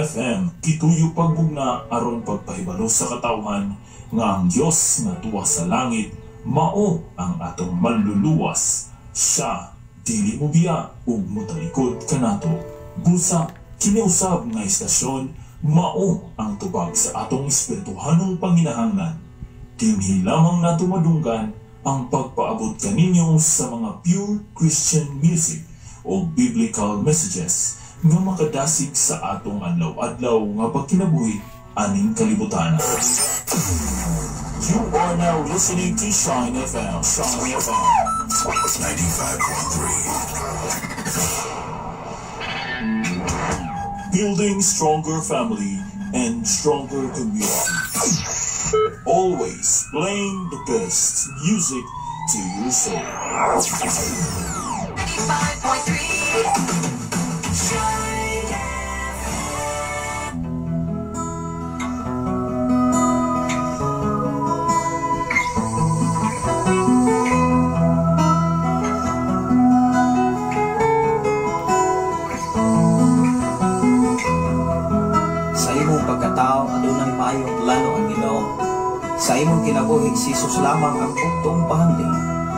FM gituyo pagbugna aron pagpahibalo sa katawhan nga ang Dios nga tuwa sa langit mao ang atong manluluwas. Siya dili mobiya ug motalikod kanato. Busa kini usab nga istasyon mao ang tubag sa atong espirituhanong panginahanglan. Dinhi lamang nato madunggan ang pagpaabot kaninyo sa mga pure Christian music o biblical messages nga makadasig sa atong adlaw-adlaw nga pagkinabuhi aning kalibutan. You are now listening to Shine FM. Shine FM. 95.3. Building stronger family and stronger community. Always playing the best music to your soul. 95.3 Shine FM. Sa imong pagkatao adunay maayong plano ang Ginoo. Sa imong kinabuhi si Jesus lamang ang bugtong bahandi.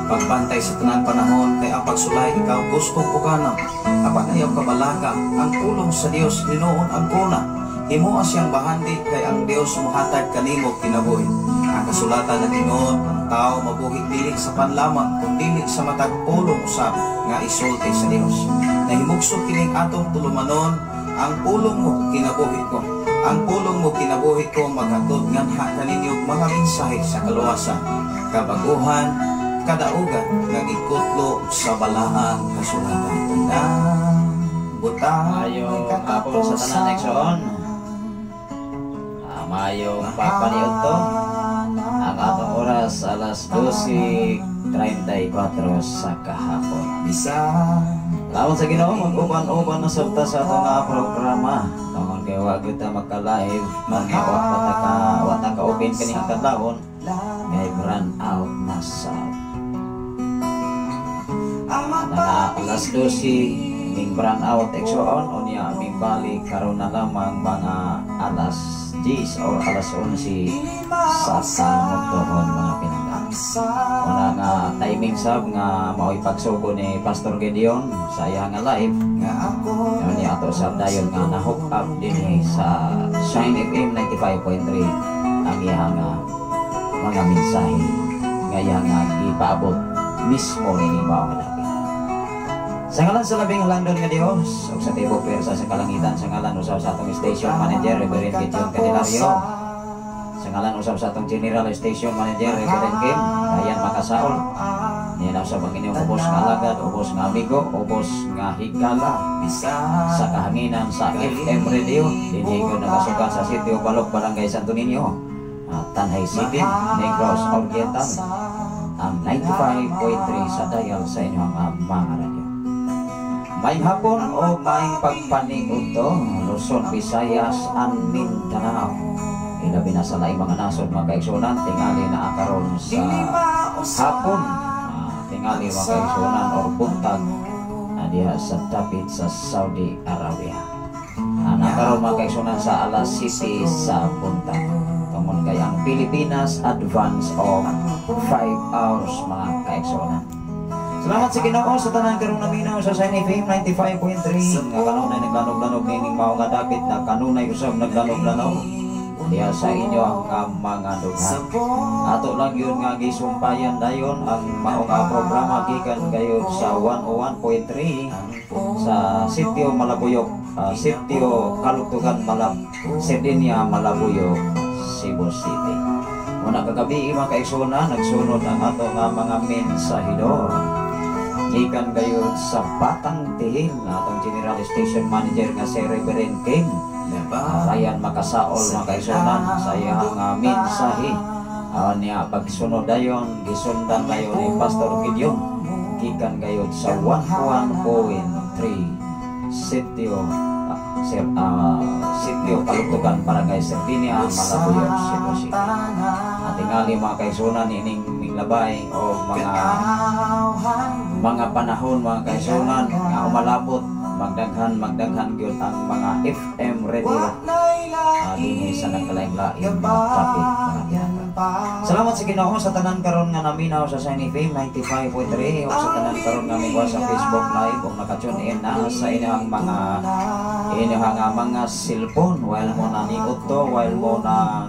Pagbantay sa tanan panahon kay ang pagsulay ikaw gustong pukana. Apan ayaw kabalaka ang pulong sa Dios hinuon ang kuna. Himoa siyang bahandi kay ang Dios mohatag kanimo kinabuhi. Ang kasulatan nag-ingon ang tao mabuhi dili sa panlamang kun dili sa matag pulong usab nga isulti sa Dios. Nahimugso kining atong tulumanon ang pulong mo kinabuhi ko. Ang pulong mo kinabuhi ko maghatod nganha kaninyo mga mensahe sa kaluwasan, kabaguhan, kadaugan nga gikutlo sa balaang kasulatan. Tanang butang Mayong hapon sa tanan, Exxon. Mayong pagpaniod to. Ang atong oras alas 12:34 sa kahapon. Bisan Salamat sa Ginoo, mag-uban-uban na sabta sa atong programa. Tungod kay wa gyud ta magka-live, mga wa pa ta ka wa ta ka open kani ang kadlawon kay run out na sa mga alas 12 ning brand out, Exxon, unya aming balik karon na lamang mga alas 10 or alas 11 sa kamutuhon, mga pinangga. Una nga timing sab nga mao'y pagsugo ni Pastor Gideon sa iya nga live. Unya ato sab dayon nga na-hook up dinhi sa Shine FM 95.3 ang iya nga mga mensahe nga iya nga gipaabot mismo ni mao nga dapit. Sa ngalan sa labing halangdon nga Dios ug sa tibok pwersa sa kalangitan, sa ngalan usab sa atong station manager Reverend Gideon Candelario, sa ngalan usab sa atong general station manager Reverend Kim Ryan Makasaol, niya na usab ang inyong ubos nga alagad, ubos nga amigo, ubos nga higala sa kahanginan sa FM radio dinhi gyud nakasukat sa Sitio Balok, Barangay Santo Niño, Tanay City, Negros Oriental, ang 95.3 sa dial sa inyong mga radyo. Maayong hapon o maayong pagpaniud to, Luzon, Visayas, and Mindanao. Ilabi na sa laing mga nasod, mga kaigsunan, tingali na karon sa hapon. Tingali, mga kaigsunan, or buntag na diha sa dapit sa Saudi Arabia. Nakaroon, mga kaigsunan, sa alas 7 sa buntag. Tungod kay ang Pilipinas advance of 5 hours, mga kaigsunan. Salamat sa Ginoo sa tanan karong naminaw sa Shine FM 95.3 nga kanunay naglanog-lanog nining mao nga dapit na kanunay usab naglanog-lanog diha sa inyo ang mga dughan. Ato lang yun nga gisumpayan dayon ang mao nga programa gikan gayud sa 101.3 sa Sitio Malabuyok, Sitio Kalugtugan, Malab, Sardinia, Malabuyok, Cebu City. Muna kagabi, mga kaigsunan, nagsunod ang ato nga mga mensahidor. Gikan gayud sa Batang Tihil, atong General Station Manager nga si Reverend King Ryan Makasaol, mga kaigsunan, sa iyang mensahe. Niya pagsunod dayon gisundan dayon ni Pastor Gideon gikan gayud sa 11.3 Sitio Sir, Sitio Kalugtugan, Barangay Sardinia, Malabuyok, Cebu City. At tingali, mga kaigsunan, ining minglabay o mga panahon, mga kaigsunan, nga umalabot magdaghan magdaghan gyud ang mga FM radio. sa nagkalain-lain nga topic, mga pinangga. Salamat sa Ginoo sa tanan karon nga naminaw sa Shine FM 95.3 ug sa tanan karon nga migwa sa Facebook Live ug naka-tune in na sa inyong mga cellphone while mo naniot to, while mo nang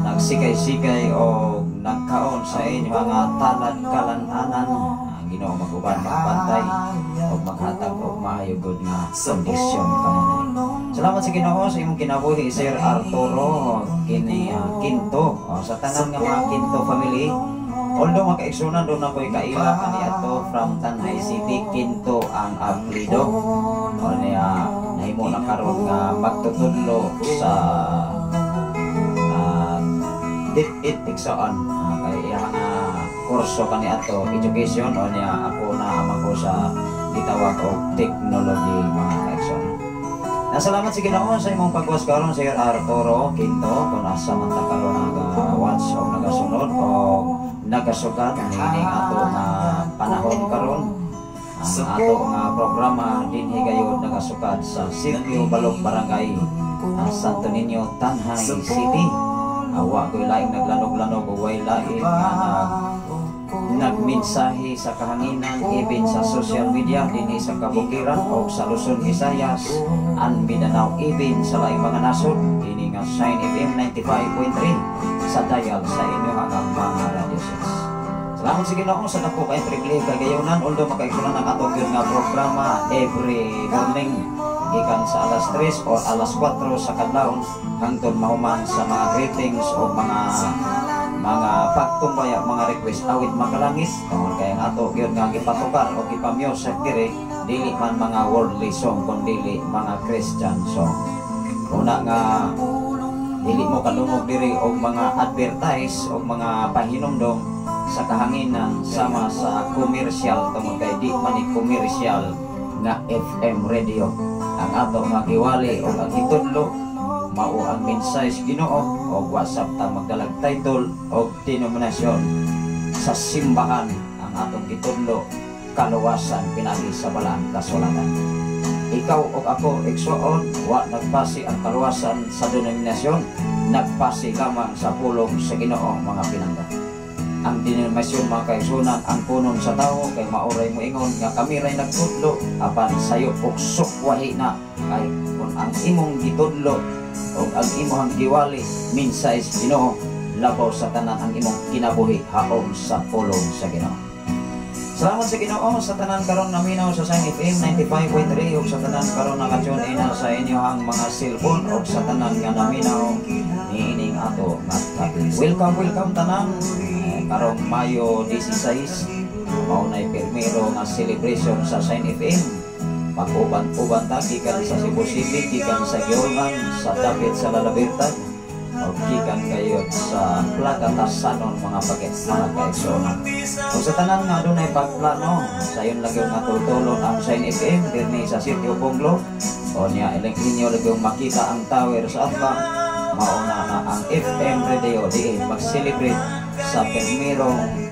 nagsikay-sikay o nagkaon sa inyong mga talad kalananan. Ang Ginoo mag-uban, magbantay o maghatag og maayo gud nga kondisyon kanunay. Salamat sa Ginoo sa imong kinabuhi, Sir Arturo kini Quinto, o, sa tanan nga mga Quinto family. Although makaigsunan doon ako'y kaila kaniadto from Tanay City, Quinto ang apelyido. O niya nahimo na karon nga magtutudlo sa DepEd, igsoon. Kay iya nga kurso kaniadto education, o niya ako na ko sa gitawag og technology, mga kaigsoon. Nasalamat si Ginoo sa imong pagwas karon, Sir Arturo Quinto, kung asa man ta karon naga-watch o nagasunod o nagasukat niining ato nga panahon karon. Ang ato nga programa dinhi gayud nagasukad sa Sitio Balog, Barangay Santo Niño, Tanjay City. Awa ko'y laing naglanog-lanog o way laing nga nagmensahe sa kahanginan, even sa social media dinhi sa kabukiran o sa Luzon, Visayas and Mindanao, even sa laing mga nasod. Kini nga Shine FM 95.3 sa dial sa inyong mga radio sets. Salamat sa Ginoo sa dako kay privilege kagayonan. Although makaigsunan ang atong gyud nga programa every morning gikan sa alas 3 or alas 4 sa kadlawon hangtod mahuman sa mga greetings o mga pagtumbaya, mga request, awit makalangit, tungod kay ang ato gyud nga gipatukar o gipa-music diri dili man mga worldly song kundi mga Christian song. Una nga dili mo kadungog diri og mga advertise o mga pahinumdom sa kahanginan sama sa commercial, tungod kay di man ni commercial nga FM radio. Ang ato nga giwali o ang gitudlo mao ang mensahe sa Ginoo og WhatsApp ta magdalag title og denominasyon sa simbahan. Ang atong gitudlo, kaluwasan pinagi sa Balaang Kasulatan. Ikaw ug ako, igsuon, wa nagbase ang kaluwasan sa denominasyon, nagbase lamang sa pulong sa Ginoo, mga pinangga. Ang denominasyon, mga kaigsunan, ang punon sa tao kay maoray mo ingon nga kami ray nagtudlo, apan sayo og sukwahi na, kay kung ang imong gitudlo o ang imong giwali mensahe sa Ginoo, labaw sa tanan ang imong kinabuhi haom sa pulong sa Ginoo. Salamat sa Ginoo sa tanan karon naminaw sa Shine FM 95.3 ug sa tanan karon naka-tune in na sa inyong mga cellphone ug sa tanan nga naminaw niining ato nga topic. Welcome, welcome tanan. Eh, karong Mayo 16 mao nay primero nga celebration sa Shine FM. Mag-uban-uban ta gikan sa Cebu City, gikan sa Guiulan, sa dapit sa Lalabertad, o gikan kayo sa Plakatasanon, mga pagit, mga kaigsuonan. O sa tanan nga adunay pagplano, sayon lagi nga tultulon ang Shine FM dinhi sa Sitio Bunglo. O niya ilang inyo lagi makita ang tower sa atbang, mauna na ang FM radio diin mag-celebrate sa primerong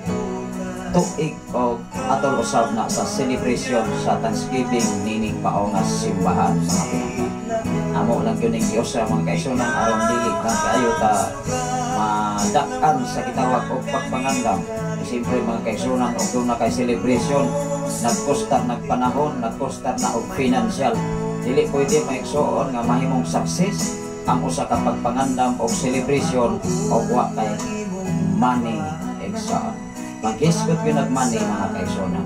tuig o atol usab na sa celebration sa Thanksgiving nining mao nga simbahan, mga pinangga. Amo lang yun ning Diyos sa mga kaigsunan aron dili na kaayo ta madak-an sa gitawag og pagpangandam. Siyempre, mga kaigsunan, og doon na kay celebration, nagkustar nagpanahon, nagkustar na og financial. Dili pwede, maigsuon, nga mahimong success ang usa ka pagpangandam og celebration og wa kay money, igsoon. Maghisgot yun nag money, mga kaigsuonan.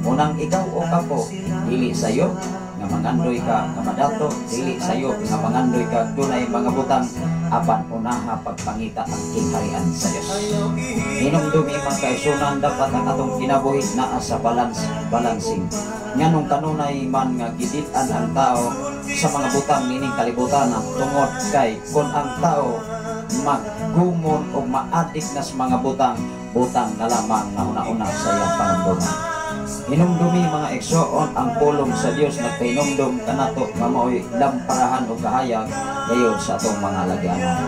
Unang ikaw o ako, dili sayo nga mangandoy ka nga madato, dili sayo nga mangandoy ka dunay mga butang, apan unaha pagpangita ang kingharian sa Dios. Hinumdumi, mga kaigsunan, dapat ang atong kinabuhi naa sa balance, balancing. Nganong kanunay man nga gidid-an ang tao sa mga butang nining kalibutan, tungod kay kung ang tao maggumon o maadik na sa mga butang, butang na lamang na una-una sa iyang panumduman. Hinumdumi, mga igsoon, ang pulong sa Dios nagpahinumdum kanato nga mao'y lamparahan o kahayag gayod sa atong mga lagyanan.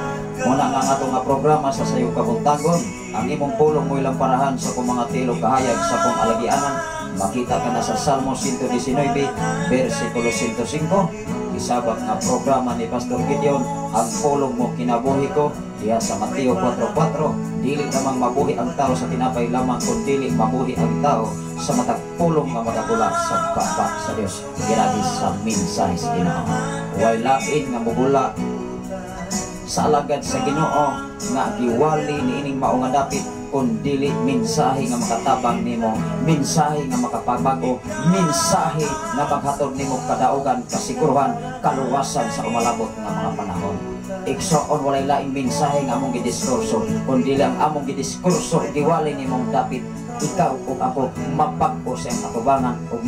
Muna nga ang atong nga programa sa Sayong Kabuntagon, "Ang imong pulong mo'y lamparahan sa akong mga tilog, kahayag sa akong alagianan." Makita ka na sa Salmo 119, versikulo 105. gisabak nga programa ni Pastor Gideon, "Ang Pulong Mo Kinabuhi Ko," diha sa Mateo 4.4, "Dili lamang mabuhi ang tao sa tinapay lamang, kundi mabuhi ang tao sa matag pulong nga magabula sa baba sa Dios," pinaagi sa mensahe sa Ginoo. Way lain nga mubula sa alagad sa Ginoo nga giwali niining mao nga dapit kun dili mensahe nga makatabang nimo, mensahe nga makapabago, mensahe nga maghatod nimo kadaugan, kasiguruhan, kaluwasan sa umalabot nga mga panahon. Igsoon, walay laing mensahe nga among gidiskurso kun dili ang among gidiskurso giwali nimong dapit ikaw ug ako mapag-o sa iyang atubangan ug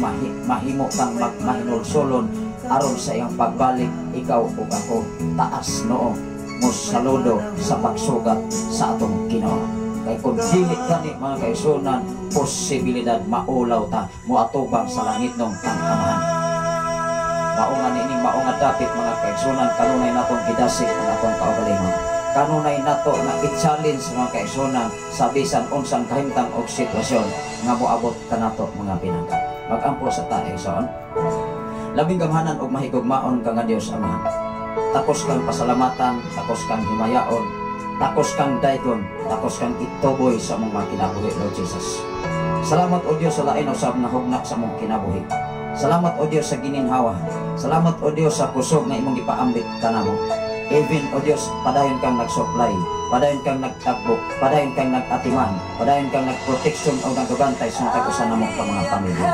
mahimo kang mahinulsulon aron sa iyang pagbalik, ikaw ug ako taas noo mo saludo sa pagsugat sa atong Ginoo. Kay kung dili gani, mga kaigsuonan, posibilidad maulaw ta moatubang sa langit nung tangkamahan. Mao nga niining mao nga dapit, mga kaigsuonan, kanunay natong gidasig ang atong kaugalingon. Kanunay nato na i-challenge, mga kaigsuonan, sa bisan unsang kahimtang og sitwasyon nga moabot kanato, mga pinangga. Magampo sa ta, igsoon. Labing gamhanan og mahigugmaon ka nga Dios Amahan. Takos kang pasalamatan, takos kang himayaon, takos kang daygon, takos kang ituboy sa among mga kinabuhi, Lord Jesus. Salamat, O Dios, sa lain usab nga hugna sa among kinabuhi. Salamat, O Dios, sa gininhawa. Salamat, O Dios, sa kusog nga imong gipaambit kanamo. Even, O Dios, padayon kang nag-supply, padayon kang nagtagbo, padayon kang nag-atiman, padayon kang nag-protection o nagabantay sa matag usa namo ka mga pamilya.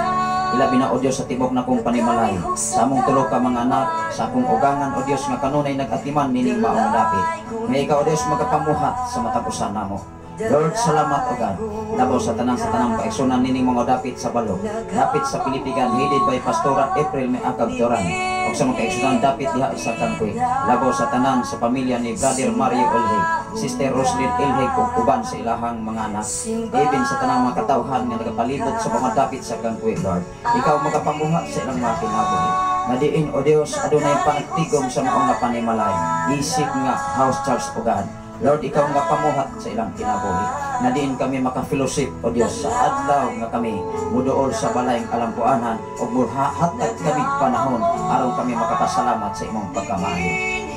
Ilabi na, O Dios, sa tibok na kong panimalay, sa among tulo ka mga anak, sa akong ugangan, O Dios, nga kanunay nag-atiman nining maong dapit. Nga ikaw, O Dios, magapamuhat sa matag usa namo. Lord, salamat, O God. Labaw sa tanang kaigsuonan nining mga dapit sa balo. Dapit sa Pilipigan, headed by Pastora April May Akab Duran. O sa mga kaigsuonan dapit diha sa Kangkoy. Labaw sa tanan sa pamilya ni Brother Mario Olheg, Sister Roslyn Ilheg ug uban sa ilahang mga anak. Even sa tanang mga katawhan nga nagapalibot sa mga dapit sa Kangkoy, Lord. Ikaw magapamuhat sa ilang mga kinabuhi. Nga diin, O Dios, adunay panagtigom sa maong nga panimalay. Isip nga house church, O God. Lord, ikaw nga pamuhat sa ilang kinabuhi. Nga diin kami maka-fellowship, O Dios, sa adlaw nga kami muduol sa balayng kalampuanan ug muhatag kami panahon aron kami makapasalamat sa imong pagkamaayo.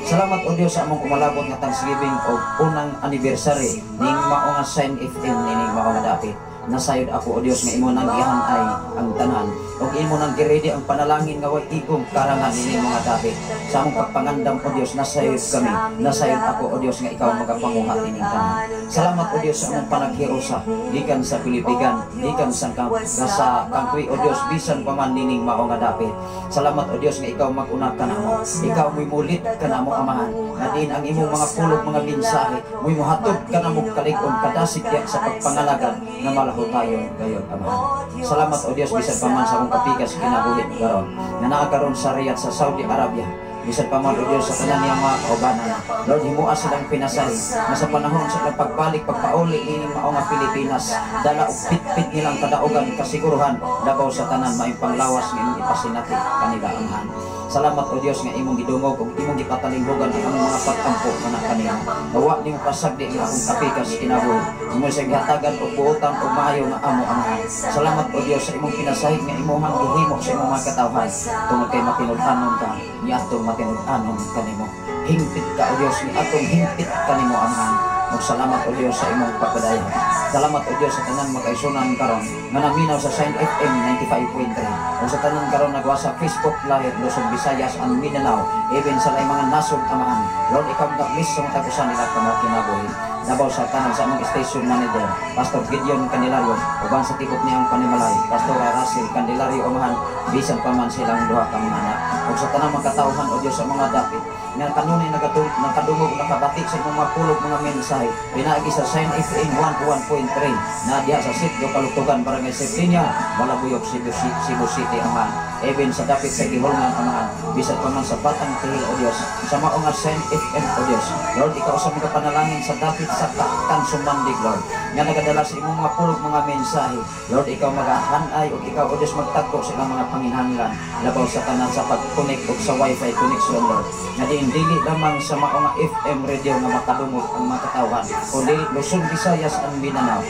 Salamat, O Dios, sa among umalabot nga Thanksgiving o unang anniversary ning mao nga Sign FM nining mao nga dapit. Nasayod ako, O Dios, nga imo nang gihan-ay ang tanan ug imo nang giready ang panalangin nga way igong karangan nining mga dapit. Sa among pagpangandam, O Dios, nasayod kami, nasayod ako, O Dios, nga ikaw magapanguhat nining tanan. Salamat, O Dios, sa among panaghiusa gikan sa Pilipigan, gikan sa Kangkoy, O Dios, bisan pa man nining mao nga dapit. Salamat, O Dios, nga ikaw mag-una kanamo. Ikaw mo'y mulit kanamo, Amahan. Nga diin ang imong mga pulog, mga mensahe, mo'y muhatod kanamo kalig-on, kadasig diya sa pagpangalagad nga malahutayon gayon, Amahan. Salamat, O Dios, bisan pa man sa akong kapikas kinabuhi karon nga naa karon sa Riyadh sa Saudi Arabia. Bisan pa man, O Dios, sa tanan niyang mga kaubanan. Lord, himua silang pinasahi nga sa panahon sa ilang pagbalik, pagpauli ining mao nga Pilipinas, dala og pitpit nilang kadaugan, kasiguruhan, labaw sa tanan maayong panglawas nga imong ipasinati kanila, Amahan. Salamat, O Dios, nga imong gidungog ug imong gipatalinghugan ang among mga pagtampo nga kanimo. Wa nimo pasagdi ang akong kapikas kinabuhi. Imo sa gihatagan og buotan og maayo nga amo, Amahan. Salamat, O Dios, sa imong pinasahig nga imuhang gihimo sa imong mga katawhan tungod kay matinud-anon ka ni atong matinud-anon kanimo. Hingpit ka, O Dios, ni atong hingpit kanimo, Amahan. Ug salamat, O Dios, sa imong pagpadayag. Salamat, O Dios, sa tanan makaigsuonan karon nga naminaw sa Sign FM 95.3. Ug sa tanan karon nagwa sa Facebook Live, Luzon, Visayas and Mindanao, even sa laing mga nasod, Amahan. Lord, ikaw ang bless sa matag usa nila ka mga kinabuhi. Labaw sa tanan sa among station manager, Pastor Gideon Candelario, uban sa tibok niyang panimalay, Pastor Russell Candelario, Amahan, bisan pa man silang duha ka mga anak. Ug sa tanang mga katawhan, O Dios, sa mga dapit nga kanunay nakadungog, nakabati sa imong mga pulog, mga mensahe pinaagi sa Sign FM 101.3 na diha sa Sitio Kaluktugan, Barangay Septinia, Malabuyok, Cebu, Cebu City, Amahan. Even sa dapit sa Gihulngan, Amahan, bisan pa man sa Batang Tihil, O Dios, sa mao nga Sign FM, O Dios. Lord, ikaw sa mga panalangin sa dapit sa Kaktan Sumandig, Lord, nga nagadala sa imong mga pulog, mga mensahe. Lord, ikaw magahanay ug ikaw, O Dios, magtagko sa ilang mga panginahanglan, labaw sa tanan sa pag-connect ug sa wifi connection, Lord. Nga diin dili lamang sa mao nga FM radio nga makadungog ang mga katawhan, kundi Luzon, Visayas and Mindanao.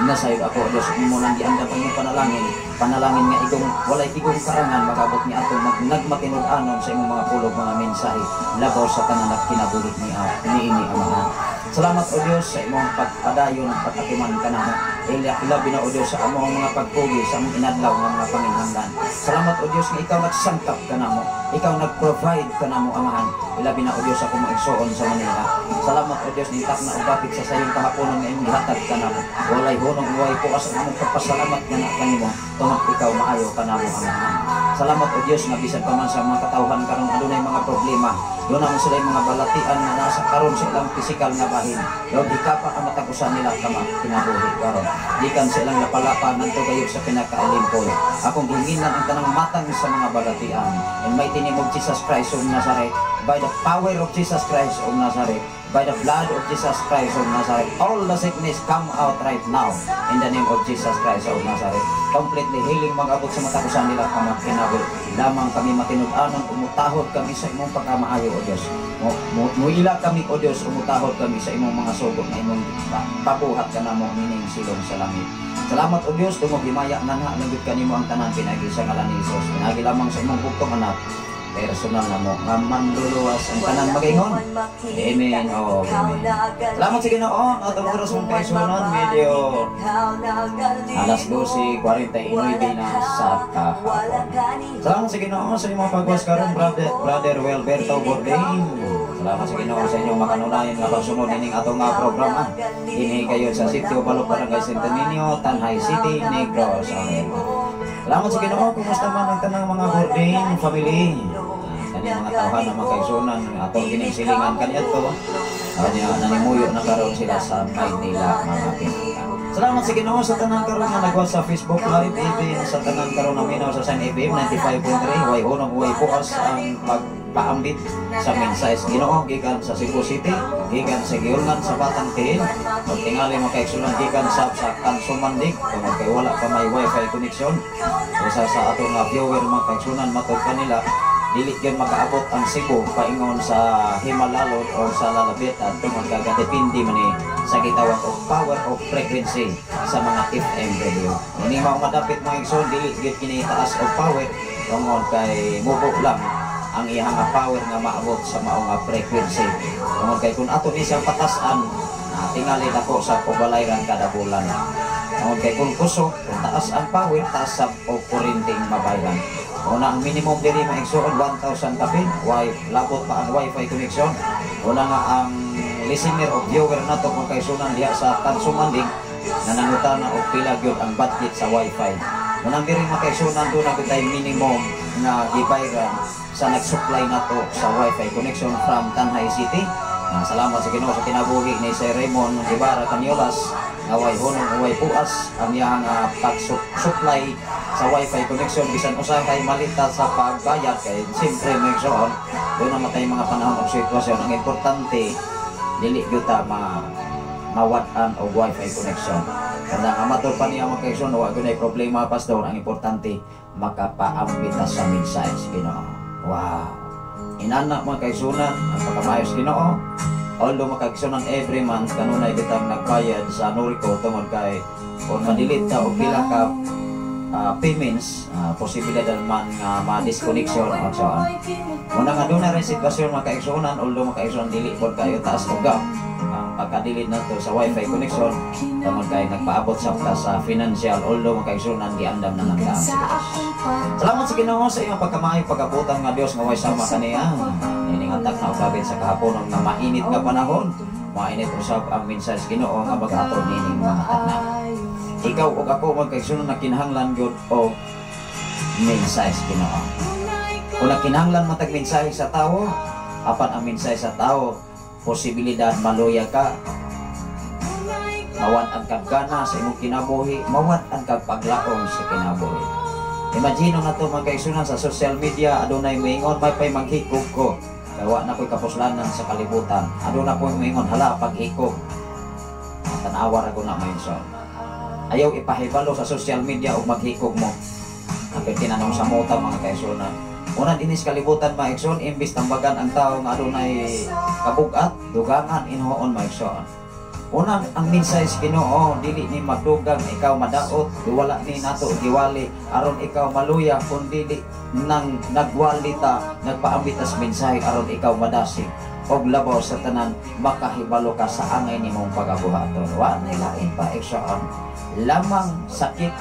Nasayod ako, O Diyos, imo nang giandam ang imong panalangin, panalangin nga igong walay igong karangan magabot ni atong nagmatinud-anon sa imong mga pulog, mga mensahe labaw sa tanan at kinabuhi ni niini, Amahan. Salamat, O Diyos, sa imong pagpadayon, pag-atiman kanamo. Ilabi na, O Diyos, sa among mga pagpugi, sa among inadlaw nga mga panginhanglan. Salamat, O Diyos, nga ikaw nagsangkap kanamo. Ikaw nag-provide kanamo, Amahan. Ilabi na, O Diyos, sa akong mga igsoon sa Manila. Salamat, O Diyos, nitak na ugapit sa sayong kahaponon nga imong gihatag kanamo. Walay hunong, walay puas ang among pagpasalamat nga na kanimo tungod ikaw maayo kanamo, Amahan. Salamat, O Diyos, nga bisan pa man sa mga katawhan karon adunay mga problema. Duna man sila mga balatian nga nasa karon sa ilang pisikal nga bahin. Lord, hikapa ang matag usa nila kama kinabuhi karon. Gikan sa ilang lapalapa ngadto gayud sa pinakaalimpol. Akong gihinginan ang tanang matang sa mga balatian. In mighty name of Jesus Christ of Nazareth, by the power of Jesus Christ of Nazareth, by the blood of Jesus Christ of Nazareth, all the sickness come out right now in the name of Jesus Christ of Nazareth. Completely healing mag-abot sa matag usa nila kama kinabuhi. Lamang kami matinud-anon, umutahod kami sa imong pagkamaayo, O Diyos. Muila kami, O Diyos, umutahod kami sa imong mga sugo na imong pabuhat ka namo mining silong sa langit. Salamat, O Diyos, tungod himaya nganha lang gyud kanimo ang tanan pinagi sa ngalan ni Jesus. Pinagi lamang sa imong bugtong anak, personal na mo nga manluluwas, ang tanan magaingon, "Amen." Oh, amen. Salamat sa Ginoo. Atong oras, mong kaigsuonan, medyo alas 12:49 na sa kahapon. Salamat sa Ginoo sa imong pagwas karon, brother Wilberto Bourdain. Salamat sa Ginoo sa inyong makanunayan nga pagsunod ining atong nga programa dinhi kayo sa Sitio Balok, Barangay Santo Niño, Tanjay City, Negros Oriental. Salamat sa Ginoo. Kumusta man ang tanang mga Bourdain family? Kani mga tawhan na mga kaigsuonan atong kining silingan kaniadto. Kanya nanimuyo na karon sila sa Maynila, mga pinaka. Salamat sa Ginoo sa tanan karon nga nagwas sa Facebook Live, even sa tanan karon na minaw sa Shine FM 95.3. Way hunong, way puas ang pagpaambit sa mensahe sa Ginoo gikan sa Cebu City, gikan sa Giulngan sa Batang Tiil, ug tingali, mga kaigsuonan, gikan sa Kansumandig tungod kay wala pa may wifi connection. Usa sa atong nga viewer, mga kaigsuonan, matod kanila dili gyud makaabot ang Cebu paingon sa Himalalod or sa Lalabitan tungod kay depende man ni sa gitawag og power of frequency sa mga FM radio. Ini mao madapit, mga igsoon, dili gyud kini taas og power tungod kay mubo lang ang iyang nga power nga maabot sa mao nga frequency. Tungod kay kung ato ni siyang patasan, tingali dako sa pabalayran kada bulan. Tungod kay kung kusog, kung taas ang power, taas sa og kuryenteng mabayran. Una ang minimum diri, mga igsoon, 1,000 kapin, why labot pa ang wifi connection. Una nga ang listener o viewer nato, kung kaigsuonan diha sa Tansumanding, na nangutana og pila gyud ang budget sa wifi. Unang diri, mga kaigsuonan, duna gyud tay minimum nga gibayran sa nag-supply nato sa wifi connection from Tanjay City. Salamat sa Ginoo sa kinabuhi ni Sir Raymond Guevara Caniolas nga way hunong, way puas ang iyang pag-supply sa wifi connection bisan usahay malita sa pagbayad kay siyempre, mga igsoon, duna man tay mga panahon og sitwasyon. Ang importante dili gyud ta mawad-an og wifi connection. Kanang amator pa niya, mga kaigsoon, wa gyud problema, pastor, ang importante makapaambit ta sa mensahe sa Ginoo. Wow, inana, mga kaigsuonan, ang pagkamayo sa Ginoo. Although, mga kaigsuonan, every month kanunay kitang nagbayad sa Noriko tungod kay kung ma-delete ka o pila ka payments, posibilidad man nga ma-disconnection o so on. Muna nga duna rin sitwasyon, mga kaigsuonan. Although, mga kaigsuonan, dili pod kayo taas og gap ang pagka-delete nato sa wifi connection tungod kay nagpaabot sa ta sa financial. Although, mga kaigsuonan, giandam na lang ka. Salamat sa Ginoo sa iyong pagkamaayo pag-abutan nga Dios nga way sama kaniya. Ining atak na ukabit sa kahaponon nga mainit nga panahon. Mainit usab ang mensahe sa Ginoo nga mag-atod nining mga tanan. Ikaw ug ako, mga kaigsuonan, na kinahanglan gyud og mensahe sa Ginoo. Kung kinahanglan matag mensahe sa tao, apan ang mensahe sa tao, posibilidad maluya ka, mawad-an kag gana sa imong kinabuhi, mawad-an kag paglaom sa kinabuhi. Imagine na to, mga kaigsuonan, sa social media, adunay moingon, "May pay maghikog ko. Kay wa na ko'y kapuslanan sa kalibutan." Aduna po moingon, "Hala, paghikog." Tanawa ra ko na mindson. Ayaw ipahibalo sa social media og maghikog mo. Apil tinanong sa mota, mga kaigsuonan. Una dinis kalibutan, mga igsoon, imbis tambagan ang tao nga adunay kabugat, dugangan inhoon, mga igsoon. Unang ang mensahe sa Ginoo dili ni magdugang ikaw madaot, wala ni nato giwali aron ikaw maluya, kun dili nang nagwali ta, nagpaambit as mensahe aron ikaw madasig og labaw sa tanan makahibalo ka sa angay nimong pagabuhaton. Wa nay lain pa, igsoon, lamang sakit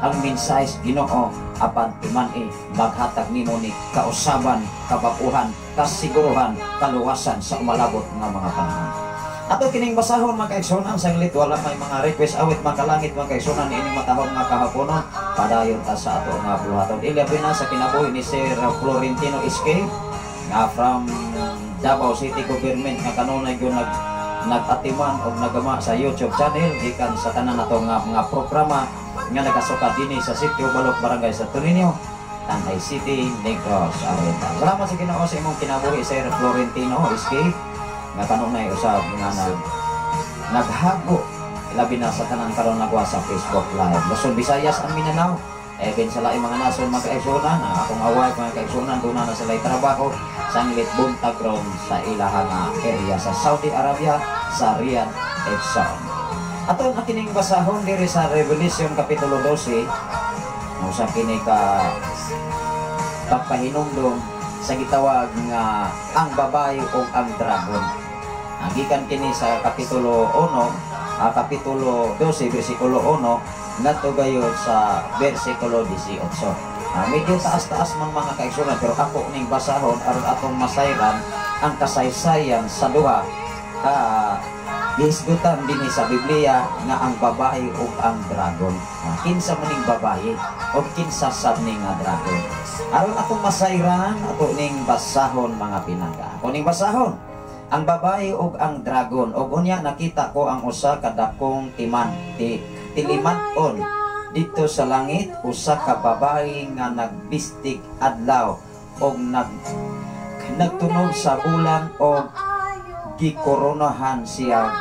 ang mensahe sa Ginoo, apan timan-i maghatag nimo ni kausaban, kabaguhan, kasiguruhan, kaluwasan sa umalabot nga mga panahon. Ato kining basahon, mga kaigsunan, sanglit wala may mga request awit makalangit, mga kaigsunan, ining matahom nga kahaponon. Padayon ta sa ato nga buhaton. Ilabi na sa kinabuhi ni Sir Florentino SK nga from Davao City Government nga kanunay gyud nag-atiman og nagama sa YouTube channel gikan sa tanan nato nga mga programa nga nagasuka dinhi sa Sitio Balok, Barangay Santo Niño, Tanay City, Negros Oriental. Salamat sa Ginoo sa imong kinabuhi, Sir Florentino SK, nga kanunay usab nga naghago labi na sa tanan karon nagwa sa Facebook Live. Luzon, Visayas and Mindanao. Even sa laing mga nasod, mga kaigsunan, ang akong away, mga kaigsunan, doon na sila trabaho sanglit buntag ron sa ilaha nga area sa Saudi Arabia, sa Riyadh, igsoon. Ato na kining basahon diri sa Revelation Kapitulo 12, usa kini ka pagpahinumdom sa gitawag nga ang babae o ang dragon. Ang gikan kini sa Kapitulo 1, Kapitulo 12, versikulo 1, ngadto gayud sa versikulo 18. Medyo taas-taas man, mga kaigsunan, pero ako ning basahon aron atong masayran ang kasaysayan sa duha ka gihisgutan dinhi sa Biblia nga ang babae ug ang dragon. Kinsa man ning babae ug kinsa sad ni nga dragon? Aron atong masayran, ato ning basahon, mga pinangga. Ako ning basahon. Ang babae ug ang dragon. Ug unya nakita ko ang usa ka dakong timan, ti tiliman-on didto sa langit, usa ka babae nga nagbistig adlaw og nagtunog sa bulan og gikoronahan siya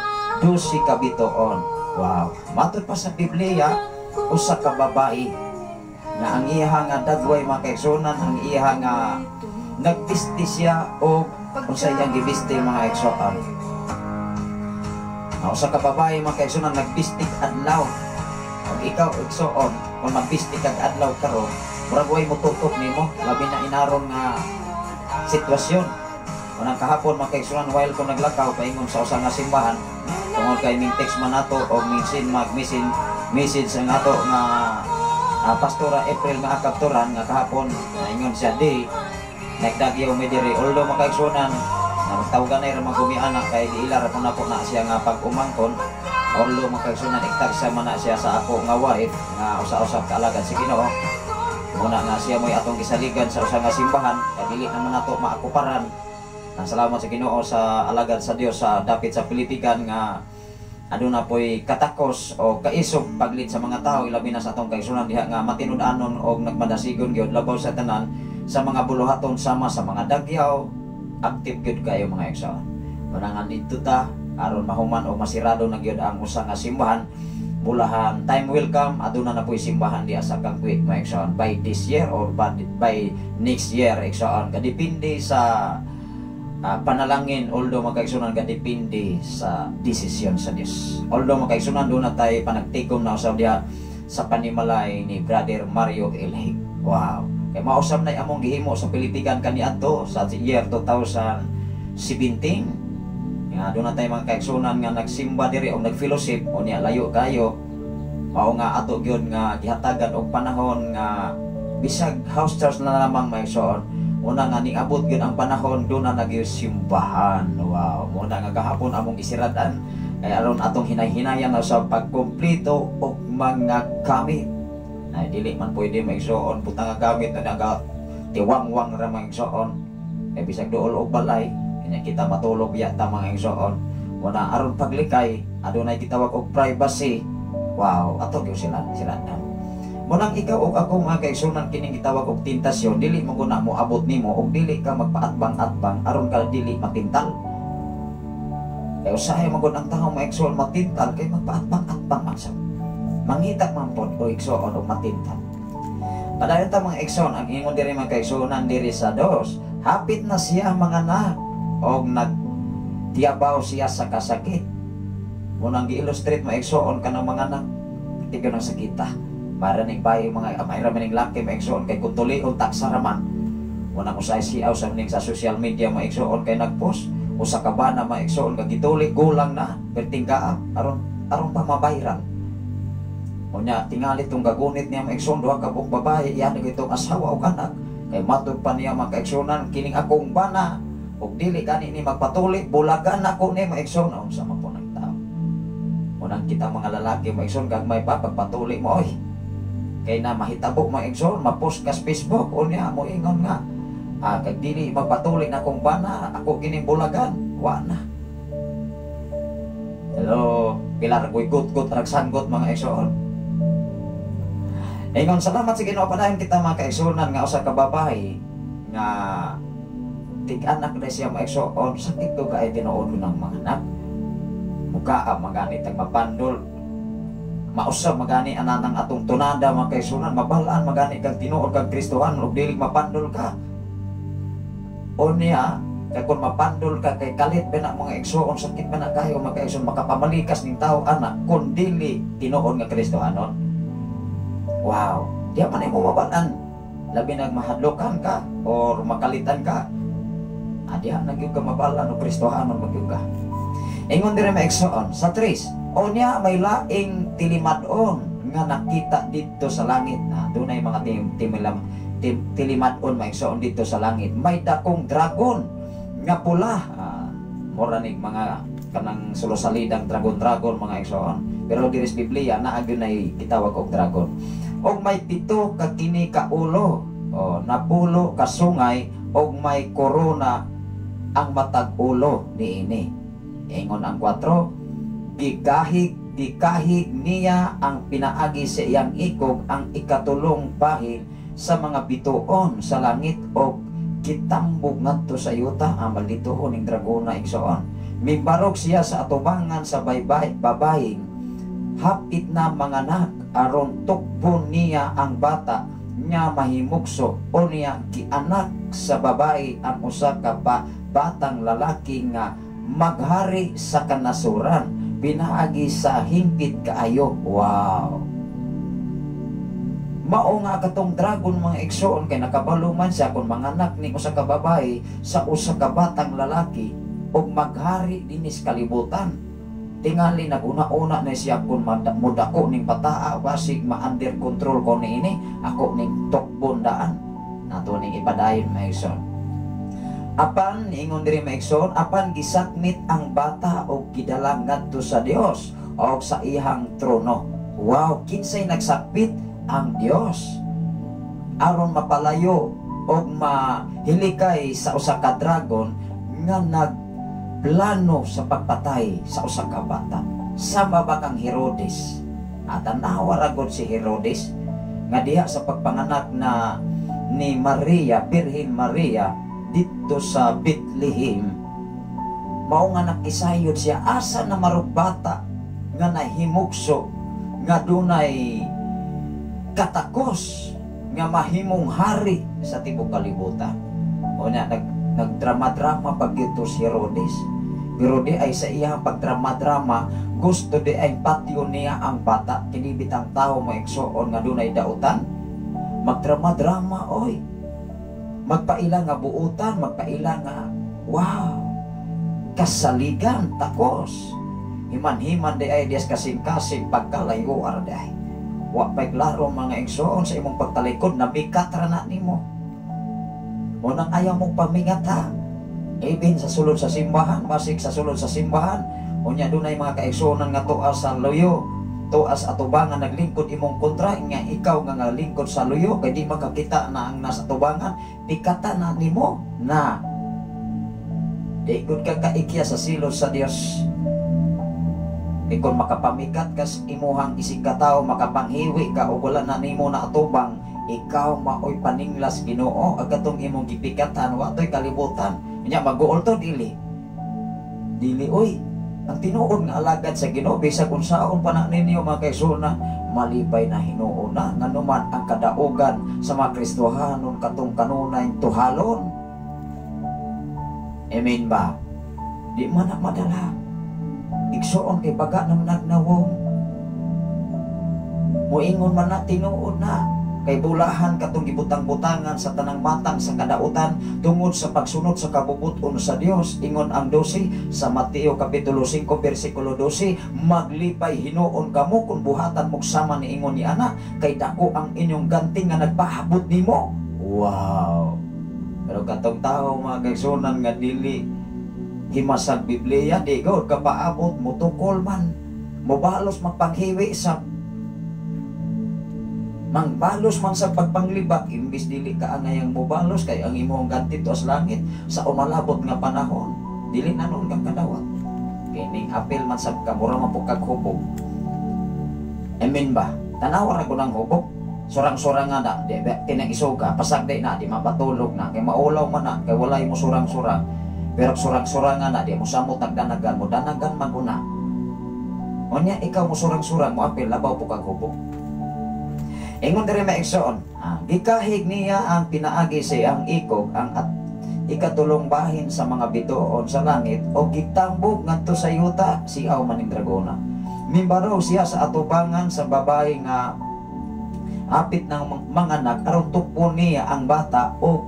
12 ka bituon. Wow. Matod pa sa Biblia, usa ka babae nga ang iya nga dagway, mga kaigsunan, ang iya nga nagbisti siya og unsa iyang gibisti, mga igsoon? Ang usa ka babae, mga kaigsunan, nagbistig adlaw. Ug ikaw, igsoon, kung magbisti kag adlaw karon, murag way motutok nimo, labi na inaron nga sitwasyon. Unang kahapon, mga kaigsunan, while ko naglakaw paingon sa usa nga simbahan, tungod kay ming text man nato o minsin mag-message message ang ato nga Pastora April nga akapturan nga kahapon ingon siya di nagdagyaw mi diri. Although, mga kaigsunan, na magtawagan na ra magumiana kay giila ra po na siya nga pag-umangkon. Although, mga kaigsunan, igtagsa man na siya sa ako nga wife nga usa-usab kaalagad sa Ginoo. Muna nga siya mo'y atong gisaligan sa usa nga simbahan kay dili naman nato maakuparan. Ang salamat sa Ginoo sa alagad sa Dios sa dapit sa Pilipigan nga aduna po'y katakos o kaisog paglid sa mga tao, ilabi na sa atong kaigsunan diha nga matinud-anon og nagmadasigon gyud labaw sa tanan sa mga buluhaton sama sa mga dagyaw. Active gyud kayo, mga igsoon. Muna nga didto ta aron mahuman o masirado na gyud ang usa nga simbahan. Bulahan time will come, aduna na po'y simbahan diha sa Kangkwi, mga igsoon, by this year or by next year, igsoon, kadepende sa panalangin. Although, mga kaigsunan, gadepende sa desisyon sa Dios. Although, mga kaigsunan, doon na tayo panagtikom na usab diha sa panimalay ni Brother Mario Elhig. Wow, kay mausab na among gihimo sa Pilipigan kaniadto sa year 2017 nga doon na tayo mga kaigsunan nga nagsimba diri o nag-fellowship. Unya layo kayo, mao nga ato gyud nga gihatagan og panahon nga bisag house church na lamang may igsoon. Una nga niabot gyud ang panahon doon na nagysimbahan. Wow, muna nga gahapon among isiradan kay aron atong hinay-hinayan na sa pagkumpleto og mga gamit. Ay dili man pwede may igsoon butang nga gamit na naga tiwangwang ra, mga igsoon, kay bisag duol og balay kanya kita matulog biya ta, mga igsoon. Muna aron paglikay adunay gitawag og privacy. Wow, ato gyud sila siradan. Munang ikaw og ako, mga kaigsunan, kining gitawag og tentasyon dili mo guna mo abot nimo og dili ka magpaatbang-atbang aron ka dili matintal. Kay usahay man gud ang tawo, mga igsoon, matintal kay magpaatbang-atbang man siya. Mangita man pod o igsoon og matintal. Padayon ta, mga igsoon, ang ingon diri, mga kaigsuonan, diri sa dos, hapit na siya manganak og nagtiyabaw siya sa kasakit. Munang gi-illustrate, mga igsoon, kanang mga anak tiga ng sakita. Para ning bayi mga may ra ning laki, mga igsoon, kay kung tulion taksa raman. Munang usay siaw sa ning sa social media, mga igsoon, kay nagpost usa ka bana, mga igsoon, nga gituli gulang na perting gaap aron aron pa ma-viral. Unya tingali tong gagunit niya, mga igsoon, duha ka buok babae iyan itong asawa ug anak, kay matud pa niya, mga kaigsuonan, "Kining akong bana ug dili gani ni magpatuli, bulagan ako ni," mga igsoon. Unsa man po ng tao? Unang kita mga lalaki, mga igsoon, gagmay pa pagpatuli mo oy, kay na mahitabo, mga igsoon, ma-post ka sa Facebook, unya mo ingon nga, "Ah, kag dili magpatuli na akong bana, ako kining bulagan." Wa na. Hello, pilar ko'y gut-gut rag sanggot, mga igsoon. Ingon, salamat sa Ginoo, padayon kita, mga kaigsuonan, nga usa ka babae nga tig-anak na siya, mga igsoon, sakit ko kay tinuod ng mga anak. Muka magani tag mapandol. Mausab magani ananang atong tunada, mga kaigsuonan, mabalaan magani kag tinuod kag Kristohan ug dili mapandol ka. O niya, kay kung mapandol ka kay kalit ba na, mga igsoon, sakit ba na kayo, mga kaigsoon, makapamalikas ning tao ana kung dili tinuod nga Kristohanon. Wow, di man mo mabalaan. Labi nag mahadlokan ka or makalitan ka. Ah, diha na gyud ka mabalaan o Kristohanon magyud ka. Ingon dire, mga igsoon, sa 3, unya may laing tilimad-on nga nakita didto sa langit. Na dunay mga tilimad-on, mga igsoon, didto sa langit. May dakong dragon nga pula. Ah, mura nig mga kanang sulosalidang dragon-dragon, mga igsoon. Pero diri sa Biblia naa gyud nay gitawag og dragon. Og may 7 ka kini ka ulo, oh, 10 ka sungay og may korona ang matag ulo niini. Ingon ang 4, gikahig gikahig niya ang pinaagi sa iyang ikog ang ikatulong bahil sa mga bituon sa langit og gitambog ngadto sa yuta. Ang malditohon ning dragona, igsoon. Mibarog siya sa atubangan sa baybay babayeng hapit na manganak aron tukbon niya ang bata nga mahimugso. O niya gianak sa babae ang usa ka batang lalaki nga maghari sa kanasuran pinaagi sa hingpit kaayo. Wow, mao nga katong dragon, mga igsoon, kay nakabalo man siya kung manganak ni usa ka babae sa usa ka batang lalaki ug maghari dinis kalibutan. Tingali naguna-una na siya kung mudako ning bataa, basig ma-under control ko niini, ako ning tukbon daan nato ning ipadayon, mga igsoon. Apan ingon diri, mga igsoon, apan gisakmit ang bata og gidala ngadto sa Dios og sa iyang trono. Wow, kinsay nagsakpit? Ang Dios, aron mapalayo og mahilikay sa usa ka dragon nga nagplano sa pagpatay sa usa ka bata. Sama ba kang Herodes? At tanawa ra gud si Herodes nga diha sa pagpanganak na ni Maria, Birhen Maria, didto sa Bethlehem, mao nga nakisayod siya, asa na marog bata nga nahimugso nga dunay katakos nga mahimong hari sa tibok kalibutan? O na nagdrama-drama pag ito si Herodes. Pero di ay sa iyang pagdrama-drama, gusto di ay patyon niya ang bata. Kini bitang tao, mga igsoon, nga dunay dautan. Magdrama-drama, oy. Magpaila nga buutan, magpaila nga, wow, kasaligan, takos. Himan-himan di ay dias kasing-kasing pagkalayo di ay. Wa pa'y klaro, mga igsoon, sa imong pagtalikod, nabikat ra na nimo. Unang ayaw mong pamingat ha. Even sa sulod sa simbahan, basig sa sulod sa simbahan, unya dunay mga kaigsuonan nga tuas sa luyo, tuas atubangan naglingkod imong kontra, nga ikaw nga nga lingkod sa luyo kay di makakita na ang nasa atubangan, pikata na nimo na di gud ka kaikya sa silot sa Dios. Kay kung makapamikat ka sa imuhang isig katawo, makapanghiwi ka o wala na nimo na atubang, ikaw maoy paninglas Ginoo ag katong imong gipikatan wa toy kalibutan. Nya maguol to dili. Dili oy. Ang tinuod nga alagad sa Ginoo, bisag unsaon pa na ninyo, mga kaigsuonan, malipay na hinuon na nganuman ang kadaugan sa mga Kristohanon katong kanunay tuhalon. Amen ba? Di man na madala. Igsuon kay baga naman nagnawong. Moingon man na tinuod na kay bulahan katong gibutang-butangan sa tanang matang sa kadautan tungod sa pagsunod sa kabubut-on sa Dios. Ingon ang 12 sa Mateo kapitulo 5 bersikulo 12, maglipay hinuon kamo kung buhatan mo sama ni ingon ni ana, kay dako ang inyong ganting nga nagpahabot nimo. Wow. Pero katong tao, mga kaigsunan, nga dili himasag Biblia, di gud kapaabot, motukol man, mobalos, magpanghiwi sa mangbalos man sa pagpanglibak, imbis dili ka angayang mobalos kay ang imong ganti tuas langit sa umalabot nga panahon, dili na noon kang kadawat kay ning apil man sab ka, mura man pud kag hubog. Amen ba? Tanawa ra ko ng hubog, surang-surang nga na di ba tinang isuga pasagdi na, di mapatulog na kay maulaw man na kay walay mo surang-surang. Pero surang-surang nga na, di mo samot nagdanagan mo danagan maguna. Unya ikaw mo surang-surang mo apil, labaw po kag hubog. Ingon diri, mga igsoon, gikahig niya ang pinaagi sa iyang ikog ang at ikatulong bahin sa mga bituon sa langit o gitambog ngadto sa yuta, siaw maning dragona. Mimbarog siya sa atubangan sa babae nga apit ng manganak aron tukpon niya ang bata o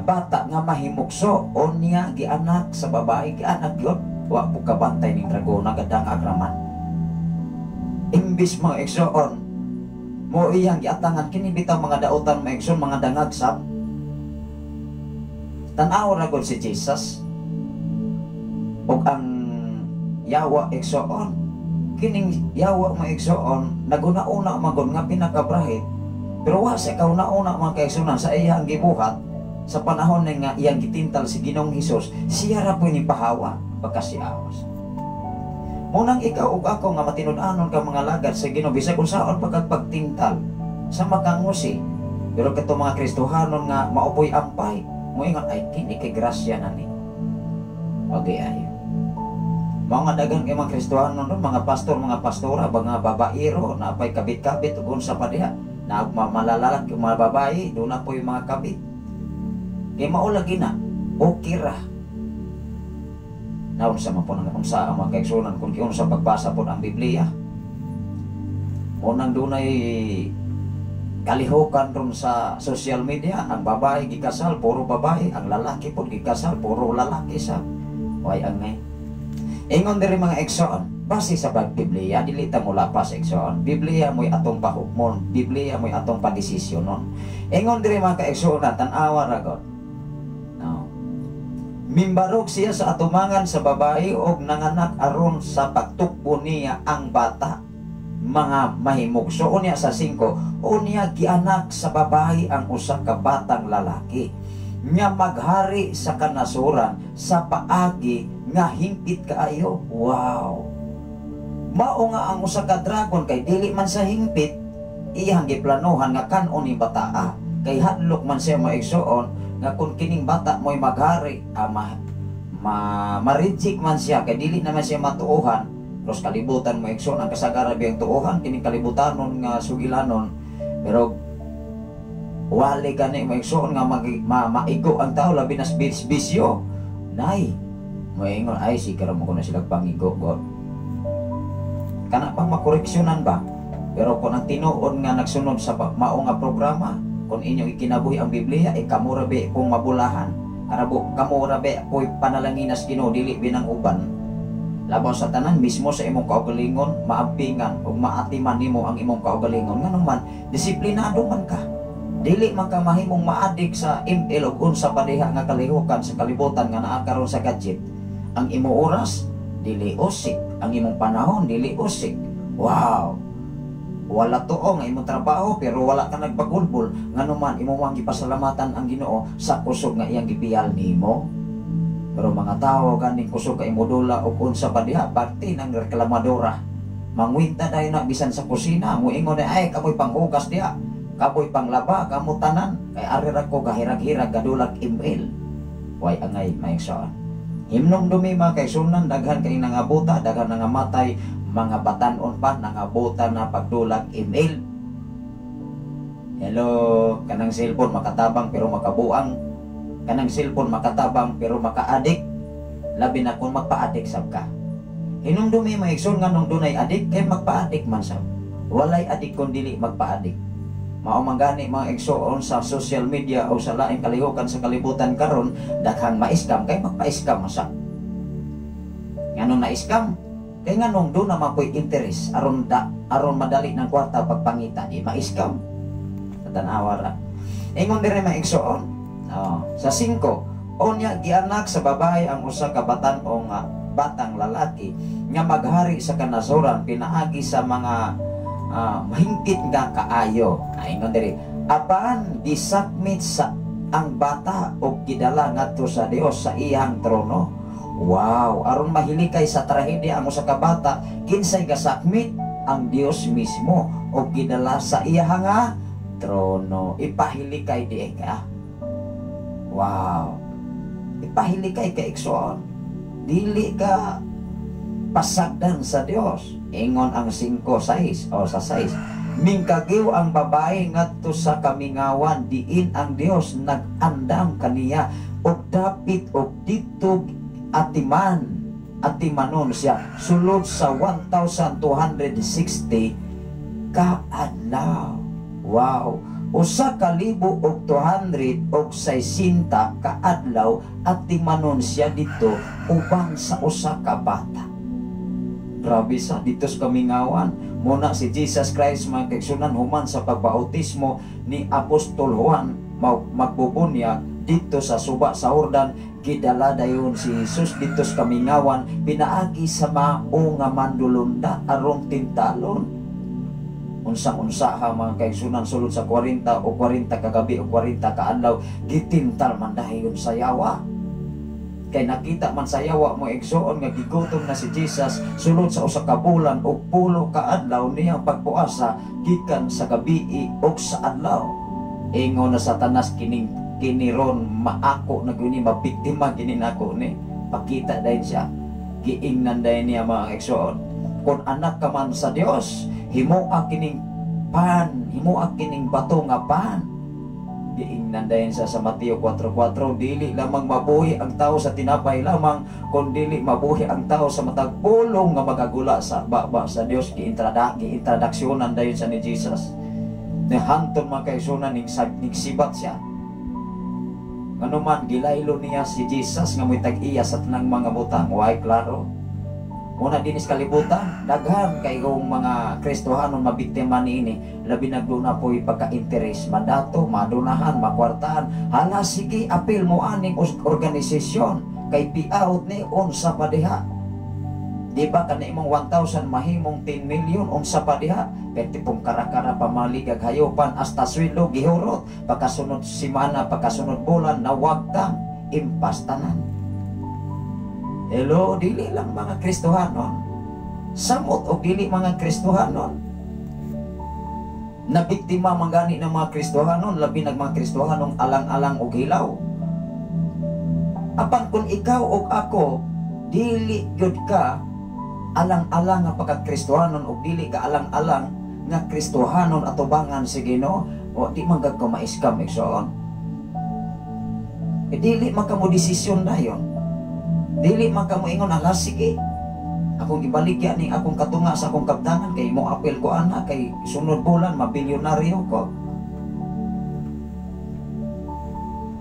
bata nga mahimukso. O niya gianak sa babae, gianak yun. Wa po kabantay ning dragona, gadang agraman. Imbis, mga igsoon, mo iyang giatangan kini bitaw mga dautan, mga igsoon, mga dangag sab. Tan-aw ra gud si Jesus ug ang yawa, igsoon. Kining yawa, mga igsoon, naguna-una man nga pinakabrahit, pero wa sa kauna-una, mga kaigsunan, sa iyang gibuhat sa panahon nga iyang gitintal si Ginoong Hesus. Siya ra po ni pahawa pagka si awas. Munang ikaw ug ako nga matinud-anon ka mga lagad sa Ginoo, bisag unsaon pagkagpagtintal sa makangusi, pero kato mga Kristohanon nga maupoy ampay, moingon, "Ay, kini kay grasya na ni." Okay ayo. Mga dagan kay mga Kristohanon ron, mga pastor, mga pastora, mga babaero, na pay kabit-kabit ug unsa pa diha. Na malalalaki mga babae, doon na po yung mga kabit. Kay mao lagi na, okay ra. Naunsa man po nang unsa ang mga kaigsunan kung giunsa pagbasa po ang Biblia. Unang dunay kalihokan ron sa social media, ang babae gikasal, puro babae, ang lalaki po gikasal, puro lalaki sa way angay. Ingon diri, mga igsoon, base sa Biblia, dili ta mula pa sa igsoon. Biblia mo'y atong pahukmon, Biblia mo'y atong padesisyonon. Ingon diri, mga kaigsoon, tan-awa ra god. No. Mimbarog siya sa atumangan sa babae og nanganak aron sa pagtukbo niya ang bata mga mahimugso. Unya sa 5, unya gianak sa babae ang usa ka batang lalaki nga maghari sa kanasuran sa paagi nga hingpit kaayo. Wow. Mao nga ang usa ka dragon kay dili man sa hingpit, iyang giplanuhan nga kan-on ni bataa. Kay hadlok man siya, maigsuon, nga kung kining bata mo'y maghari, ma, ma-reject man siya kay dili naman siya matuohan. Terus kalibutan mo, igsoon, ang kasagaran biyang tuohan kining kalibutanon nga sugilanon. Pero wali gani mo, igsoon, nga maigo ang tao, labi na sa bisyo. Nay, moingon, "Ay, siguro mo ko na sila pangigo god." Kana pang makoreksyonan ba? Pero kung ang tinuod nga nagsunod sa mao nga programa, kung inyong ikinabuhi ang Biblia, eh kamo ra be kung mabulahan. Karabo, kamo ra be po'y panalangin Ginoo, dili binang uban. Labaw sa tanan, mismo sa imong kaugalingon, maampingan ug maatiman nimo ang imong kaugalingon. Nganong man, disiplinado man ka. Dili man ka mahimong maadik sa ML ug unsa pa diha nga kalihukan sa kalibutan nga naa karon sa gadget. Ang imong oras, dili usik. Ang imong panahon, dili usik. Wow! Wala tuo nga imong trabaho pero wala ka nagpagulbol, ngano man imo mang gipasalamatan ang Ginoo sa kusog nga iyang gibiyal nimo. Pero mga tao ganing kusog ka imodula og unsa pa diha, parte ng reklamadora. Mangwinta dayon na bisan sa kusina, muingon na, "Ay, kamoy panghugas diha, kamoy panglaba, kamo tanan, kay ari ra ko gahirag-hirag gadulag ML." Way angay, maigsoon. Himnom dumi, mga kaigsunan, daghan kay nangabuta, daghan nangamatay, mga batanon pa nangabuta na pagdulag ML. Hello, kanang cellphone makatabang pero makabuang. Kanang cellphone makatabang pero maka-addict. Labi na kung magpa-addict sab ka. Hinumdumi, mga igsoon, nganong dunay adik? Kay magpaadik man sa. Walay adik kung dili magpaadik. Mao man gani, mga igsoon, sa social media o sa laing kalihukan sa kalibutan karon daghang ma-scam kay magpa-scam man sa. Nganong na-scam? Kay nganong duna man po'y interest aron madali ng kwarta pagpangita, di ma-scam. Tanawa ra. Ingon diri, mga igsoon. Oh, sa 5, unya gianak sa babae ang usa ka batan-ong nga batang lalaki nga maghari sa kanasoran pinaagi sa mga mahingpit nga kaayo. Ay, ingon diri, apan gisakmit sa ang bata og gidala ngadto sa Dios sa iyang trono. Wow, aron mahilikay sa trahedya ang usa ka bata, kinsay gasakmit? Ang Dios mismo og gidala sa iyang nga trono. Ipahilikay di ka. Wow. Ipahilikay ka, igsoon. Dili ka pasagdan sa Dios. Ingon ang 5:6 o sa 6. Mingkagiw ang babae ngadto sa kamingawan diin ang Dios nag-andam kaniya og dapit og didto atimanon siya sulod sa 1260 kaadlaw. Wow! 1260 kaadlaw atimanon siya didto uban sa usa ka bata. Grabe sa didto sa kamingawan. Muna si Jesus Christ, mga kaigsunan, human sa pagbautismo ni Apostol Juan magbubunyag didto sa suba sa Jordan, gidala dayon si Jesus didto sa kamingawan pinaagi sa mao nga mandulunda aron tintalon. Unsang unsaha, mga kaigsunan, sulod sa 40 o 40 kagabi o 40 kaadlaw gitintal man dayon sa yawa. Kay nakita man sa yawa, mo igsoon, nga gigutom na si Jesus sulod sa usa ka bulan og 10 ka adlaw niyang pagpuasa gikan sa gabi og sa adlaw. Ingon na Satanas, "Kining kini ron maako na gyud ni, mabiktima kini nako ni." Pakita dayon siya. Giingnan dayon niya, mga igsoon, "Kung anak ka man sa Dios, himoa kining pan, himoa kining bato nga pan." Giingnan dayon sa Mateo 4:4, "Dili lamang mabuhi ang tao sa tinapay lamang, kun dili mabuhi ang tao sa matag pulong nga magagula sa baba sa Dios." Giintroduksyonan dayon sa ni Jesus. Nihanton, mga kaigsunan, ning nigsibat siya. Ngano man gilaylo niya si Jesus nga mo'y tag-iya sa tanang mga butang. Way klaro. Muna dinis kalibutan, daghan kay kung mga Kristohanon mabiktima niini, labi na duna po'y pagka-interes, madato, madunahan, makwartahan. "Hala sige, apil mo aning organisasyon kay payout ni, unsa pa diha? Di ba kana imong 1,000 mahimong 10 million, unsa pa diha?" Pwede pong karakara pamaligag hayopan, hasta sweldo gihurot. Pagkasunod simana, pagkasunod bulan, nawagtang, impastanan. Hello, dili lang mga Kristohanon. Samot og dili mga Kristohanon. Nabiktima man gani ng mga Kristohanon, labi nag mga Kristohanong alang-alang og hilaw. Apan kung ikaw og ako, dili gyud ka alang-alang nga pagka-Kristohanon og dili ka alang-alang nga Kristohanon atubangan si Ginoo, o di man gag ka ma-scam, igsoon. E dili man ka mo desisyon dayon. Dili man ka mo ingon, "Ala sige, akong ibaligya ning akong katunga sa akong kabtangan kay mo apil ko ana kay sunod bulan mabilyonaryo ko."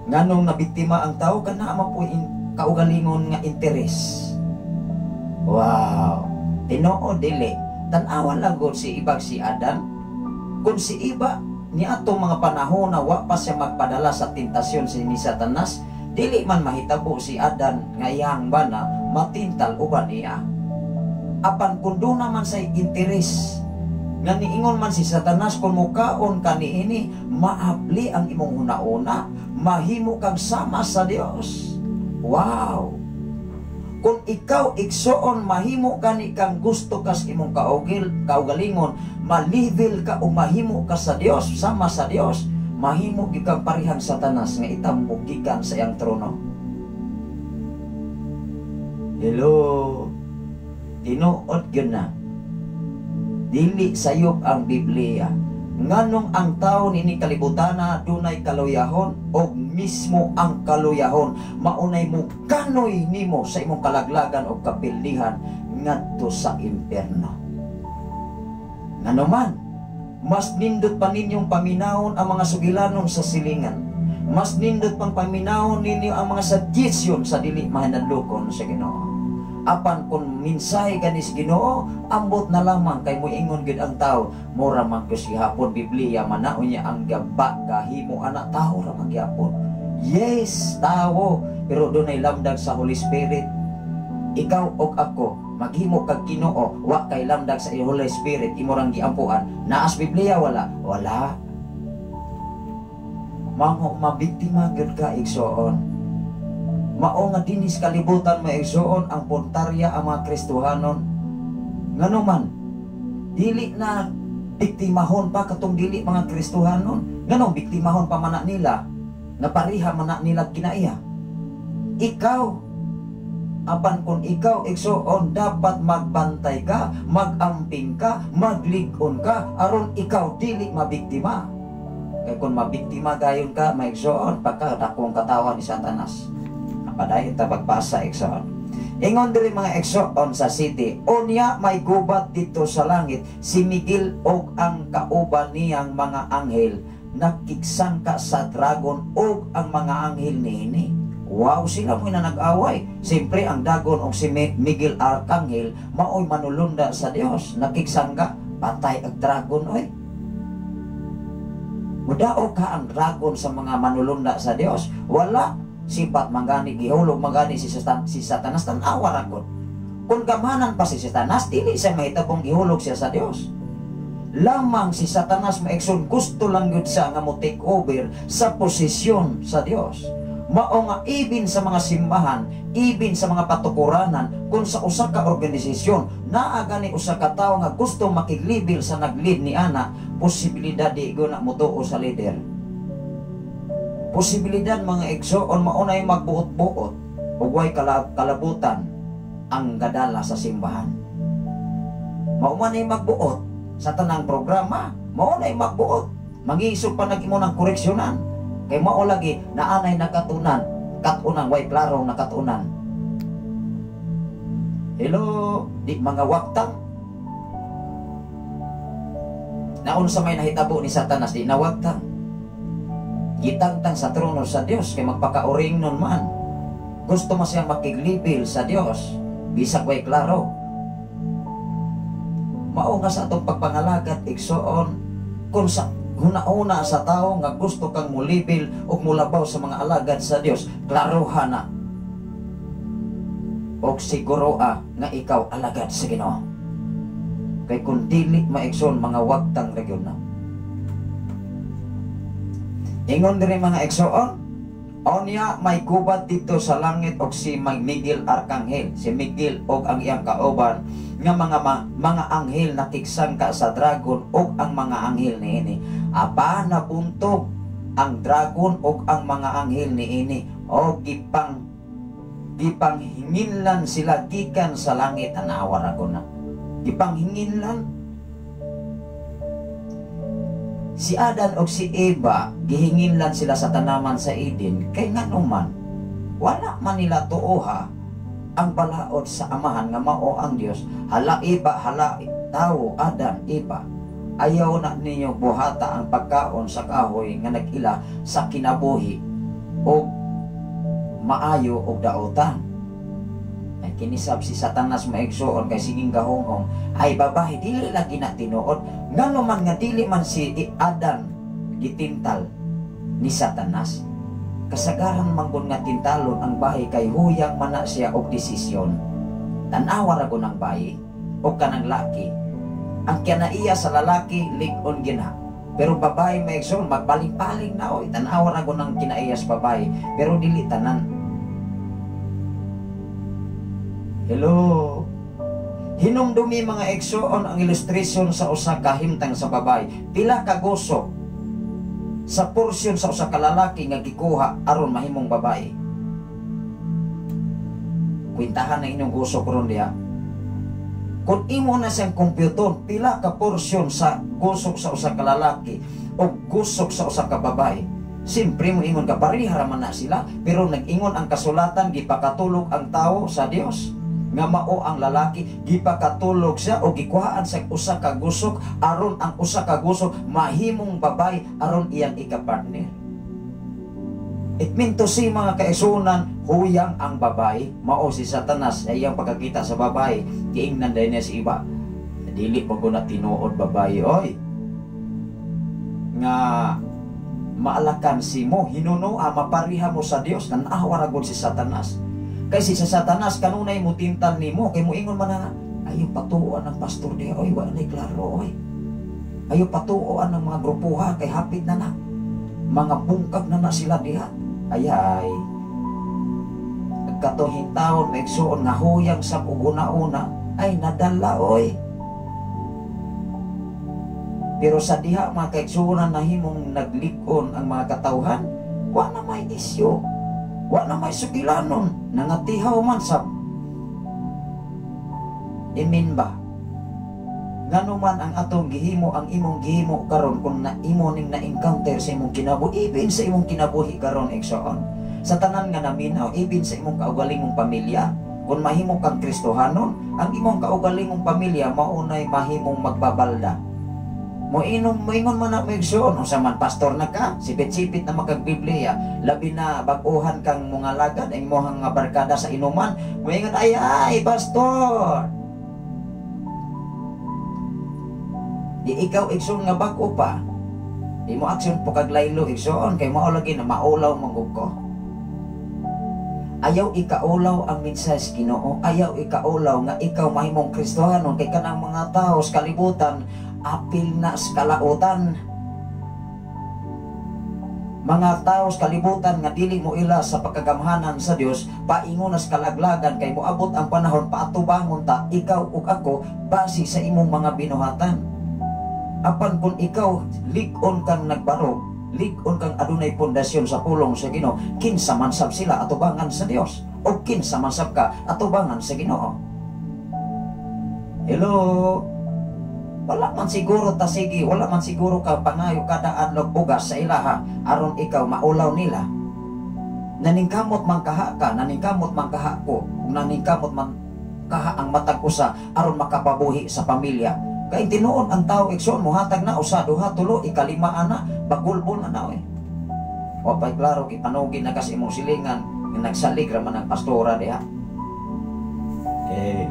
Nganong nabiktima ang tao? Kana man po kaugalingon nga interes. Wow. Tinuod dili? Tan-awa lang gud si ibag si Adan. Kung si iba ni atong mga panahon na wa pa siya magpadala sa tentasyon si ni Satanas, dili man mahitabo si Adan nga iyang bana matintal uban niya. Apan kung duna man say interes nga niingon man si Satanas, "Kung mukaon ka niini, maabli ang imong hunauna, mahimo kang sama sa Dios." Wow! Kung ikaw, igsoon, mahimo gani kang gusto kas imong kaugalingon, malibil ka o mahimo ka sa Dios, sama sa Dios, mahimo gyud kang parihang Satanas nga itambok gikan sa iyang trono. Hello. Tinuod gyud na. Dili sayop ang Biblia. Nganong ang tao nini kalibutana dunay kaluyahon og mismo ang kaluyahon maunay mo kanoy nimo sa imong kalaglagan og kapildihan? ngadto sa impyerno. Nganuman, mas nindot pa ninyong paminawon ang mga sugilanon sa silingan. Mas nindot pang paminawon ninyo ang mga suggestion sa dili mahinadlokon sa Ginoo. Apan kung mensahe gani sa Ginoo, ambot na lamang kay moingon gid ang tao, mura man ko sihapon Biblia man na unya ang gaba gahimo ana, tao ra man gyapon. Yes, tao, pero dunay lamdag sa Holy Spirit. Ikaw og ako, maghimo kag Ginoo, wa kay lamdag sa Holy Spirit, imo rang giampuan. Naas Biblia wala? Wala. Mango mabiktima gyud ka, igsoon. Mao nga dinis kalibutan, mga igsoon, ang puntarya ang mga Kristohanon. Ngano man, dili na biktimahon pa katong dili mga Kristohanon. Nganong biktimahon pa man na nila, nga pareha man na nila kinaiya? Ikaw, apan kung ikaw, igsoon, dapat magbantay ka, magamping ka, maglig-on ka, aron ikaw dili mabiktima. Kay kung mabiktima gayon ka, mga igsoon, pagka dakong katawan ni Satanas. Padayon ta pagbasa, igsoon. Ingon diri, mga igsoon, sa 7, "Unya may gubat dito sa langit, si Miguel og ang kauban niyang mga anghel nakigsangka sa dragon og ang mga anghel niini." Wow, sila mo na nag-away. Siyempre, ang dragon og si Miguel Arcangel maoy manulunda sa Dios. Nakigsangka, patay ang dragon oy. Mudao ka ang dragon sa mga manulunda sa Dios? Wala. Sipat mangani gihulog mangani si Satanas, tan-awa ra gud. Kung gamanan pa si Satanas, dili siya mahitabong gihulog siya sa Dios. Lamang si Satanas, mga igsoon, gusto lang yun siya nga mo take over sa posisyon sa Dios. Mao nga ibin sa mga simbahan, ibin sa mga patukuranan, kung sa usa ka organisasyon naa gani usa ka tawo nga gusto makiglibil sa nag-lead ni ana, posibilidad di ko na motuo sa leader. Posibilidad, mga igsoon, maunay magbuot-buot ug way kalabutan ang gadala sa simbahan. Mao man ay magbuot sa tanang programa, mao nay magbuot. Mangisog pa nag imo ng koreksyonan. Kay mao lagi naanay nakatunan, katunan way klarong nakatunan. Hello, di mga waktang. Naunsa may nahitabo ni Satanas, di nawagtang. Gitangtang sa trono sa Dios kay magpakauring nun man. Gusto mo siyang makiglibil sa Dios, bisag way klaro. Mao nga sa atong pagpangalagat, igsoon, kung sa huna-huna sa tao nga gusto kang mulibil o mulabaw sa mga alagad sa Dios, klaroha na. Og siguro nga ikaw alagad sa Ginoo. Kay kung dili, mga igsoon, mga wagtang ra gyud na. Ingon diri, mga igsoon, "Onya may gubat dito sa langit og si Miguel Arkanghel, si Miguel og ang iyang kauban nga mga anghel nakigsangka sa dragon og ang mga anghel niini. Apan nabuntog ang dragon og ang mga anghel niini og gipanghinginlan sila gikan sa langit." Tanawa ra ko na. Gipanghinginlan. Si Adan og si Eva, gihinginlan sila sa tanaman sa Eden kay ngano man wala man nila tuoha ang balaod sa amahan nga mao ang Dios. Hala Eva, hala tawo, Adan, Eva, ayaw na ninyo buhata ang pagkaon sa kahoy nga nag-ila sa kinabuhi og maayo og daotan. Ay kinisab si Satanas, mga igsoon, kay siging gahongong ay babae dili lagi na tinuod. Ngano man nga dili man si Adan gitintal ni Satanas? Kasagaran manggod nga tintalon ang bahi kay huyang man na siya og desisyon. Tan-awa ra gud ang bahi o kanang laki. Ang kinaiya sa lalaki lig-on gina. Pero babae, mga igsoon, magbaling-baling na oy. Tan-awa ra gud ang kinaiya sa babae, pero dili tanan. Hello. Hinumdumi, mga igsoon, ang illustration sa usa ka himtang sa babae. Pila ka gusok sa porsyon sa usa ka lalaki nga gikuha aron mahimong babae? Kwentahan na inyong gusok ron diha. Kung imo na siyang kompyuton, pila ka porsyon sa gusok sa usa ka lalaki o gusok sa usa ka babae? Siyempre mo ingon ka pareha ra man na sila, pero nag-ingon ang kasulatan gipakatulog ang tao sa Dios. Nga mao ang lalaki, gipakatulog siya o gikuhaan sa usa ka gusok aron ang usa ka gusok mahimong babay aron iyang ikapartner. It mean to say, mga kaigsuonan, huyang ang babae, mao si Satanas ay iyang pagkakita sa babae, giingnan din niya si iba. Dili pa ko na tinuod babae, oy. Nga maalakan si mo, hinuno, mapariha mo sa Dios, nanawa ra gud si Satanas. Kay si sa Satanas kanunay mo tintal nimo, kay moingon man na, "Ayo patuoan ang pastor diha, oy, wa nay klaro, oy. Ayo patuoan ang mga grupuha kay hapit na na. Mga bungkag na na sila diha." Ayay. Katong hintawon, maigsuon nga huyang sa ug una, ay nadala, oy. Pero sa diha, mga kaigsuonan, nahimong naglig-on ang mga katawhan, wa na may isyu. Wa na may sugilanon, nangatihaw man sab. Imin ba? Ngano man ang atong gihimo, ang imong gihimo karon, kung na imo ning na-encounter sa imong kinabuhi, ibin sa imong kinabuhi karon, igsoon. Sa tanan nga naminaw, ibin sa imong kaugalingong pamilya, kung mahimo kang Kristohanon, ang imong kaugalingong pamilya maunay mahimong magbabalda. Mo inom moingon man na mo, igsoon, unsa man, pastor na ka, sipit-sipit na makag-Biblia, labi na bag-uhan kang mga lagad, ang imong nga barkada sa inuman, moingon, "Ay ay pastor." Di ikaw, igsoon, nga bag-o pa. Di mo aksyon po kag laylo, igsoon, kay mao lagi na maulaw manggug ko. Ayaw ikaulaw ang mensahe sa Ginoo, ayaw ikaulaw nga ikaw mahimong Kristohanon kay kanang mga tao sa kalibutan apil na sa kalautan. Mga tao sa kalibutan nga dili mo ila sa pagkagamhanan sa Dios, paingon na sa kalaglagan kay moabot ang panahon paatubangon ta ikaw ug ako base sa imong mga binuhatan. Apan kung ikaw lig-on kang nagbarog, lig-on kang adunay pundasyon sa pulong sa Ginoo, kinsa man sab sila atubangan sa Dios o kinsa man sab ka atubangan sa Ginoo. Hello. Wala man siguro ta sige, wala man siguro ka pangayo kada adlaw bugas sa ilaha aron ikaw maulaw nila. Naningkamot man kaha ka, naningkamot man kaha ko, naningkamot man kaha ang matag usa aron makapabuhi sa pamilya. Kay tinuod ang tao, igsoon, mohatag na usa, duha, tulo, ikalima ana, bagulbol na na oy. Wa pa'y klaro, gipanugin na kasi imong silingan nga nagsalig ra man ang pastora diha. Eh,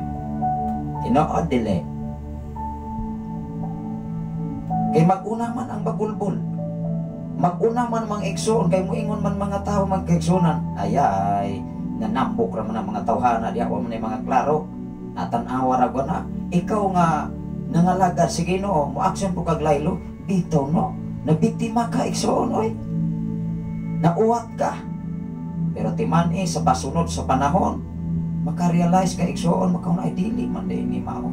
tinuod dili. Kay mag-una man ang bagulbol. Mag-una man mga igsoon kay moingon man mga tao magkaigsuonan. Ay ay, nanambok ra man ang mga tawhana diha, wa man ay mga klaro. Natan-awa ra na. Ikaw nga nangalagad sa Ginoo, mo aksyon po kag laylo, bitaw no. Nabiktima ka, igsoon, oy. Nauwat ka. Pero timan eh sa pasunod sa panahon, makarealize ka, igsoon, makauna ay dili man din ni mao.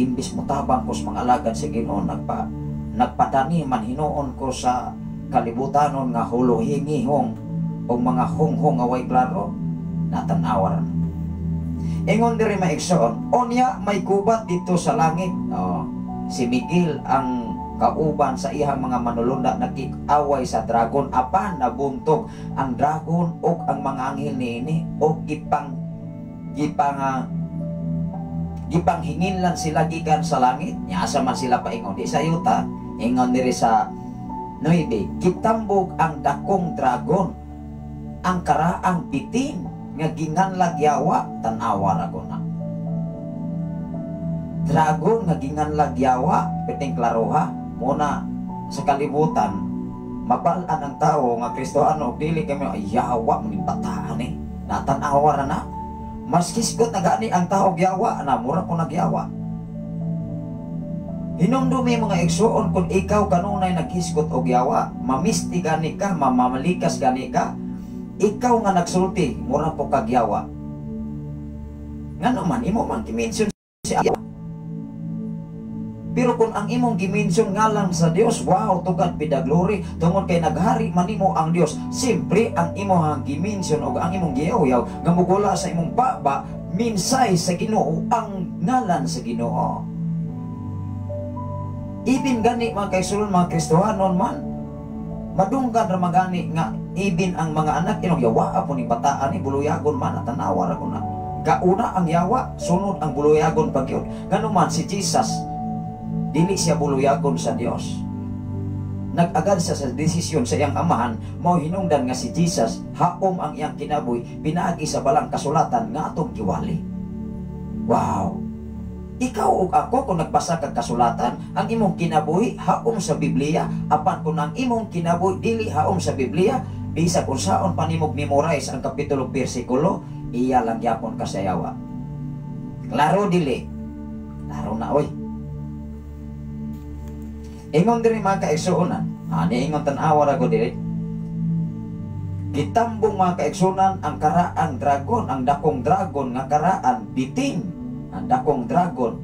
Imbis mo tabang ko sa mga alagad sa Ginoo, nagpadani man hinuon ko sa kalibutanon nga hulohingihong o mga honghong nga way klaro, natanawa ra. Ingon diri, maigsoon, unya may gubat dito sa langit. Oh, si Miguel ang kauban sa iyang mga manulunda nakig-away sa dragon apan nabuntog ang dragon ug ang mga anghel niini og gipang gipang gipanghinginlan sila gikan sa langit. Nya asa man sila paingon? Di sa yuta. Ingon diri sa 9, gitambog ang dakong dragon, ang karaang bitin nga ginganlag yawa. Tan-awa ra ko na. Dragon nga ginganlag yawa, piting klaroha. Muna sa kalibutan, mabal-an ang tao nga Kristohano dili kami ay yawa mo ning bataan eh. Natan-awa ra na. Mas kisgot na gani ang tao yawa na mura ko nagyawa. Hinumdumi, mga igsuon, kung ikaw kanunay naghisgot og yawa, mamisti gani ka, mamamalikas gani ka, ikaw nga nagsulti, mura po kag yawa. Ngano man, imo man gimension si yawa. Pero kung ang imong gimension ngalan sa Dios, wow, to God be the glory, tungod kay naghari man nimo ang Dios, siyempre ang imong gimension o ang imong giyaw-yaw nga mugula sa imong baba, minsay sa Ginoo, ang ngalan sa Ginoo. Ibin gani, mga kaigsuonan, mga Kristohanon man, madunggan ra magani nga ibin ang mga anak inog yawa po ni bataan ni buluyagon man at tanawa ra ko na. Kauna ang yawa, sunod ang buluyagon pagyud. Nganuman si Jesus, dili siya buluyagon sa Dios. Nag-agad siya sa desisyon sa iyang amahan, mao hinungdan nga si Jesus haom ang iyang kinabuhi pinaagi sa balang kasulatan nga atong giwali. Wow! Ikaw ug ako, kung nagbasa kag kasulatan, ang imong kinabuhi haom sa Biblia, apan kung ang imong kinabuhi dili haom sa Biblia, bisag unsaon pa nimog memorize ang kapitulo, bersikulo, iya lang gyapon ka sa yawa. Klaro dili? Klaro na, oy. Ingon diri, mga kaigsuonan, ani ingon, tan-awa ra ko diri. Gitambong, mga kaigsuonan, ang karaang dragon, ang dakong dragon nga karaan bitin, ang dakong dragon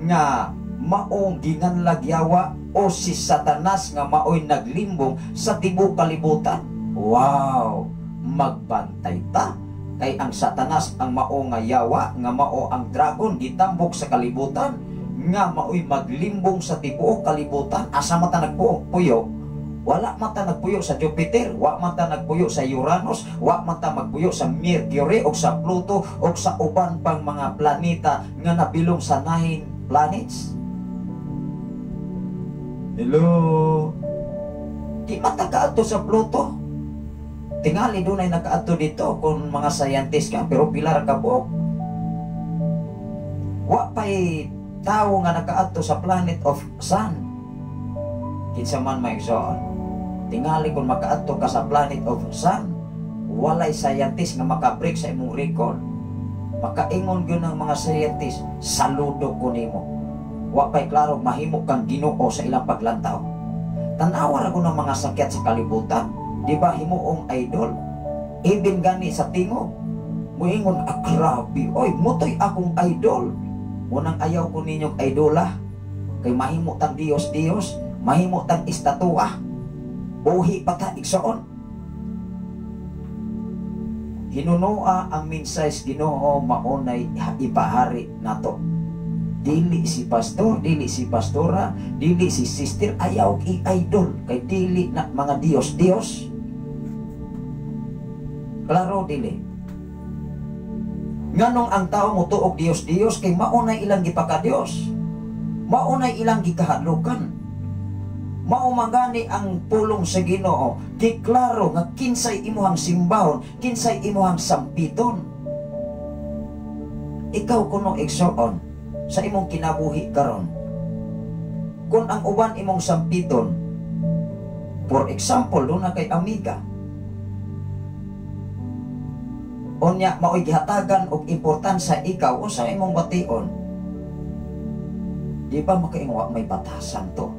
nga maong ginganlag yawa o si Satanas nga maoy naglimbong sa tibuok kalibutan. Wow! Magbantay ta kay ang Satanas, ang mao nga yawa nga mao ang dragon, gitambok sa kalibutan nga maoy maglimbong sa tibuok kalibutan. Asa man ta nagpuyo? Wala man ta nagpuyo sa Jupiter, wa man ta nagpuyo sa Uranus, wa man ta magpuyo sa Mercury o sa Pluto o sa uban pang mga planeta nga nabilong sa nine planets. Hello? Di man ta kaadto sa Pluto. Tingali dunay nakaadto dito kung mga scientist ka, pero pila ra ka buok. Wa pa'y tawo nga nakaadto sa planet of Sun. Kinsa man may igsoon. Tingali kung makaadto ka sa planet of Sun, walay scientist nga makabreak sa imong record. Makaingon gyud ng mga scientist, "Saludo ko nimo." Wa pa'y klaro mahimo kang Ginoo sa ilang paglantaw. Tanawa ra ko ng mga sakyat sa kalibutan, di ba himuong idol? Even gani sa tingog, muingon, "Ah, grabe, oy, mao to'y akong idol." Munang ayaw ko ninyong idola, kay mahimo tang Diyos Diyos, mahimo tang estatua. Buhi pa ta, igsoon. Hinunoa ang mensahe Ginoo maunay ipahari nato. Dili si pastor, dili si pastora, dili si sister, ayaw i-idol kay dili na mga Diyos Diyos. Klaro dili? Nganong ang tao mo tuog Diyos Diyos? Kay maunay ilang gipaka-Diyos. Maunay ilang gikahadlukan. Mao magani ang pulong sa Ginoo, giklaro nga kinsay imuhang simbahon, kinsay imuhang sampiton. Ikaw kuno, igsoon, sa imong kinabuhi karon. Kung ang uban imong sampiton, for example, duna kay amiga, unya mao'y gihatagan og importansya ikaw, unsa imong bation? Di ba makaingon, "Wa may batasan to?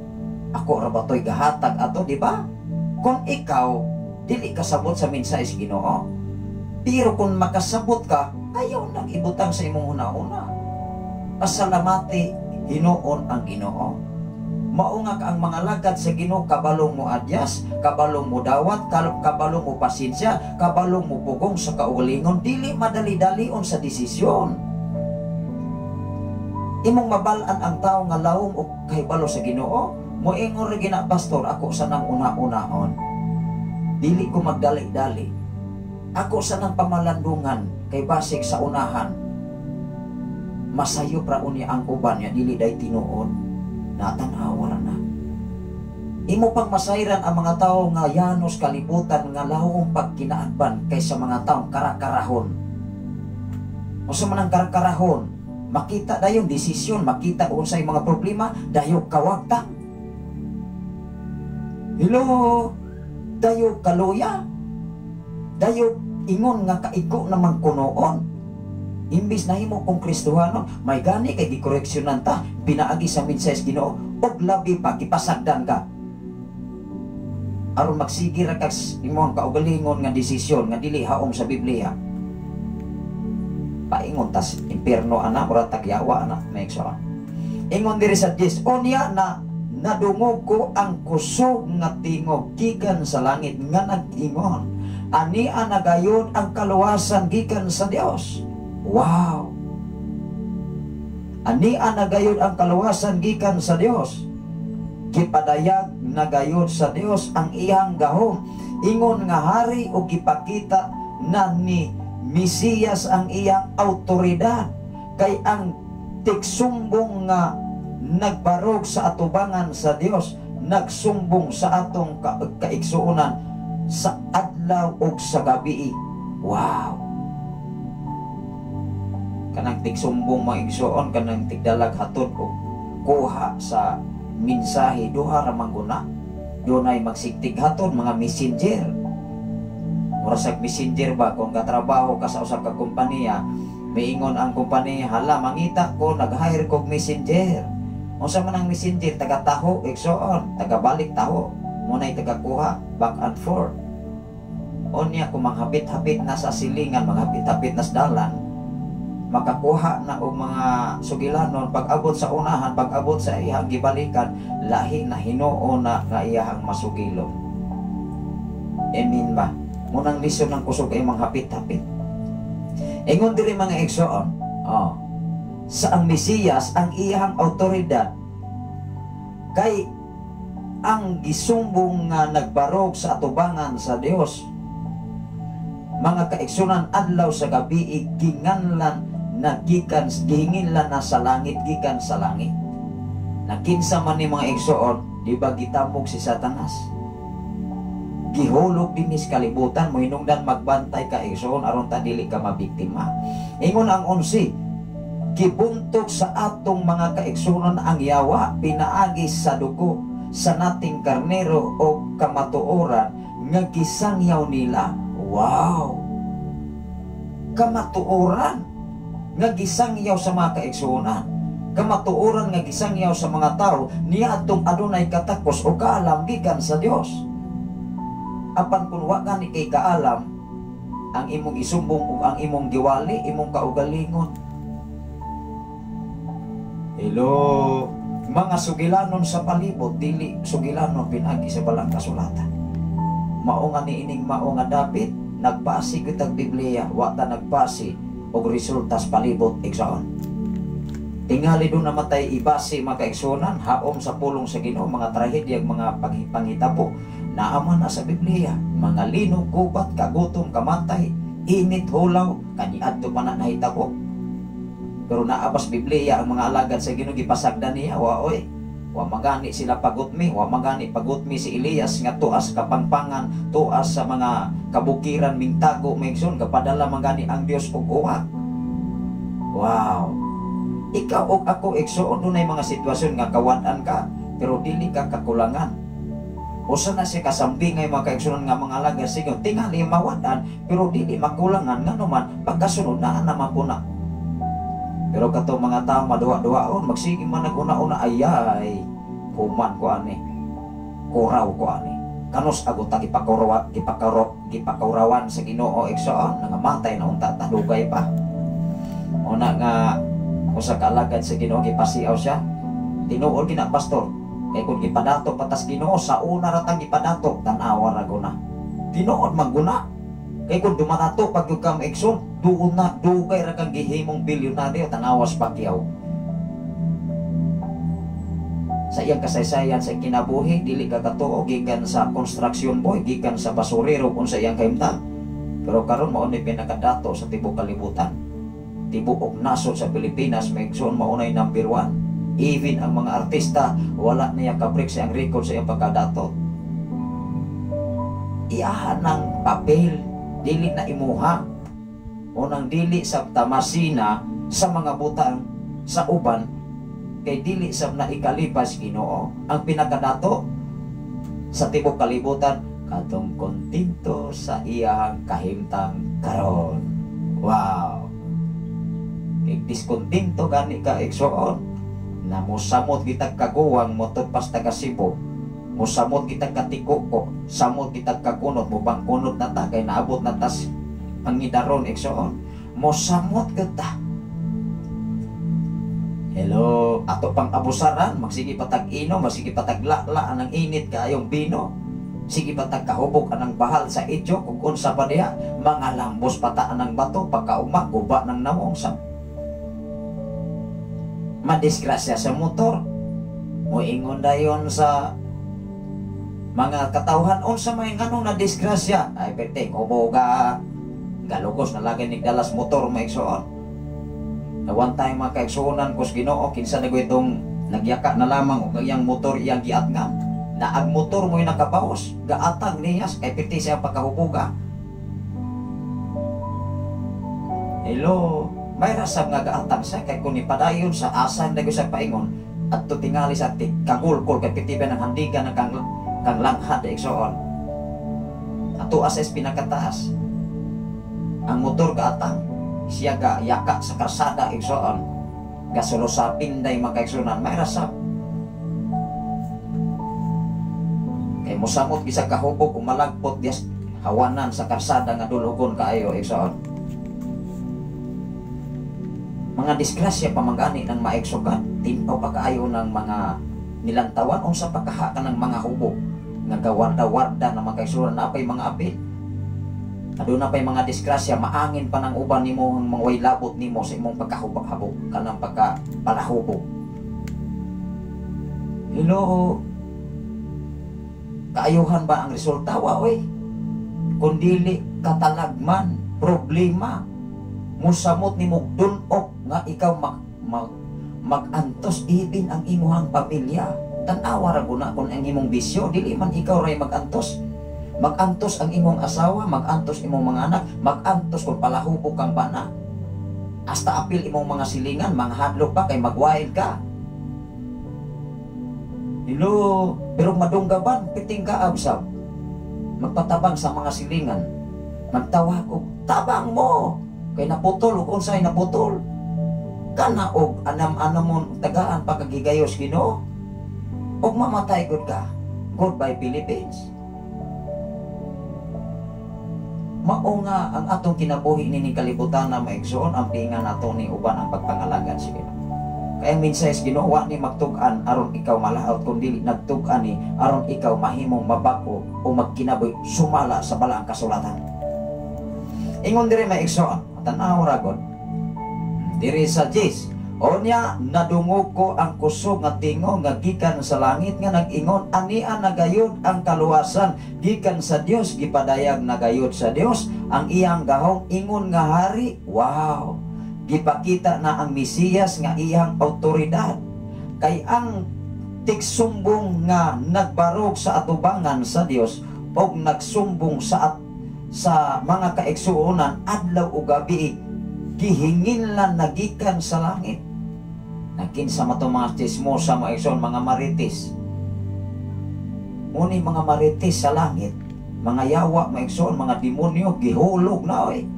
Ako ra ba to'y gahatag ato?" Di ba? Kung ikaw dili kasabot sa mensahe sa Ginoo. Pero kung makasabot ka, ayaw nang ibutang sa imong huna-huna. Pasalamati hinuon ang Ginoo. Mao nga ang mga lagad sa Ginoo kabalong mo adyas, kabalong mo dawat, kabalong mo pasensya, kabalong mo pugong sa kaugalingon, dili madali-dalion sa desisyon. Imong mabal-an ang tao nga lawom og kahibalo sa Ginoo, moingon ra gina, "Pastor, ako sa nang una-unaon. Dili ko magdali-dali. Ako sa nang pamalandungan kay basig sa unahan. Masayop ra unya ang uban niya, dili day tinuod." Natanawa ra na. Imo pang masayran ang mga tao nga yanos kalibutan nga lawom pagkinaadban kaysa mga taong karakarahon. Unsa man ang karakarahon? Makita dayon desisyon, makita unsay mga problema, dayo kawagtang. Hello, dayo kaluya. Dayo ingon nga kaigo naman kunoon. Imbis nahimo kong Kristohano, may gani kay gikoreksyonan ta, pinaagi sa mensahe sa Ginoo, og labi pa gipasagdan ka. Aron magsige ra kag imong kaugalingon nga desisyon nga dili haom sa Biblia. Paingon tas impierno ana, ora tagyawa ana, may igsoon. Ingon diri sa 10, unya na nadungog ko ang kusog nga tingog gikan sa langit nga nag-ingon, "Ania na gayud ang kaluwasan gikan sa Dios." Wow! Ania na gayud ang kaluwasan gikan sa Dios. Gipadayag na gayud sa Dios ang iyang gahom ingon nga hari ug gipakita na ni Mesiyas ang iyang autoridad kay ang tigsumbong nga nagbarog sa atubangan sa Dios, nagsumbong sa atong kaigsuonan sa adlaw ug sa gabi. Wow, kanang tigsumbong, mga igsuon, kanang tigdalag hatod og kuha sa mensahe, duha ra man guna. Dunay magsigtig hatod, mga messenger. Mura sa messenger ba, kung katrabaho ka sa usa ka kompanya, miingon ang kompanya, "Hala, mangita ko, nag-hire kog messenger." Unsa man ang messenger? Taga-taho, igsoon, taga-balik taho. Munay taga-kuha, back and forth. Unya kung manghapit-hapit na sa silingan, manghapit-hapit na sa dalan, makakuha na og mga sugilanon. Pag abot sa unahan, pag abot sa iyang gibalikan, lahi na hinuo na nga iyahang masugilon. Amen ba? Munang lisod ng kusog ay manghapit-hapit. Ingon diri, mga igsoon, oh, sa ang Mesiyas ang iyahang autoridad kay ang gisumbong nga nagbarog sa atubangan sa Dios, mga kaigsunan, adlaw sa gabi, ginganlan na gikan, gihinginlan na sa langit, gikan sa langit. Na kinsa man ni, mga igsoon? Di ba gitamog si Satanas, gihulog dinhi sa kalibutan? Mo hinungdan magbantay ka, igsoon, aron ta dili ka mabiktima. Ingon ang 11, gibuntog sa atong mga kaigsuonan ang yawa pinaagi sa dugo sa nating karnero o kamatuoran nga gisangyaw nila. Wow, kamatuoran nga gisangyaw sa mga kaigsuonan, kamatuoran nga gisangyaw sa mga tao niya atong adunay katakos o kaalam gikan sa Dios. Apan kung wa gani kay kaalam, ang imong isumbong ug ang imong giwali imong kaugalingon. Hello, mga sugilanon sa palibot, dili sugilanon pinagi sa balang kasulatan. Mao nga niining mao nga David nagbase gyud tag Biblia, wa ta nagbase og resultas palibot, igsoon. Tingali do namatay ibase, mga kaigsuonan, haom sa pulong sa Ginoo. Mga trahedya, mga panghitabo, naaman na sa Biblia. Mga linog, gubat, kagutom, kamatay, init, hulaw, kaniadto pa na nahitabo. Pero naabas Biblia ang mga alagad sa Ginoo gipasagdan niya? Wa oy. Wa magani sila pagutmi, wa magani pagutmi si Elias nga tuas kapangpangan, tuas sa mga kabukiran mingtago, mga, kapadala magani ang Dios og uwak. Wow. Ikaw og ako, igsoon, dunay mga sitwasyon nga kawad-an ka pero dili ka kakulangan. Usa na siya kasambingay, mga kaigsuonan, nga mga alagad sige tingali mawad-an pero dili makulangan, ngano man pagkasunod naa naman po na. Pero katong mga tao maduha-duhaon, magsige man naguna-una, "Ayay, human ko ani. Kuraw ko ani. Kanus agot ta gipakurawa, gipakurawan sa Ginoo, igsoon, nangamatay na unta ta, dugay pa." Una nga usa ka alagad sa Ginoo gipasiaw siya. "Tinuod gina, pastor. Kay kung gipadato patas Ginoo sa una ra tang gipadato, tan-awa ra guna. Tinuod man guna. Kay kung dumadato pag yung kang igsoon, duon na, dugay ra kang gihimong bilyonaryo, tanawas Pacquiao." Sa iyang kasaysayan sa kinabuhi, dili ka katuo, gikan sa construction boy, gikan sa basurero kung sa iyang kahimtang. Pero karon mao ni pinakadato sa tibuok kalibutan. Tibuok nasod sa Pilipinas, may igsoon, maunay number one. Even ang mga artista, wala niya kabreak sa iyang record sa iyang pagkadato. Iyahan ng papel, dili na imuha. Unang dili sa tamasina sa mga butang sa uban kay dili sab na ikalipas Ginoo. Ang pinakadato sa tibuok kalibutan katong kontento sa iyang kahimtang karon. Wow. Kay diskontento gani ka, igsoon, na mosamot kitag kaguwang motor pas taga Cebu. Mosamot kitag katikuko, samot kitag kakunot, mubangkunot na ta kay naabot na tas pangidaron, igsoon. Mosamot kita. Hello, ato pang abusaran, magsige patag ino, magsige patag lala anang init kaayong bino. Sige patag kahubog anang bahal sa idyo, kung unsa pa diha, mga lambos pata anang bato, pagkauma, guba ng nawong sa madisgrasya sa motor. Moingon dayon sa mga katawhan, "Unsa may nganong na disgrasya?" "Ay, perte, huboga." Galugos na lagi nigdalas motor, mga igsoon. Na one time, mga kaigsuonan ko sa Ginoo, kinsa na itong nagyaka na lamang og iyang motor iyang giatngan. Na ang motor mo'y nakabawas, gaatang niya kay piti siya pagkahubuga. Hello, may rasab nga gaatang siya kay kung ipadayon sa asan na sa paingon at tingali sa kagulkol kay piti ba ng handigan ng kang langhad, igsoon. Ato asa is pinakataas. Ang motor gaatang siya ga yaka sa karsada, igsoon. Gasulo sa pinday, mga kaigsuonan, may rasab. Kay mosamot isa kahubog ug malagpot dias hawanan sa karsada nga dulugon kaayo, igsoon. Mga disgrasya pamangani ng maigsugan, tinaw pa kaayo ng mga nilantawan unsa pagkaha ka ng mga hubog nga gawarda-warda na mga kaigsuonan na pay mga apil. Aduna pay mga disgrasya, maangin pa ng uban nimo ang mga way labot nimo sa imong pagkahubog-habog kanang pagkapalahubog. Hello, kaayuhan ba ang resulta? Wa oy. Kung dili katalagman, problema, musamot nimo dunok nga ikaw magantos ibin ang imuhang pamilya. Tan-awa ra guna kung ang imong bisyo, dili man ikaw ray magantos. Magantos ang imong asawa, magantos imong mga anak, magantos kung palahubog kang bana. Hasta apil imong mga silingan, mga hadlok pa kay magwild ka. Hello, pero madunggaban, piting ka absab. Magpatabang sa mga silingan, magtawag og tabang mo. Kay naputol og unsay naputol. Kana og anam-anamon tagaan pagkagigayos Ginoo. Og mamatay gud ka. Goodbye Philippines. Mao nga ang atong kinabuhi nining kalibutan na maigsoon ang pinga nato ni uban ang pagpangalagad sa Ginoo. Kaya mensahe sa Ginoo wa ni magtug-an aron ikaw malaot kun dili nagtug-an ni aron ikaw mahimong mabag-o o magkinabuhi sumala sa balaang kasulatan. Ingon diri maigsoon, tan-aw ra gud. Diri sa Jis, onya nadungog ko ang kusog nga tingo nga gikan sa langit nga nag-ingon, ania nagayod ang kaluwasan gikan sa Dios, gipadayag nagayod sa Dios ang iyang gahong ingon nga hari. Wow, gipakita na ang Mesiyas nga iyang autoridad. Kay ang tigsumbong nga nagbarog sa atubangan sa Dios og nagsumbong sa mga kaigsuonan adlaw ug gabi, gihinginlan nagikan sa langit. Nakinsa mato mga chismosa, mga igsoon, mga marites. Muni mga marites sa langit, mga yawa, mga igsoon, mga demonyo, gihulog na oy.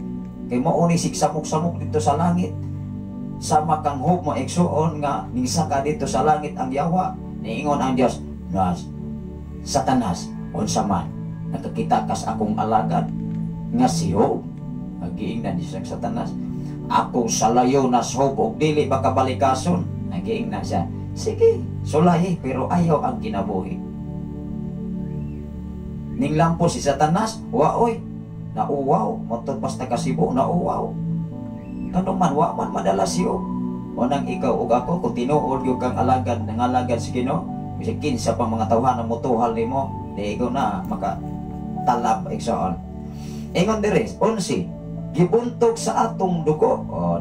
Kay mao ni sigsamok-samok dito sa langit. Sama kang hope, mga igsoon, nga nisaka dito sa langit ang yawa. Niingon ang Dios, Nas, Satanas, unsa man, nakakita kas akong alagad nga si Job. Nagiingnan siya sa Satanas. Ako sa layo na sob og dili ba kabalikason. Nagiingnan siya, sige, sulayi, pero ayaw ang kinabuhi. Ninglampo si Satanas, waoy, nauwaw, matod basta kasibo, nauwaw. Kano man, wa man madala siyo. Unang ikaw ug ako, kung tinuod yung kang alagad, nangalagad si Ginoo, bisag kinsa pang mga tawhan ang motuhal nimo, di ikaw na makatalab igsoon. Ingon diri, 11, gibuntog sa atong dugo. O,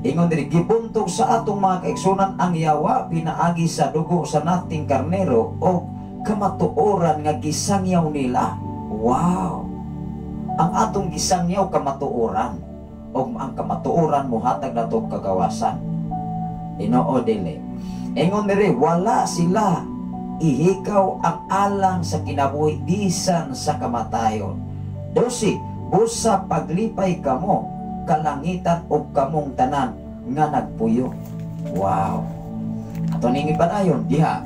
ingon diri, gibuntog sa atong mga kaigsunan ang yawa pinaagi sa dugo sa nating karnero o kamatuoran nga gisangyaw nila. Wow! Ang atong gisangyaw kamatuoran, o ang kamatuoran mohatag nato kagawasan. Tinoo dili. Ingon diri, wala sila ihikaw ang alang sa kinabuhi bisan sa kamatayon. 12, busa paglipay kamo kalangitan og kamong tanan nga nagpuyo. Wow. Ato ning ipadayon diha.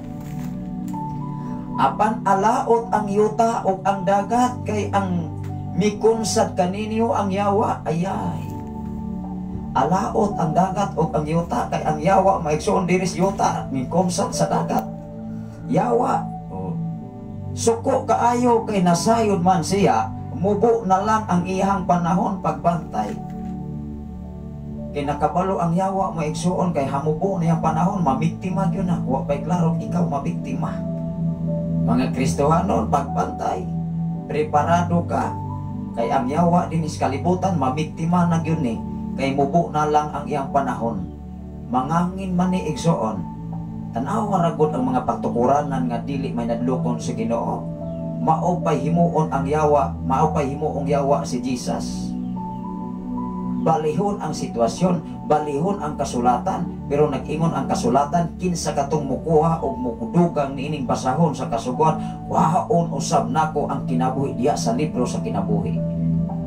Apan alaot ang yuta og ang dagat kay ang mikunsad kaninyo ang yawa. Ayay. Alaot ang dagat og ang yuta kay ang yawa maigsoon diri sa yuta mikunsad sa dagat. Yawa. Oh. Suko kaayo kay nasayod man siya, mubo na lang ang iyang panahon pagbantay. Kay nakabalo ang yawa maigsoon kay hamubo na iyang panahon, mamiktima gyud na. Wa pay klaro ikaw mabiktima. Mga Kristohanon, pagbantay, preparado ka. Kay ang yawa dinhi sa kalibutan, mabiktima na gyud ni, kay mubo na lang ang iyang panahon. Mangangin man ni, igsoon. Tan-awa ra gud ang mga pagtukuranan nga dili may nadlokon sa Ginoo. Mao pay himuon ang yawa, mao pay himuong yawa si Jesus. Balihon ang sitwasyon, balihon ang kasulatan, pero nag-ingon ang kasulatan, kinsa katong mukuha og mudugang niining basahon sa kasuguan, kuhaon usab nako ang kinabuhi diya sa libro sa kinabuhi.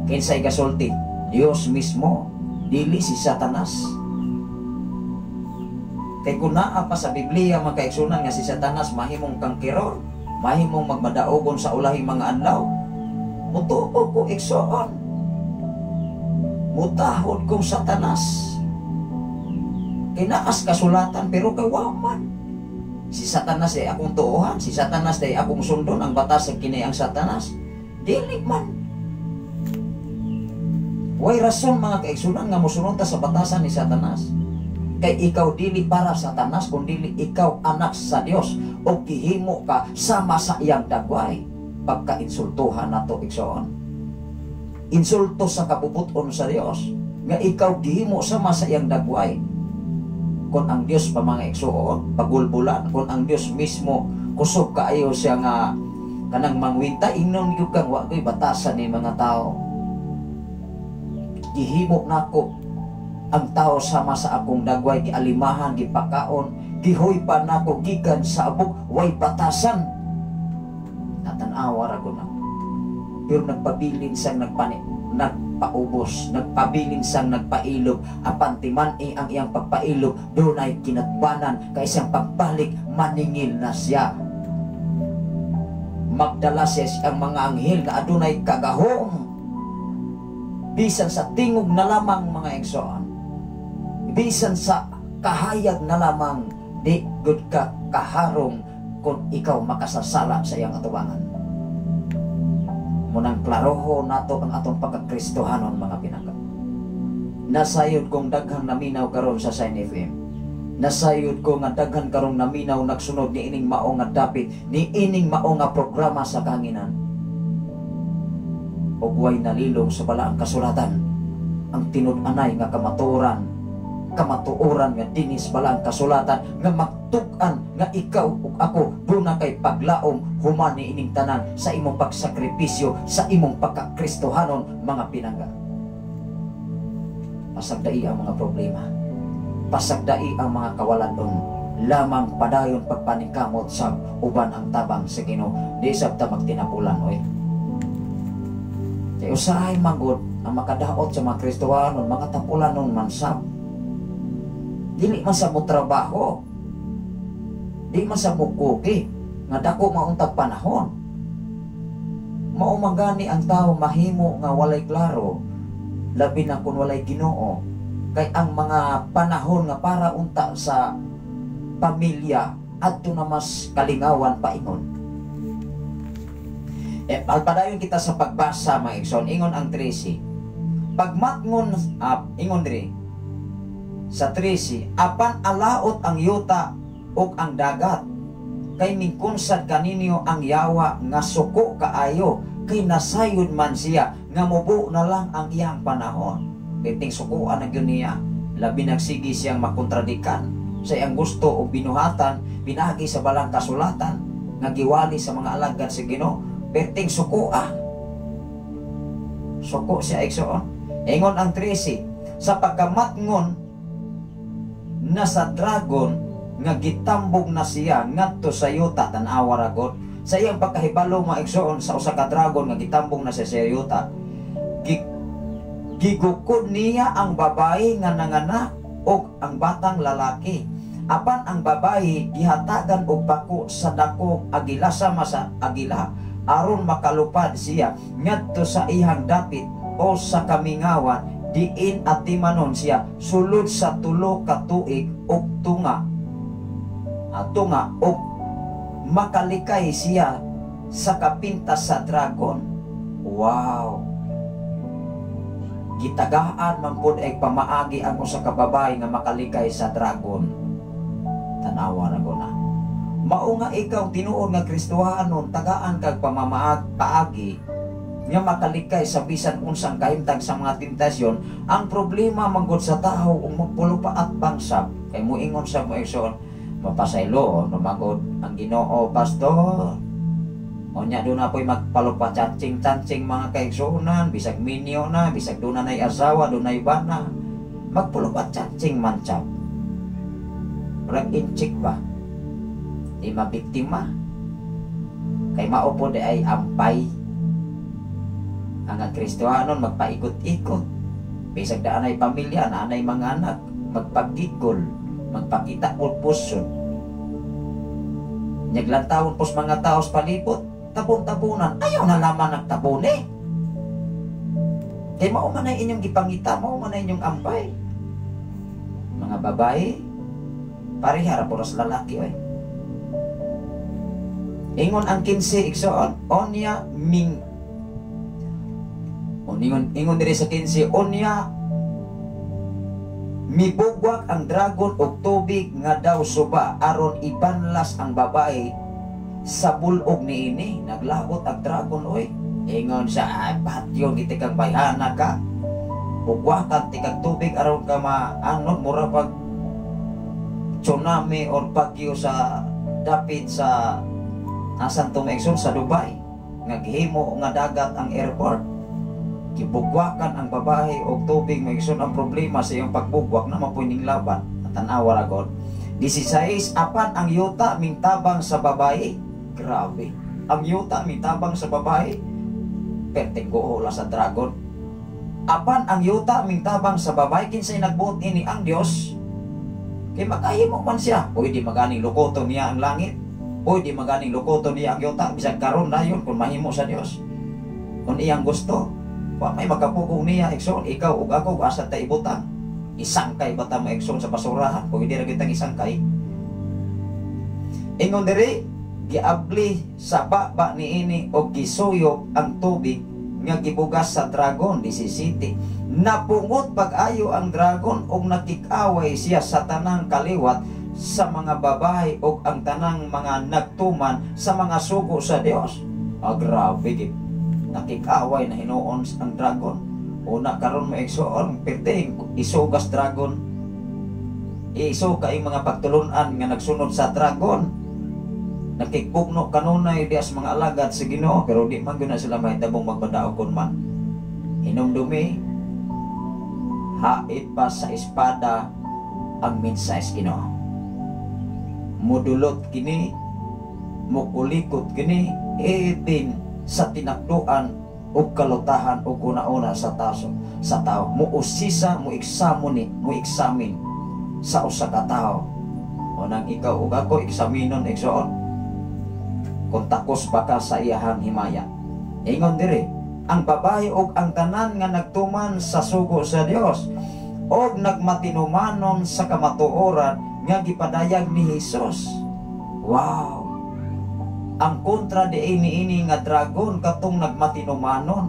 Kinsay gasulti? Dios mismo, dili si Satanas. Kay kung naa pa sa Biblia, mga kaigsunan, nga si Satanas mahimong conqueror, mahimong magmadaogon sa ulahing mga adlaw, mutuo ko, igsoon. Mutahod kong Satanas. Kay naas kasulatan, pero kay waman. Si Satanas ay akong tuohan, si Satanas ay akong sundon, ang batas sa kini ang Satanas. Dili man. Way rason, mga kaigsunan, nga mosunod ta sa batasan ni Satanas. Kay ikaw dili para sa Satanas, kun dili ikaw anak sa Dios o gihimo ka sama sa iyang dagway. Pagka-insultuhan nato, igsoon. Insulto sa kabubuton sa Dios nga ikaw gihimo sama sa iyang dagway. Kung ang Dios pa, mga igsuon, pagulbulan, kung ang Dios mismo kusog kaayo siya nga kanang mangwinta, ingnon gyud kang wa ko'y batasan ni mga tao. Gihimo nako ang tao sama sa akong dagway, gialimahan, gipakaon, gihoy pa nako gikan sa abog, way batasan. Natanawa ra ko na. Pero nagpabilin siyang nagpaubos, nagpabilin siyang nagpailob, apan timan-i ang iyang pagpailob, dunay kinatbanan, kay siyang pagbalik, maningil na siya. Magdala siya ang mga anghel na adunay kagahom. Bisan sa tingog na lamang, mga igsoon, bisan sa kahayag na lamang, di gud ka kaharong kung ikaw makasasala sa iyang atubangan. Munang klaroho nato ang atong pagkakristohanon, mga pinangga. Nasayod kong daghang naminaw karon sa Shine FM. Nasayod ko nga daghan karong naminaw, nagsunod ni ining mao nga dapit, ni ining mao nga programa sa kahanginan. Ug way nalilong sa balaang kasulatan ang tinud-anay nga kamatuoran, kamatuoran nga dinhi sa balaang kasulatan nga magtug-an nga ikaw ug ako duna kay paglaom human ni ining tanan sa imong pagsakripisyo, sa imong pagkakristohanon, mga pinangga. Pasagdai ang mga problema, pasagdai ang mga kawaladon, lamang padayon pagpaningkamot sa uban ang tabang sa Ginoo. Di sab ta magtinapulan oy. Kay usahay magod ang makadaot sa mga Kristohanon, mga tapulanon man sab. Dili man sa mo trabaho, di man sa mo kuki nga dako mauntag panahon. Mao man gani ang tao mahimo nga walay klaro, labi na kung walay Ginoo, kay ang mga panahon nga para unta sa pamilya, adto na mas kalingawan paingon. Eh, padayon kita sa pagbasa, mga igsoon. Ingon ang 13. Pagmatngon, ingon diri sa 13, apan alaot ang yuta ug ang dagat, kay mingkunsad kaninyo ang yawa nga suko kaayo, kay nasayod man siya nga mubo na lang ang iyang panahon. Piting sukuan na gyud niya, labi nagsigi siyang makontradikan sa iyang gusto o binuhatan pinagi sa balang kasulatan nga giwali sa mga alagad sa Ginoo. Perting suko ah. Suko siya, igsoon. Ingon ang 13, sa pagkamatngon na sa dragon nga gitambog na siya ngadto sa yuta. Tan-awa ra gud sa iyang pagkahibalo, mga igsoon, sa usa ka dragon nga gitambog na siya sa yuta. Gigukod niya ang babae nga nanganak og ang batang lalaki. Apan ang babae gihatagan og bako sa dakong agila, sama sa agila, aron makalupad siya ngadto sa iyang dapit o sa kamingawan, diin atimanon siya sulod sa 3 ka tuig og tunga. Ato nga og makalikay siya sa kapintas sa dragon. Wow! Gitagaan man pud ay pamaagi ang usa ka babae nga makalikay sa dragon. Tanawa ra ko na. Mao nga ikaw tinuod nga Kristohanon, tagaan kag pamamaag paagi. nga makalikay sa bisan unsang kahimtang sa mga tentasyon. Ang problema manggod sa tao ug magpulupa at bangsab kay moingon sa mo, igsoon, mapasaylo no manggod ang Ginoo, pastor. Unya doon na po'y magpalupa chatsing-chatsing, mga kaigsuonan, bisag minyo na, bisag doon na na'y asawa, doon na'y bana. Magpulupa chatsing man siya. Murag inchik ba? Di mabiktima. Kay mao po di ay ampay. Ang Kristohanon magpaikot-ikot. Bisag daan ay pamilya, naanay mga anak, magpagigol, magpakita pulpuson. Nyaglan taon pos mga tao sa palibot, tabon-tabonan, ayaw na lamang nagtabon eh. Kay mao man ay inyong gipangita, mao man ay inyong ampay. Mga babae, pareha ra po sa lalaki oy. Ingon ang 15, igsoon, onya ming ingon ingon diri sa 15, onya mibugwak ang dragon og tubig nga daw suba aron ibanlas ang babae sa bulog niini. Naglabot ang dragon oy. Ingon sa ay patyon giti kang bayhana ka. Bugwakan tikag tubig aron ka maanod, mura pag tsunami or bagyo sa dapit sa asan to, mga, sa Dubai nga gihimo nga dagat ang airport. Gibugwakan ang babae og tubig, mga igsoon. Ang problema sa iyong pagbugwak na mapuy ning laban. Tan-awa ra god. 16, apan ang yuta mingtabang sa babae. Grabe, ang yuta mitabang sa babae, perting la sa dragon. Apan ang yuta mingtabang sa babae. Kinsay nagbuot ini? Ang Dios. Kay makahimo man siya. Pwede maganing lukoto niya ang langit, pwede maganing lukoto niya ang yuta bisag karon dayon kung mahimo sa Dios, kung iyang gusto. Wa may makapugong niya, igsoon. Ikaw ug ako, asa ta ibutang? Isangkay ba ta, mga igsoon, sa basurahan? Pwede ra kitang isangkay. Ingon diri, giabli sa baba niini og gisuyop ang tubig nga gibugas sa dragon. 17, napungot pag-ayo ang dragon og nakik-away siya sa tanang kaliwat sa mga babae og ang tanang mga nagtuman sa mga sugo sa Dios. Ah, grabe gid, nakik-away na hinuon ang dragon. Una karon mo, igsoon, perting isugas dragon, isuga ang mga pagtulunan nga nagsunod sa dragon. Nakikbugno kanunay dias mga alagad sa Ginoo, pero di man gyud na sila mahitabong magbadaog kun man hinumdumi hait pa sa espada ang mensahe sa Ginoo. Mudulot kini, mukulikot kini even sa tinakduan ug kalutahan ug una-una sa taso sa tao. Muusisa, mueksamo ni, mueksamin sa usa ka tawo. O nang ikaw ug ako eksaminon, igsoon, kung takos ba ka sa iyahang himaya. Ingon diri, ang babae ug ang tanan nga nagtuman sa sugo sa Dios og nagmatinumanon sa kamatuoran nga gipadayag ni Hesus. Wow! Ang kontra di ini ini nga dragon, katong nagmatinumanon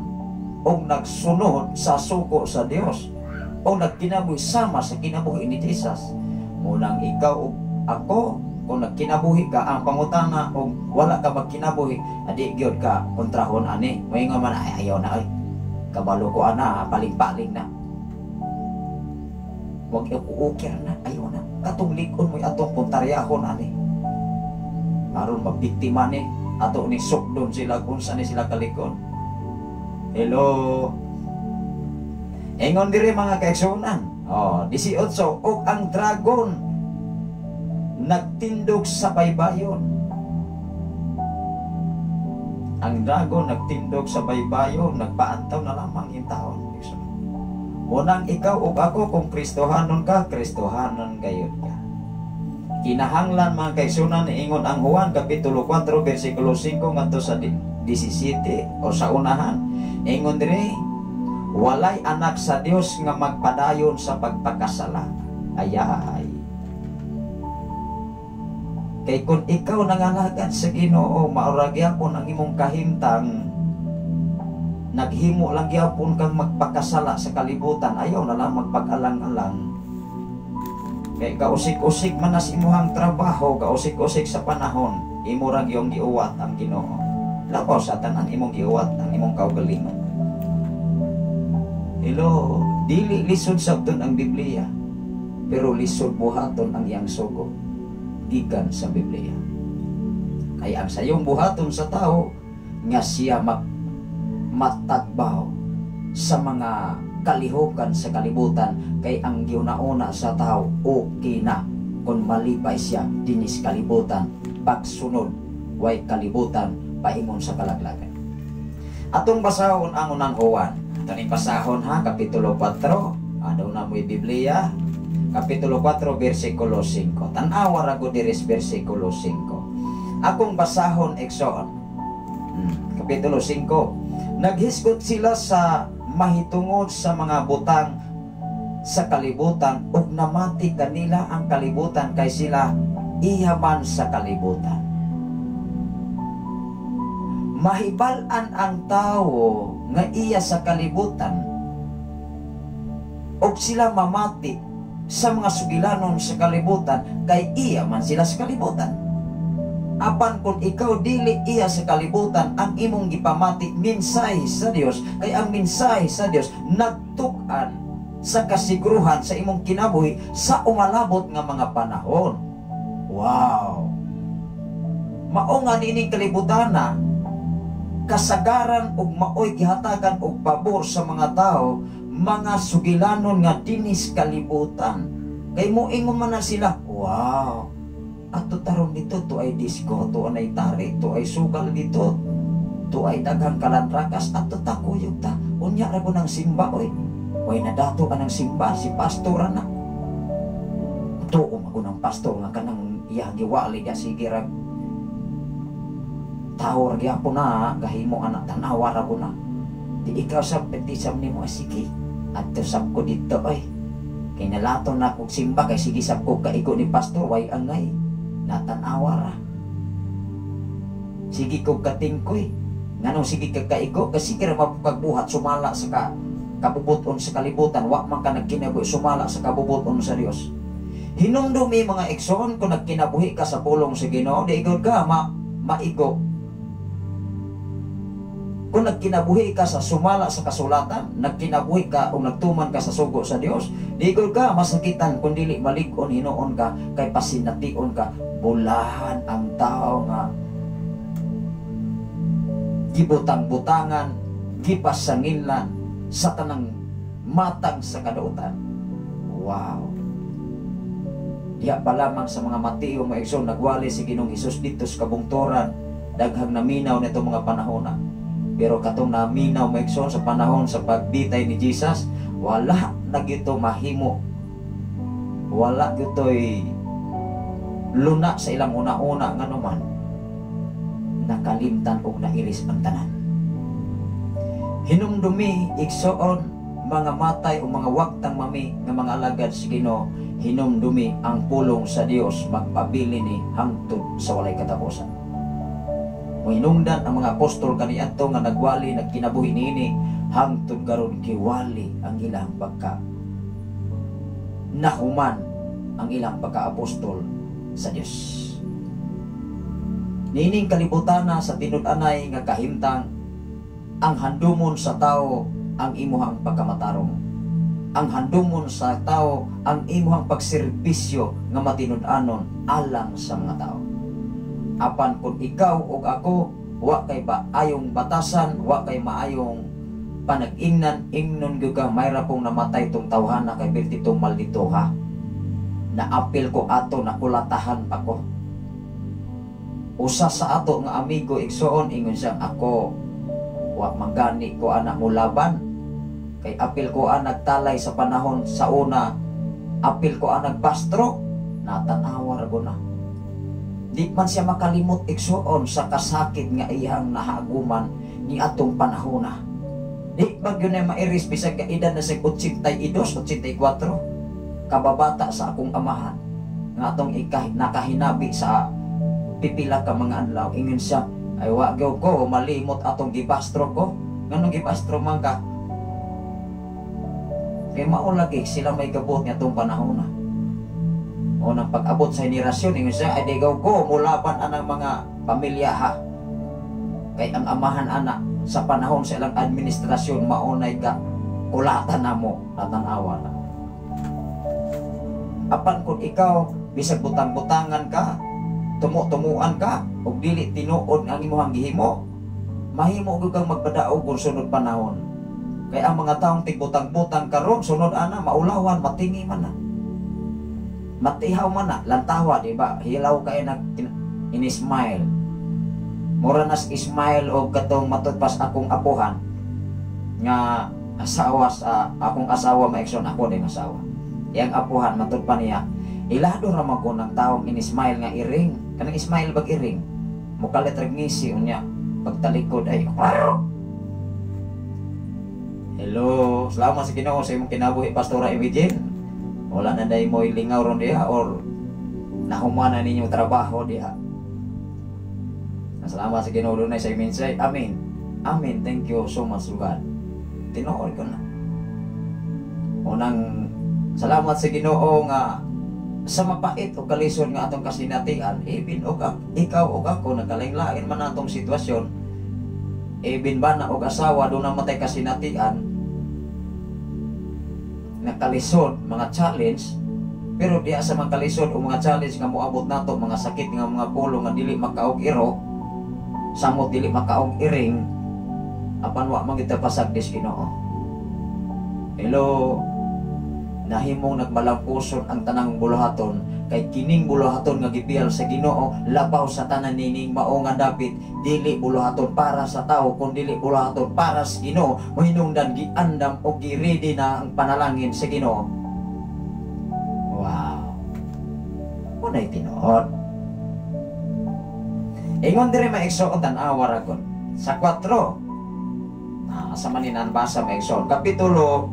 og nagsunod sa sugo sa Dios o nagkinabuhi sama sa kinabuhi ni Jesus. Munang ikaw ug ako, kung nagkinabuhi ka, ang pangutana, og wala ka magkinabuhi, adi gyud ka kontrahon ani. Moingon man, "Ay, ayaw na oy. Kabalo ko ana, paling-paling na. Wag ukir na, ayaw na." Katong lig-on mo'y atong puntaryahon ani. Aron mabiktima ni, ato ni sukdon sila kung saan ni sila kalikon. Hello. Ingon diri, mga kaigsuonan. Oh, 18, ug ang dragon nagtindog sa baybayon. Ang dragon nagtindog sa baybayon, nagpaantaw na lamang yung taon. Unang ikaw ug ako, kung Kristohanon ka, Kristohanon gayud ka. Kinahanglan, mga kaigsuonan, ingon ang Juan kapitulo 4 bersikulo 5 ngadto sa 17 o sa unahan. Ingon diri, walay anak sa Dios nga magpadayon sa pagpakasala. Ayay. Kay kung ikaw nangalagad sa Ginoo, maura gyapon ang imong kahimtang, naghimo lang gyapon kang magpakasala sa kalibutan, ayaw na lang magpag-alang-alang. Kay kausik-usik man nas imuhang trabaho, kausik-usik sa panahon, imo ra gyung giuwat ang Ginoo. Labaw sa tanan, imong giuwat ang imong kaugalingon. Hello, dili lisod sabton ang Biblia, pero lisod buhaton ang iyang sugo gikan sa Biblia. Kaya ang sayong buhaton sa tao nga siya matagbaw sa mga kalihukan sa kalibutan, kay ang giuna-una sa tao, okay na kung malipay siya dinis kalibutan, pagsunod way kalibutan paingon sa kalaglagan. Atong basahon ang Unang Juan. Taning basahon ha, Kapitulo 4. Ano na mo'y Biblia? Kapitulo 4, versikulo 5. Tan-awa ra ko diris versikulo 5. Akong basahon, igsoon. Kapitulo 5. Naghisgot sila sa mahitungod sa mga butang sa kalibutan ug namati kanila ang kalibutan kay sila iya man sa kalibutan. Mahibal-an ang tao nga iya sa kalibutan og sila mamati sa mga sugilanon sa kalibutan kay iya man sila sa kalibutan. Apan kung ikaw dili iya sa kalibutan, ang imong gipamati mensahe sa Dios, kay ang mensahe sa Dios nagtuk-an sa kasiguruhan sa imong kinabuhi sa umalabot nga mga panahon. Wow! Mao nga niining kalibutan na kasagaran og maoy gihatagan og pabor sa mga tao, mga sugilanon nga dinis kalibutan. Kay moingon man na sila, "Wow, ato taron dito, to ay disco, to ay tari, to ay sugal dito, to ay daghang kalanrakas, ato ta kuyog ta, unya ra ko ng simba, oy. Way nadato ka ng simba, si pastor na. Tuo ko ng pastor nga kanang iyang giwali niya, sige rag tao ra gyapon na gahimo anak, tanawa ra ko na." Di ikaw sab pwede sab nimo, "Ay, sige, adto sab ko dito oy. Kay nalaton na kog simba kay sige sab ko kaigo ni pastor, way angay natanawa ra. Sige kog katingkoy." Nganong sige ka kaigo? Kasi sige ra mapagbuhat sumala sa kabubuton sa kalibutan, wa man ka nagkinabuhi sumala sa kabubuton sa Dios. Hinumdumi, mga igsoon, kung nagkinabuhi ka sa pulong sa Ginoo, di igod ka maigo. Kung nagkinabuhi ka sa sumala sa kasulatan, nagkinabuhi ka o nagtuman ka sa sugo sa Dios, di igod ka masakitan kung dili malig-on hinuon ka kay pasination ka. Bulahan ang tao nga gibutang-butangan, gipasanginlan sa tanang matang sa kadautan. Wow! Diha pa lamang sa mga Mateo, mga igsoon, nagwali si Ginoong Hesus dito sa kabungtoran, daghang naminaw nito mga panahon na. Pero katong naminaw, mga igsoon, sa panahon sa pagbitay ni Jesus, wala na gito mahimo. Wala gito'y luna sa ilang una-una, nganuman nakalimtan og nairis ang tanan. Hinumdumi, igsoon, mga matay o mga wagtang mami nga mga alagad sa Ginoo, hinumdumi ang pulong sa Dios magpabili ni hangtod sa walay katapusan. Mohinungdan ang mga apostol kaniadto nga nagwali, nagkinabuhi niini, hangtod karon giwali ang ilang pagka nahuman ang ilang pagka-apostol sa Dios. Niining kalibutana sa tinud-anay nga kahimtang, ang handumon sa tao ang imuhang pagkamatarong. Ang handumon sa tao ang imuhang pagserbisyo nga matinud-anon alang sa mga tao. Apan kung ikaw ug ako wa kay ba ayong batasan, wa kay maayong panag-ingnan, ingnon gyud ka, "Mayra pong namatay tong tawhana kay birti tong maldito ha. Naapil ko ato, nakulatahan pa ko." Usa sa ato nga amigo, igsoon, ingon siya, "Ako wa manggani ko anak mo laban kay apil ko ang nagtalay sa panahon sa una, apil ko ang nagbastro, natanawa ra ko na." Di man siya makalimot, igsoon, sa kasakit nga iyang nahaguman ni atong panahona. Di ba gyud na mairis bisag ka edad na sa 82, 84, kababata sa akong amahan nga atong nakahinabi sa pipila ka mga adlaw. Ingon siya, "Ay, wa gyud ko malimot atong gibastro ko." Nganong gibastro man ka? Kay mao lagi sila may gabot nga atong panahona. O nang pag-abot sa henerasyon, ingon siya, "Ay, di gaw ko mulaban anang mga pamilya ha." Kay ang amahan ana sa panahon sa ilang administrasyon maunay ka kulatan namo natanawa na. Apan kung ikaw bisag butang-butangan ka, tumo-tumuan ka ug dili tinuod ang imong gihimo, mahimo gyud kang magpadaog kung sunod panahon. Kay ang mga taong tigbutang-butang karon sunod ana maulawan, matingi man na. Matihaw man na, lantawa, di ba? Hilaw kay nag ini-smile. Mura nas smile og katong matud pas akong apuhan nga asawa sa akong asawa, maigsoon, ako din asawa. Iyang apuhan matud pa niya, ilado ra man ko ng taong ini-smile nga iring. Kanang smile bag iring. Mukalit rag ngisi, unya pagtalikod ay. Hello, salamat sa Ginoo sa imong kinabuhi, Pastora Imigin. Wala na day mo lingaw ron diha or nahumana ninyong trabaho diha. Salamat sa Ginoo dunay sa iminsay. Amen. Amen. Thank you so much, God. Tinuod ko na. Unang salamat sa Ginoo nga sa mapait o kalisod nga atong kasinatian, even og ikaw og ako nagkalain-lain man atong sitwasyon, even ba na og asawa doon na matay kasinatian, nakalisod, mga challenge, pero diya sa mga kalisod o mga challenge nga moabot nato, mga sakit nga mga pulo nga dili makaog iro, samot dili makaog iring, apan wa man kita pasagdi sa Ginoo. Hello, nahimong nagmalampuson ang tanang buluhaton kay kining buluhaton nga gipiyal sa Ginoo labaw sa tanan nining mao nga dapit. Dili buluhaton para sa tao kun dili buluhaton para sa Ginoo. Mahinungdan giandam o giready na ang panalangin sa Ginoo. Wow, unay tinuod. Ingon diri, maigsoon, tan-awa ra gud sa 4. Sa maninan basa, maigsoon, kapitulo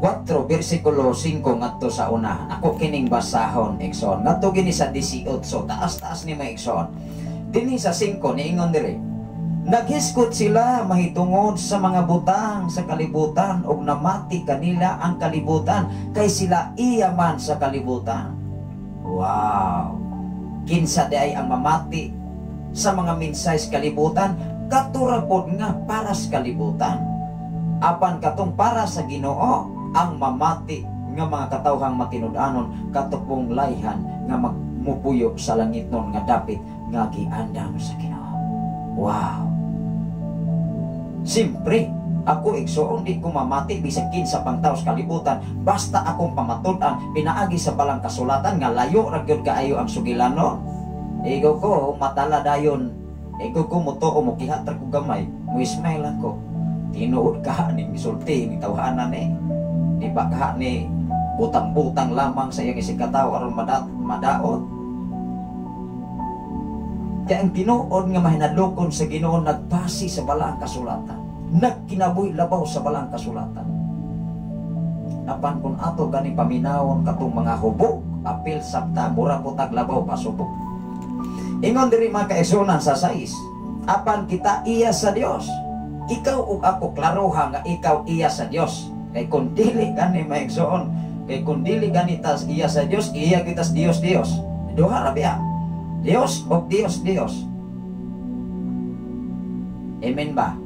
4 bersikulo 5 ngadto sa unahan. Ako kining basahon, igsoon. Ngadto gini sa 18, taas-taas ni maigsoon. Dinhi sa 5 niingon diri. Naghisgot sila mahitungod sa mga butang sa kalibutan ug namati kanila ang kalibutan kay sila iya man sa kalibutan. Wow. Kinsa di ay ang mamati sa mga mensahe sa kalibutan, katura pod nga para sa kalibutan. Apan katong para sa Ginoo ang mamati nga mga katawhang matinud-anon katupong layhan nga magmupuyo sa langit nun nga dapit nga giandam sa Ginoo. Wow. Siyempre, ako, igsoon, di ko mamati bisag kinsa pang tao sa kalibutan basta akong pamatud-an pinaagi sa balang kasulatan nga layo ra gyud kaayo ang sugilanon. Igo ko matala dayon. Igo ko mutuo, mukihat ra ko gamay, mo smile ako. Tinuod ka ning gisulti ni tawhana ni. Di ba ka ni butang-butang lamang sa iyang isigkatawo aron madaot? Kaya ang tinuod nga mahinadlokon sa Ginoo nagbase sa balaang kasulatan. Nagkinabuhi labaw sa balaang kasulatan. Apan kung ato gani paminawon katong mga hubog, apil sabta mura po tag labaw pasubok. Ingon diri, mga kaigsuonan, sa 6, apan kita iya sa Dios. Ikaw ug ako, klaroha nga ikaw iya sa Dios. Kay kung dili gani, maigsoon, kay kung dili gani tas iya sa Dios, iya kitas Dios Dios. Duha ra biya. Dios o Dios Dios. Amen ba?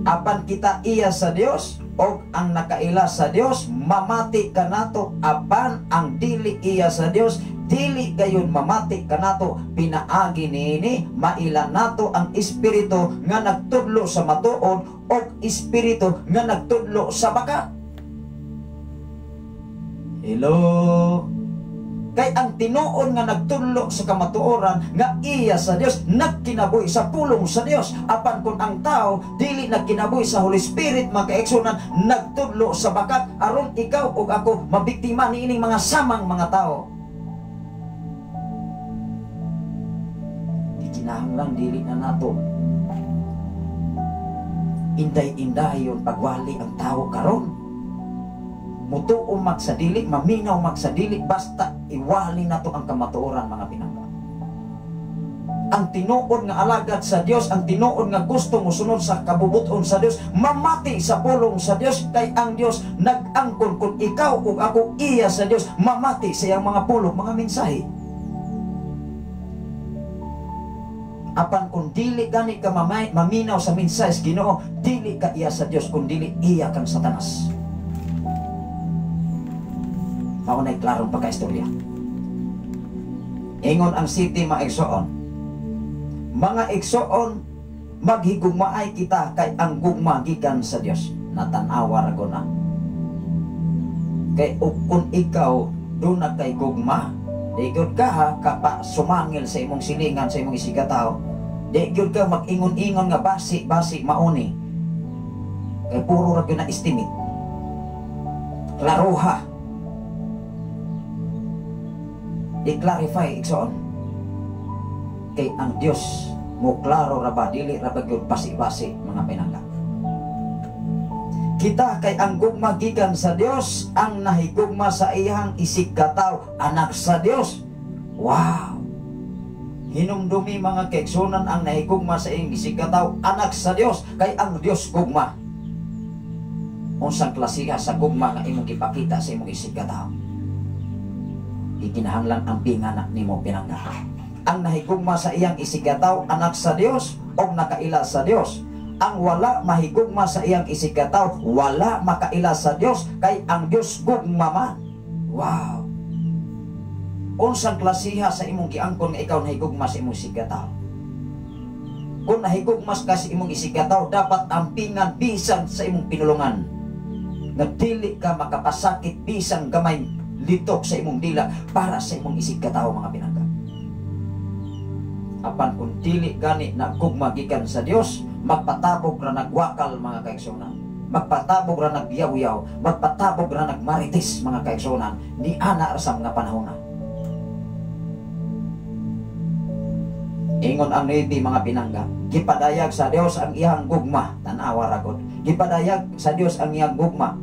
Apan kita iya sa Dios og ang nakaila sa Dios mamati kanato, apan ang dili iya sa Dios dili gayon mamati kanato. Pinaagi niini maila nato ang espiritu nga nagtudlo sa matuod og espiritu nga nagtudlo sa baka. Hello. Kay ang tinuod nga nagtudlo sa kamatuoran nga iya sa Dios nagkinabuhi sa pulong sa Dios. Apan kung ang tao dili nagkinabuhi sa Holy Spirit, mga kaigsuonan, nagtudlo sa bakat aron ikaw ug ako mabiktima niining mga samang mga tao. Di kinahanglan dili na nato inday-inday yon pagwali ang tao karon. Mutuo mag sa dili, maminaw mag sa dili, basta iwali nato ang kamatuoran, mga pinangga. Ang tinuod nga alagad sa Dios, ang tinuod nga gusto mosunod sa kabubuton sa Dios, mamati sa pulong sa Dios kay ang Dios nag-angkon kung ikaw ug ako iya sa Dios, mamati sa iyang mga pulong, mga mensahe. Apan kung dili gani ka maminaw sa mensahe sa Ginoo, dili ka iya sa Dios kung dili iya kang Satanas. Mao na'y klarong pagkaistorya. Ingon ang 7, mga igsoon. Mga igsoon, maghigugmaay kita kay ang gugma gikan sa Dios. Natanawa ra na. Kay kung ikaw duna kay gugma, di gyud ka ha kapa sumangil sa imong silingan, sa imong isigkatawo. Di gyud ka mag-ingon-ingon nga basi-basi mauni. Kay puro ra gyud na estimate. Klaroha. I-clarify, igsoon. Kay ang Dios mo klaro ra ba, dili ra ba gyud basi-basi, mga pinangga. Kita kay ang gugma gikan sa Dios, ang nahigugma sa iyang isigkatawo, anak sa Dios. Wow! Hinumdumi, mga kaigsunan, ang nahigugma sa iyang isigkatawo, anak sa Dios, kay ang Dios gugma. Unsang klasiha sa gugma nga imong gipakita sa imong isigkatawo? Ikinahanglan ang pingana nimo, pinangga. Ang nahigugma sa iyang isigkatawo, anak sa Dios og nakaila sa Dios. Ang wala mahigugma sa iyang isigkatawo, wala makaila sa Dios, kay ang Dios gugma man. Wow! Unsang klasiha sa imong giangkon nga ikaw nahigugma sa imong isigkatawo? Kung nahigugma ka sa imong isigkatawo, dapat ampingan bisan sa imong pinulungan. Nga dili ka makapasakit bisan gamay litok sa imong dila para sa imong isigkatawo, mga pinangga. Apan kung dili gani na gugma gikan sa Dios, magpatabog ra nagwakal, mga kaigsunan. Magpatabog ra nagyaw-yaw, magpatabog ra nagmarites, mga kaigsunan, ni ana ra sa mga panahona. Ingon ang 9, mga pinangga, gipadayag sa Dios ang iyang gugma, tan-awa ra gud. Gipadayag sa Dios ang iyang gugma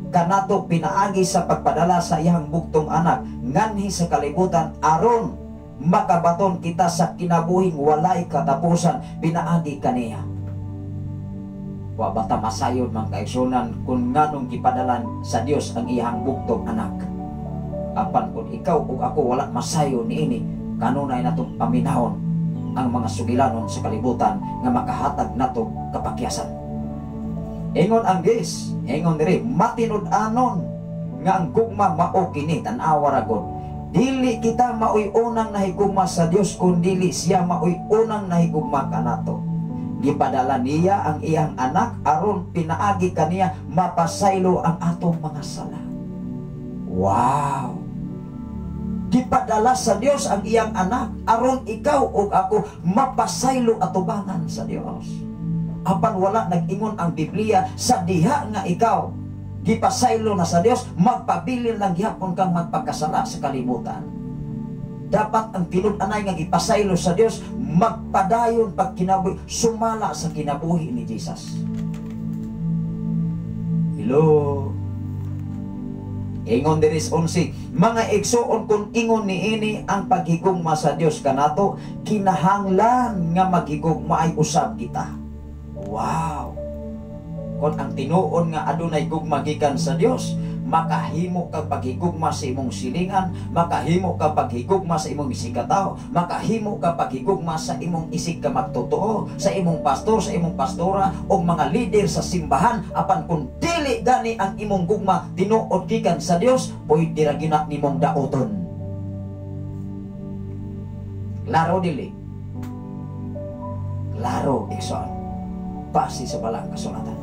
kanato pinaagi sa pagpadala sa iyang bugtong anak nganhi sa kalibutan aron makabaton kita sa kinabuhing walay katapusan pinaagi kaniya. Wa bata masayod, mga kaigsunan, kung nganong gipadalan sa Dios ang iyang bugtong anak? Apan kung ikaw ug ako wala masayo niini, kanunay natong paminahon ang mga sugilanon sa kalibutan nga makahatag nato kapakyasan. Ingon ang 10, ingon diri, matinud-anon nga ang gugma mao kini, tan-awa ra gud. Dili kita maoy unang nahigugma sa Dios, kun dili siya maoy unang nahigugma kanato. Gipadala niya ang iyang anak aron pinaagi kaniya mapasaylo ang atong mga sala. Wow! Gipadala sa Dios ang iyang anak aron ikaw ug ako mapasaylo atubangan sa Dios. Apan wala nag-ingon ang Biblia sa diha nga ikaw gipasaylo na sa Dios, magpabilin lang gihapon kang magpakasala sa kalibutan. Dapat ang tinud-anay nga gipasaylo sa Dios magpadayon pagkinabuhi, sumala sa kinabuhi ni Jesus. Hello. Ingon diri sa 11, mga igsoon, kung ingon niini ang paghigugma sa Dios kanato, kinahanglan nga maghigugma ay usab kita. Wow! Kung ang tinuon nga adunay gugma gikan sa Dios, makahimo kag paghigugma sa imong silingan, makahimo ka paghigugma sa imong isigkatawo, makahimo ka paghigugma sa imong isig ka magtotoo, sa imong pastor, sa imong pastora, o mga lider sa simbahan. Apan kung dili gani ang imong gugma tinuod gikan sa Dios, pwede ra gyud na nimong daoton. Klaro dili? Klaro, igsoon. Base sa balang kasulatan.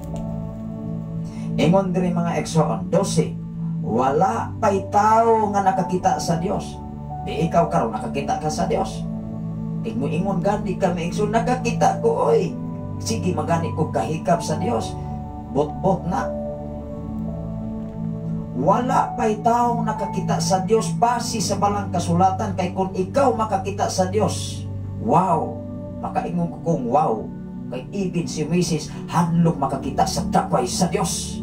Ingon diri, mga igsoon, 12, wala pa'y tao nga nakakita sa Dios. Di ikaw karon nakakita ka sa Dios? Ingon gani ka, igsoon, "Nakakita ko oy. Sige magani ko kahikap sa Dios." Bot-bot na. Wala pa'y taong nakakita sa Dios base sa balang kasulatan, kay kung ikaw makakita sa Dios, wow, makaingon ko kung wow, kay even si Moises handlok makakita sa dakway sa Dios.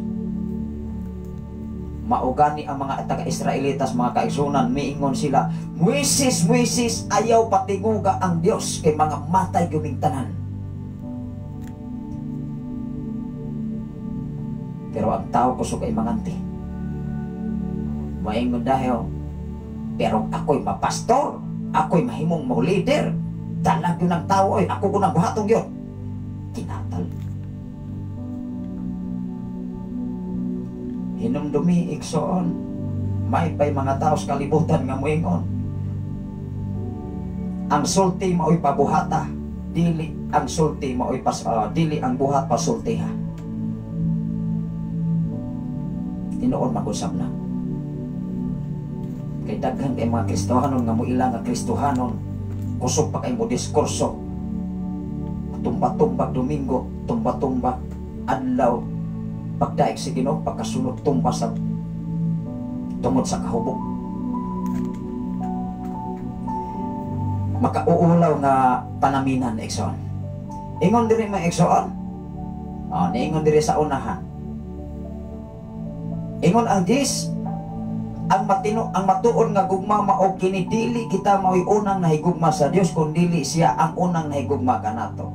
Maugani ang mga taga-Israelitas, mga kaigsunan, miingon sila, "Moises, Moises, ayaw patinguga ang Dios kay mga matay guming tanan." Pero ang tao kusog ay manganti. Maingon dahil, "Pero ako'y mapastor, ako'y mahimong mo leader." Dalag yun ang tao, oy. Ako ko nang buhatong yun. Kinatal. Hinumdumi, igsoon, may pay mga tao sa kalibutan nga muingon. Ang sulti mao'y pabuhata, dili ang sulti mao'y pas, dili ang buhat pasultiha. Tinuod mag-usab na. Kay daghan kay mga Kristohanon nga moila nga Kristohanon, kusog pa kay mo diskurso. Tumba-tumba Domingo, tumba-tumba adlaw, pagdaig sa Ginoo, pagkasunod tumba sa tungod sa kahubog. Makauulaw nga panaminan, igsoon. Ingon diri mga igsoon. Oh, niingon diri sa unahan. Ingon ang Diyos, ang matino, ang matuod nga gugma mao kini, dili kita mao'y unang nahigugma sa Dios, kun dili siya ang unang nahigugma kanato.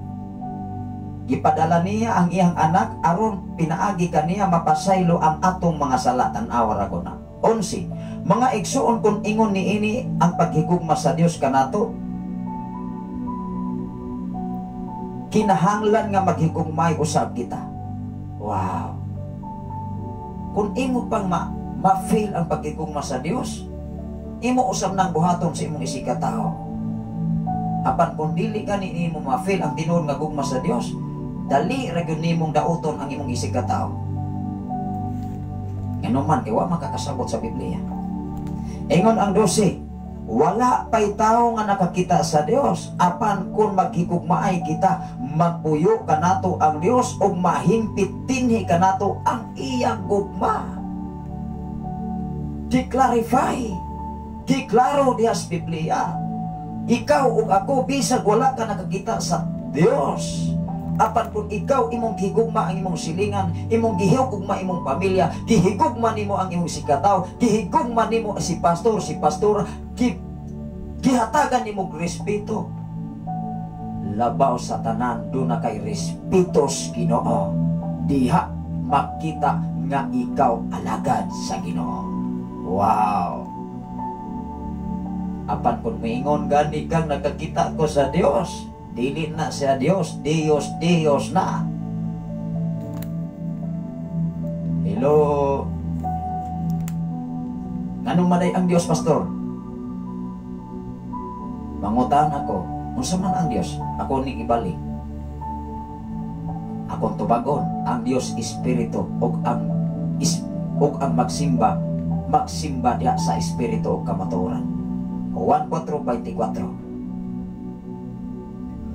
Gipadala niya ang iyang anak aron pinaagi kaniya mapasaylo ang atong mga sala. Tan-awa ra ko na. 11. Mga igsuon, kun ingon niini ang paghigugma sa Dios kanato, kinahanglan nga maghigugmay usab kita. Wow. Kung imo pang ma-feel ang paghigugma sa Dios, imo usab nang buhaton sa imong isigkatawo. Apan kung dili gani nimo ma-feel ang tinuod nga gugma sa Dios, dali ra gyud nimong dauton ang imong isigkatawo. Ngano man kay wa makakasabot sa Biblia. Ingon ang 12, wala pa'y tao nga nakakita sa Dios, apan kung maghigugmaay kita, magpuyo kanato ang Dios ug mahimpit dinhi kanato ang iyang gugma. Declarify, deklaro diha sa Biblia. Ikaw ug ako bisag wala ka nakakita sa Dios, apan kung ikaw imong gihigugma ang imong silingan, imong gihigugma imong pamilya, gihigugma nimo ang imong sikataw, gihigugma nimo si pastor, si pastora, gihatagan nimo respeto. Labaw sa tanan, duna kay respetos Ginoo. Diha makita nga ikaw alagad sa Ginoo. Wow. Apan kung moingon gani kang nakakita ko sa Dios, dili na siya Dios, Dios, Dios na. Hello. Nganong maday ang Dios, pastor? Mangutan ako, unsa man ang Dios? Ako ning ibali. Akong tubagon, ang Dios espiritu ug ang is, ug ang magsimba, magsimba diha sa espiritu ug kamatuoran. Juan 4:24.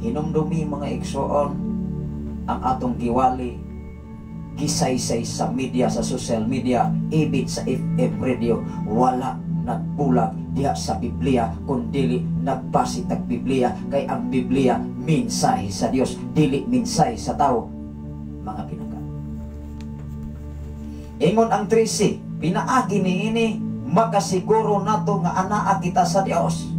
Hinumdumi mga igsoon ang atong giwali, gisaysay sa media, sa social media, ibit sa FM radio, wala nagbulag diha sa Biblia, kun dili nagbasi tag Biblia, kay ang Biblia mensahe sa Dios, dili mensahe sa tao, mga pinangga. Ingon ang 13, pinaagi niini makasiguro nato nga anaa kita sa Dios.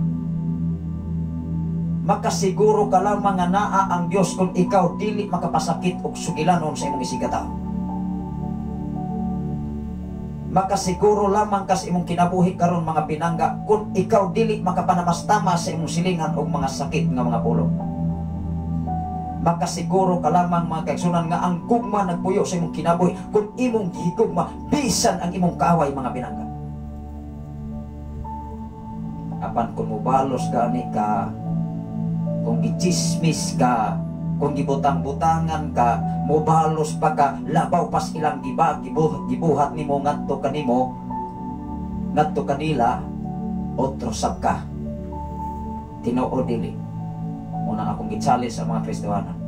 Makasiguro ka lamang nga naa ang Dios kung ikaw dili makapasakit og sugilanon sa imong isigkatawo. Makasiguro lamang ka sa imong kinabuhi karon mga pinangga kung ikaw dili makapanamastama sa imong silingan og mga sakit nga mga pulong. Makasiguro ka lamang mga kaigsunan nga ang gugma nagpuyo sa imong kinabuhi kung imong gihigugma bisan ang imong kaaway mga pinangga. Apan kung mobalos gani ka, kung gichismis ka, kung gibutang-butangan ka, mobalos pa ka, labaw pas ilang gibuhat nimo ngadto kanimo, ngadto kanila, otro sab ka. Tinuod dili. Unang akong gi-challenge sa mga Kristohanon.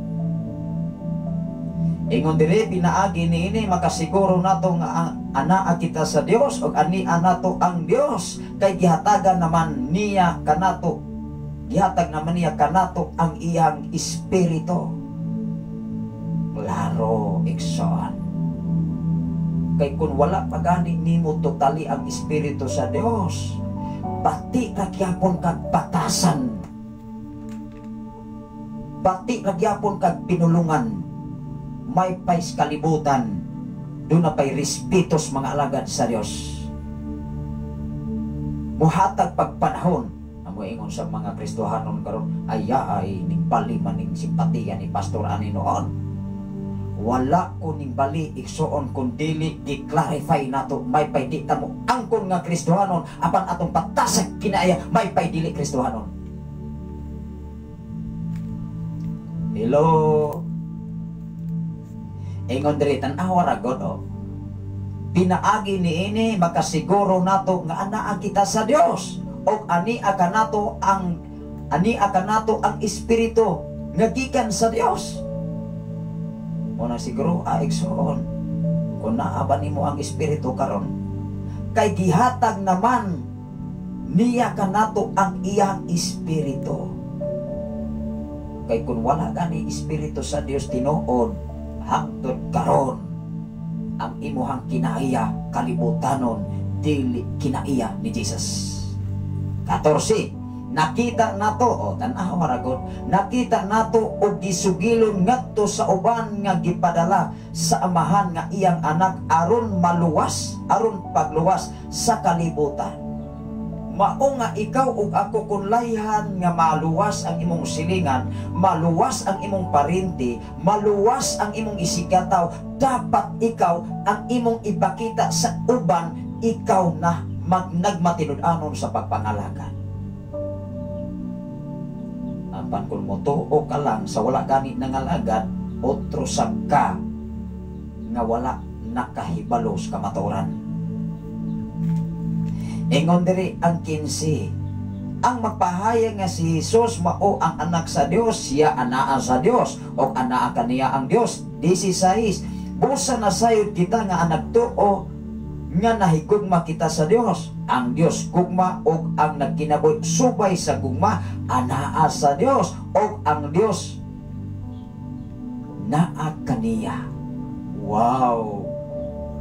Ingon diri, pinaagi niini makasiguro nato nga ang anaa kita sa Dios ug ania nato ang Dios, kay gihatagan naman niya kanato, gihatag naman niya kanato ang iyang espiritu. Klaro, igsoon. Kay kung wala pa gani nimo totally ang espiritu sa Dios, bati ra gyapon kag batasan, bati ra gyapon kag pinulungan, may pa'y kalibutan, doon na pa'y respetos mga alagad sa Dios. Muhatag pagpanahon, Ang ingon sa mga Kristohanon karon, ay ay ning bali man ning simpatiya ni pastor ani noon. Wala ko ning bali, igsoon, kun dili gi-clarify nato may pay di ta mo angkon nga Kristohanon, apan atong patasag kinaya may pay dili Kristohanon. Hello. Ingon diri, tan-awa ra god oh. Pinaagi niini makasiguro nato nga anaa kita sa Dios og ania kanato ang espiritu nga gikan sa Dios. Muna siguro igsoon, kung naa ba nimo ang espiritu karon, kay gihatag naman niya kanato ang iyang espiritu. Kay kung wala gani espiritu sa Dios, tinuod hangtod karon ang imuhang kinaiya kalibutanon, dili kinaiya ni Jesus. 14, nakita nato, o tan-awa ra gud, nakita nato og gisugilon ngadto sa uban nga gipadala sa Amahan nga iyang anak aron maluwas, aron pagluwas sa kalibutan. Mao nga ikaw ug ako kun layhan nga maluwas ang imong silingan, maluwas ang imong parinti, maluwas ang imong isigataw, dapat ikaw ang imong ipakita sa uban, ikaw na nagmatinud-anon sa pagpangalaga. Apan kung motuo ka lang sa wala gani nangalagad, otro sab ka nga wala nakahibalo sa kamatuoran. Ingon diri ang 15, ang magpahayag nga si Jesus mao ang anak sa Dios, siya anaa sa Dios og anaa kaniya ang Dios. 16, busa na sayod kita nga nagtuo nga nahigugma kita sa Dios. Ang Dios gugma og ang nagkinabuhi subay sa gugma anaa sa Dios og ang Dios naa kaniya. Wow!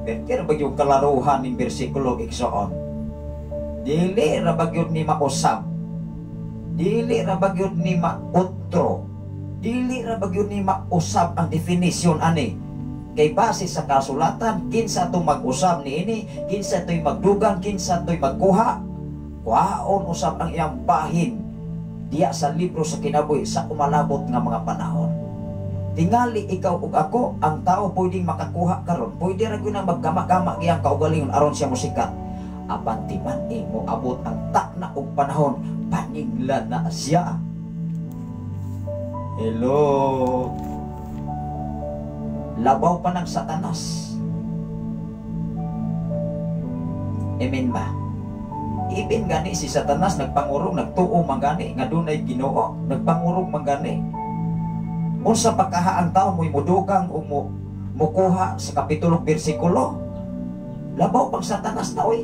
Pero ba yung kalaruhan ng bersikulo, igsoon? Dili ra ba gyud ni mausab, dili ra ba gyud ni mautro, dili ra ba gyud ni mausab ang definition ani. Kay base sa kasulatan, kinsa to mag-usab niini, kinsa to'y magdugang, kinsa to'y magkuha, kuhaon usab ang iyang bahin diya sa libro sa kinabuhi sa umalabot nga mga panahon. Tingali ikaw ug ako, ang tao pwedeng makakuha karon, pwede ra gyud nang magkama-kama iyang kaugalingon aron siya mosikat. Apan timan mo abot ang takna og panahon, paningla na siya. Hello. Labaw pa ng Satanas. Amen ba? Ibin gani si Satanas nagpangurong, nagtuo man gani nga dunay Ginoo, nagpangurong man gani. Unsa pa kaha ang tao mo'y mudugang o mukuha sa kapitulo bersikulo? Labaw pang Satanas na oy.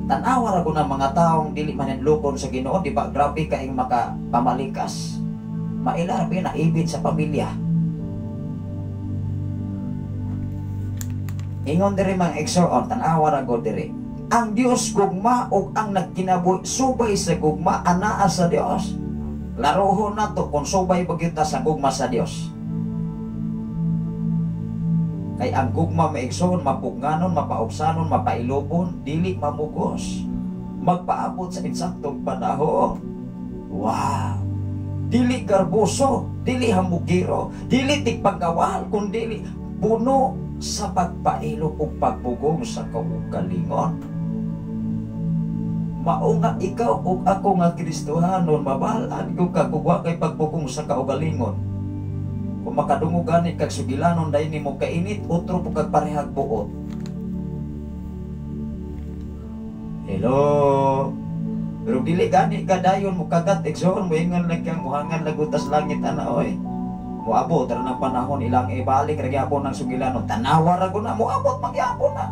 Tan-awa ra gud ang mga taong dili mananlukon sa Ginoo, di ba? Grabe kaing makapamalikas. Maila ra na ibin sa pamilya. Ingon diri mga igsoon, tan-awa ra gud diri. Ang Dios gugma ug ang nagkinabuhi subay sa gugma anaa sa Dios. Laruhon nato kung subay ba gyud ta sa gugma sa Dios. Kay ang gugma maigsoon, mapugnanon, mapaugsanon, mapailobon, dili mamugos, magpaabot sa insaktong panahon. Wow! Dili garboso, dili hamugiro, dili tigpagawal, kun dili puno sa pagpailog ug pagbugong sa kaugalingon. Mao nga ikaw ug ako nga Kristohanon, mabalaan ko kag wa kay pagbugong sa kaugalingon. Kung makadungog gani kag sugilanon dahil nimo kainit, otro po kag parehag buot. Hello. Pero dili gani ka dayon mo kagat igsoon, moingon lang kang muhangan lagutas langit ana oy. Moabot ra ng panahon ilang ibalik ra gyapon ang sugilanon. Tanawa ra gud na moabot magyapon na.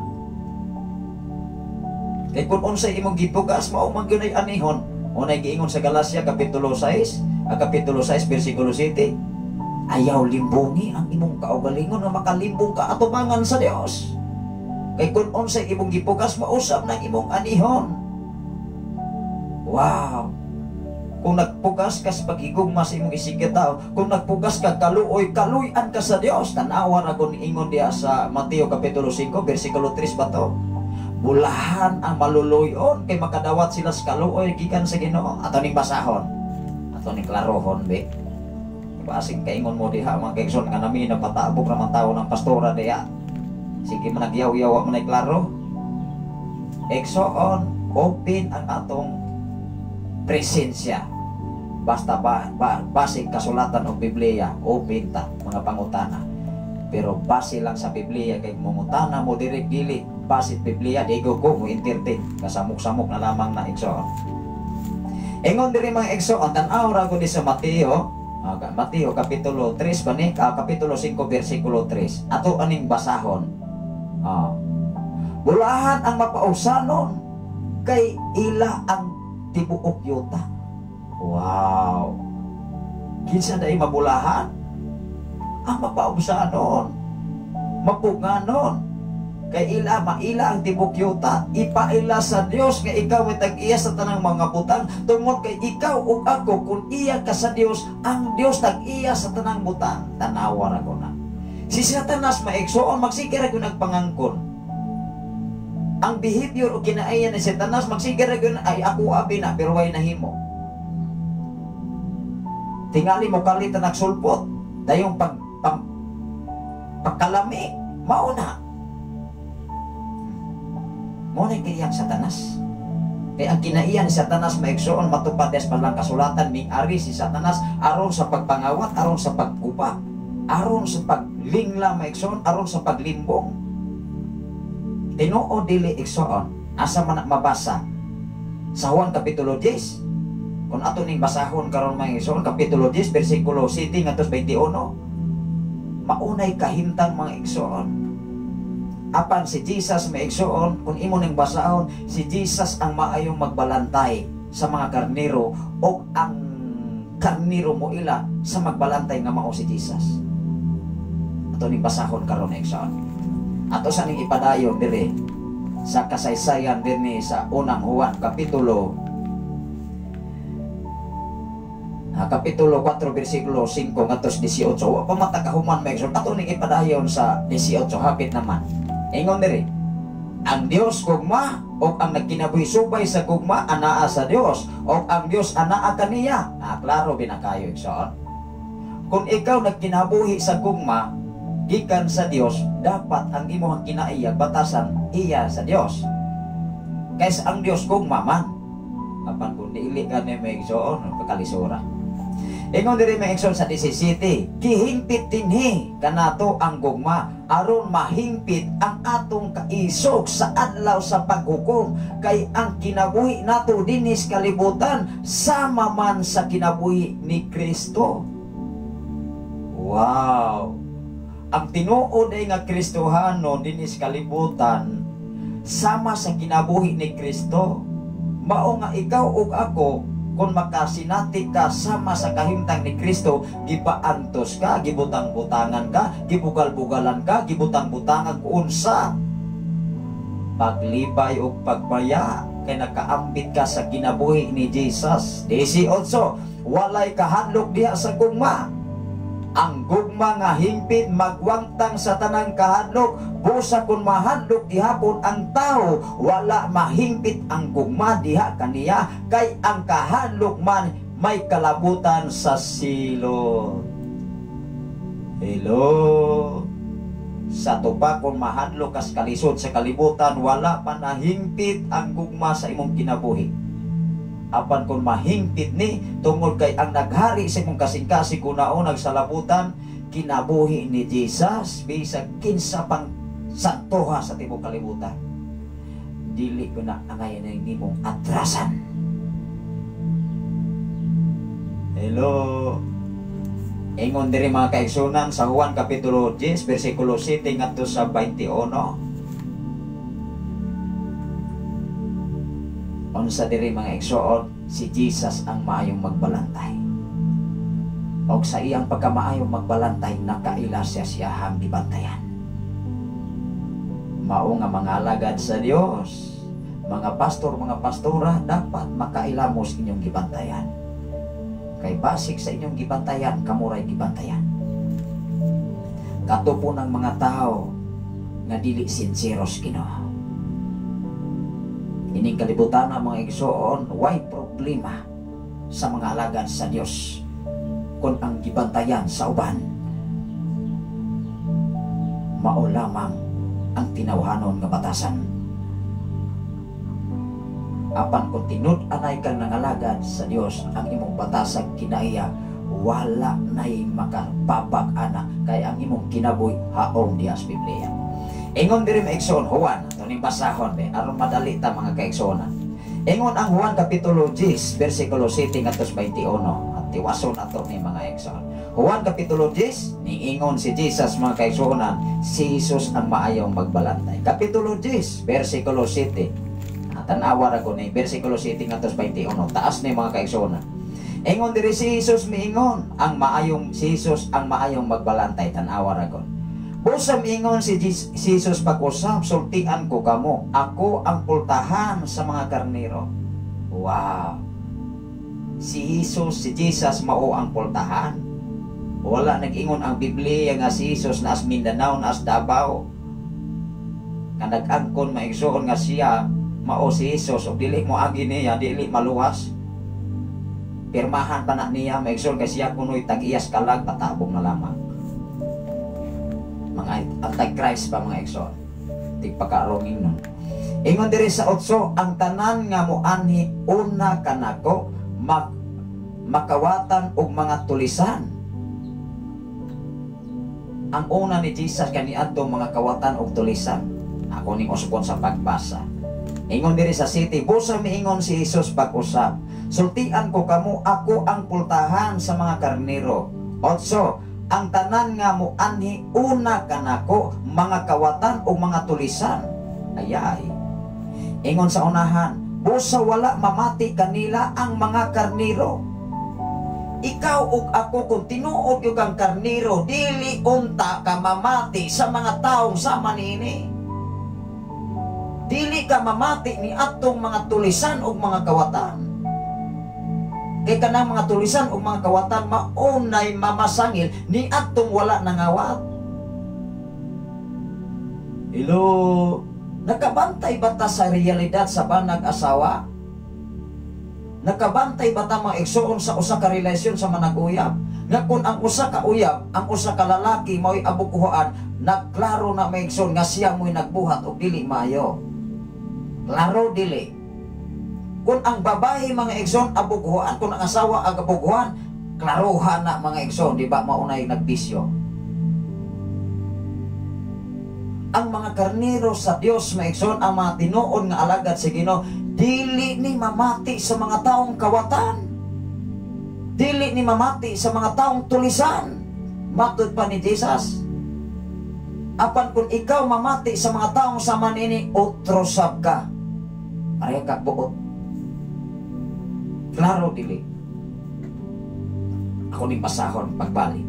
Kay kun unsay imong gipugas mao man gyud ay anihon. Unay giingon sa Galacia kapitulo 6, ang kapitulo 6 bersikulo 7. Ayaw limbungi ang imong kaugalingon nga makalimbong ka atubangan sa Dios. Kay kun unsay imong gipugas mausab nang imong anihon. Wow! Kung nagpugas ka sa paghigugma sa imong isigkatawo, kung nagpugas ka kaluoy, kaluy-an ka sa Dios. Tan-awa ra kun ingon diha sa Mateo kapitulo 5 bersikulo 3 ba to? Bulahan ang maluluyon kay makadawat sila sa kaluoy gikan sa Ginoo. Ato ning basahon, ato ning klarohon be. Basig kaingon mo diha, mga kaigsoon, nga nami napatabok raman tao ng pastora diha. Sige, managyaw-yaw man ay klaro. Igsoon, open ang atong presensya. Basta ba base kasulatan og Biblia, open ta mga pangutana. Pero base lang sa Biblia, kay mangutana mo diri dili base Biblia, di ko mo entertain, kasamok-samok na lamang na, igsoon. Ingon diri, mga igsoon, tan-aw ra gud sa Mateo. Mateo kapitulo 3 ba ni? Kapitulo 5 bersikulo 3. Ato aning basahon. Bulahan ang mapausanon kay ila ang tibuok yuta. Wow. Kinsa dai mabulahan? Ang mapausanon. Mapuganon. Kay ila maila ang tibok yuta. Ipaila sa Dios nga ikaw may tag-iya sa tanang mga butang, tungod kay ikaw ug ako, kung iya ka sa Dios, ang Dios tag-iya sa tanang butang. Tanawa ra ko na. Si Satanas, maigsoon, magsige ra gyud nagpangangkon. Ang behavior o kinaiya ni Satanas, magsige ra gyud ay ako abi na, pero way nahimo. Tingali mo kalit na nagsulpot dayong pagkalami mao na. Mo na kayang Satanas. Kay ang kinaiyan ni Satanas, maigsoon, matupad des pa lang kasulatan, ning ari si Satanas aron sa pagpangawat, aron sa pagkupa, aron sa paglingla, maigsoon, aron sa paglimbong. Tinuod dili, igsoon? Asa man na mabasa? Sa Juan kapitulo 10. Kung ato ning basahon karon, mga igsoon, kapitulo 10 bersikulo 7 ngadto 21. Maunay kahimtang, mga igsoon. Apan si Jesus, maigsoon, kung imo ning basahon, si Jesus ang maayong magbalantay sa mga karnero o ang karnero mo ila sa magbalantay nga mao si Jesus. Ato ning basahon karon, igsoon. Ato sa ning ipadayon dire sa kasaysayan dinhi sa Unang Juan kapitulo 4 bersikulo 5 ngadto 18. Wa pa mata kahuman, mga igsoon. Ato ning ipadayon sa 18, hapit naman. Ingon diri, ang Dios gugma ug ang nagkinabuhi subay sa gugma anaa sa Dios ug ang Dios anaa kaniya. Klaro binakayo, igsoon. Kung ikaw nagkinabuhi sa gugma gikan sa Dios, dapat ang imong kinaiya batasan iya sa Dios. Kaysa ang Dios gugma man. Apan kung dili ka ni, may igsoon, pagkalisura. Ingon diri, may igsoon, sa 17, gihingpit dinhi kanato ang gugma aron mahingpit ang atong kaisog sa adlaw sa paghukom, kay ang kinabuhi nato dinhi sa kalibutan sama man sa kinabuhi ni Kristo. Wow! Ang tinuod ay nga Kristohano dinhi sa kalibutan sama sa kinabuhi ni Kristo. Mao nga ikaw ug ako, kung makasinati ka sama sa kahimtang ni Kristo, gipaantos ka, gibutang-butangan ka, gibugal-bugalan ka, gibutang-butangan unsa paglibay o pagpaya, kay nakaambit ka sa kinabuhi ni Jesus. 18, walay kahadlok diha sa gugma. Ang gugma nga hingpit magwangtang sa tanang kahadlok. Busa kung mahadlok gihapon ang tao, wala mahingpit ang gugma diha kaniya, kay ang kahadlok man may kalabutan sa silot. Hello. Sa tupa, kung mahadlok kas kalisod sa kalibutan, wala pa nahingpit ang gugma sa imong kinabuhi. Apan kung mahingpit ni, tungod kay ang naghari sa imong kasing-kasing kunaon nagsalabutan, kinabuhi ni Jesus, bisag kinsa pang santoha sa tibok kalibutan, dili ko na angay na nimong atrasan. Hello. Ingon diri, mga kaigsunan, sa Juan kapitulo 10 bersikulo 7 ngadto sa 21. Unsa diri, mga igsoon? Si Jesus ang maayong magbalantay. Og sa iyang pagkamaayong magbalantay, nakaila siya siyahang gibantayan. Mao nga mga alagad sa Dios, mga pastor, mga pastora, dapat makaila mo sa inyong gibantayan. Kay basig sa inyong gibantayan, kamuray gibantayan. Katupo ng mga tao nga dili sinseros Ginoo. Ining kalibutan ang mga igsoon, way problema sa mga alagad sa Dios kung ang gibantayan sa uban mao lamang ang tinawhanon nga batasan. Apan kung tinud-anay kang nangalagad sa Dios, ang imong batasag kinaiya, wala nay makababag ana kay ang imong kinabuhi haong diha sa Biblia. Ingon diri, mga igsoon, Juan, ato ning basahon be aron madali ta, mga kaigsoon. Ingon ang Juan kapitulo 10 bersikulo 7 ngadto sa 21 at tiwason ato ni, mga igsoon. Juan kapitulo 10, niingon si Jesus, mga kaigsuonan, si Jesus ang maayong magbalantay. Kapitulo 10 bersikulo 7. Tanawa ra ko ni bersikulo 7 ngadto sa 21. Taas ni, mga kaigsuonan. Ingon diri si Jesus miingon, ang maayong si Jesus ang maayong magbalantay, tanawa ra ko. Busa miingon si Jesus pag-usab, "Sultian ko kamo, ako ang pultahan sa mga karnero." Wow. Si Jesus, si Jesus mao ang pultahan. Wala nag-ingon ang Biblia nga si Jesus naas Mindanao, naas Davao. Nga nag-angkon, maigsoon, nga siya mao si Jesus ug dili mo agi niya, dili maluwas. Pirmahan pa na niya, maigsoon, kay siya kuno'y tag-iyas kalag, patabong na lamang. Mga anti-Christ pa, mga igsoon. Tigpakaarongin nun. Ingon diri sa 8, "Ang tanan nga moanhi una kanako makawatan og mga tulisan." Ang una ni Jesus kaniadto mga kawatan og tulisan. Ako ning usbon sa pagbasa. Ingon diri sa 7, "Busa miingon si Jesus pag-usab, 'Sultian ko kamo, ako ang pultahan sa mga karnero.'" 8, "Ang tanan nga moanhi una kanako mga kawatan o mga tulisan." Ayay. Ingon sa unahan, "Busa wala mamati kanila ang mga karnero." Ikaw ug ako, kung tinuod yung kang karnero, dili unta ka mamati sa mga taong sama niini. Dili ka mamati ni atong mga tulisan ug mga kawatan. Kay kanang mga tulisan ug mga kawatan maunay mamasangil ni atong wala nangawat. Hello, nakabantay ba ta sa realidad sa banag asawa? Nakabantay ba ta, mga igsoon, sa usa ka relasyon sa manag-uyab? Nga kung ang usa ka uyab, ang usa ka lalaki mao'y abukuhaan, nagklaro na, mga igsoon, nga siya mo'y nagbuhat og dili maayo. Klaro dili? Kung ang babae, mga igsoon, abukuhaan, kung ang asawa ang abukuhan, klarohan na, mga igsoon, di ba maunay nagbisyo? Ang mga karnero sa Dios, mga igsoon, ang mga tinuod nga alagad sa Ginoo, dili ni mamati sa mga taong kawatan. Dili ni mamati sa mga taong tulisan. Matud pa ni Jesus. Apan kung ikaw mamati sa mga taong sama nini, otro sab ka. Pareha ka buot. Klaro dili? Ako ning basahon pagbalik.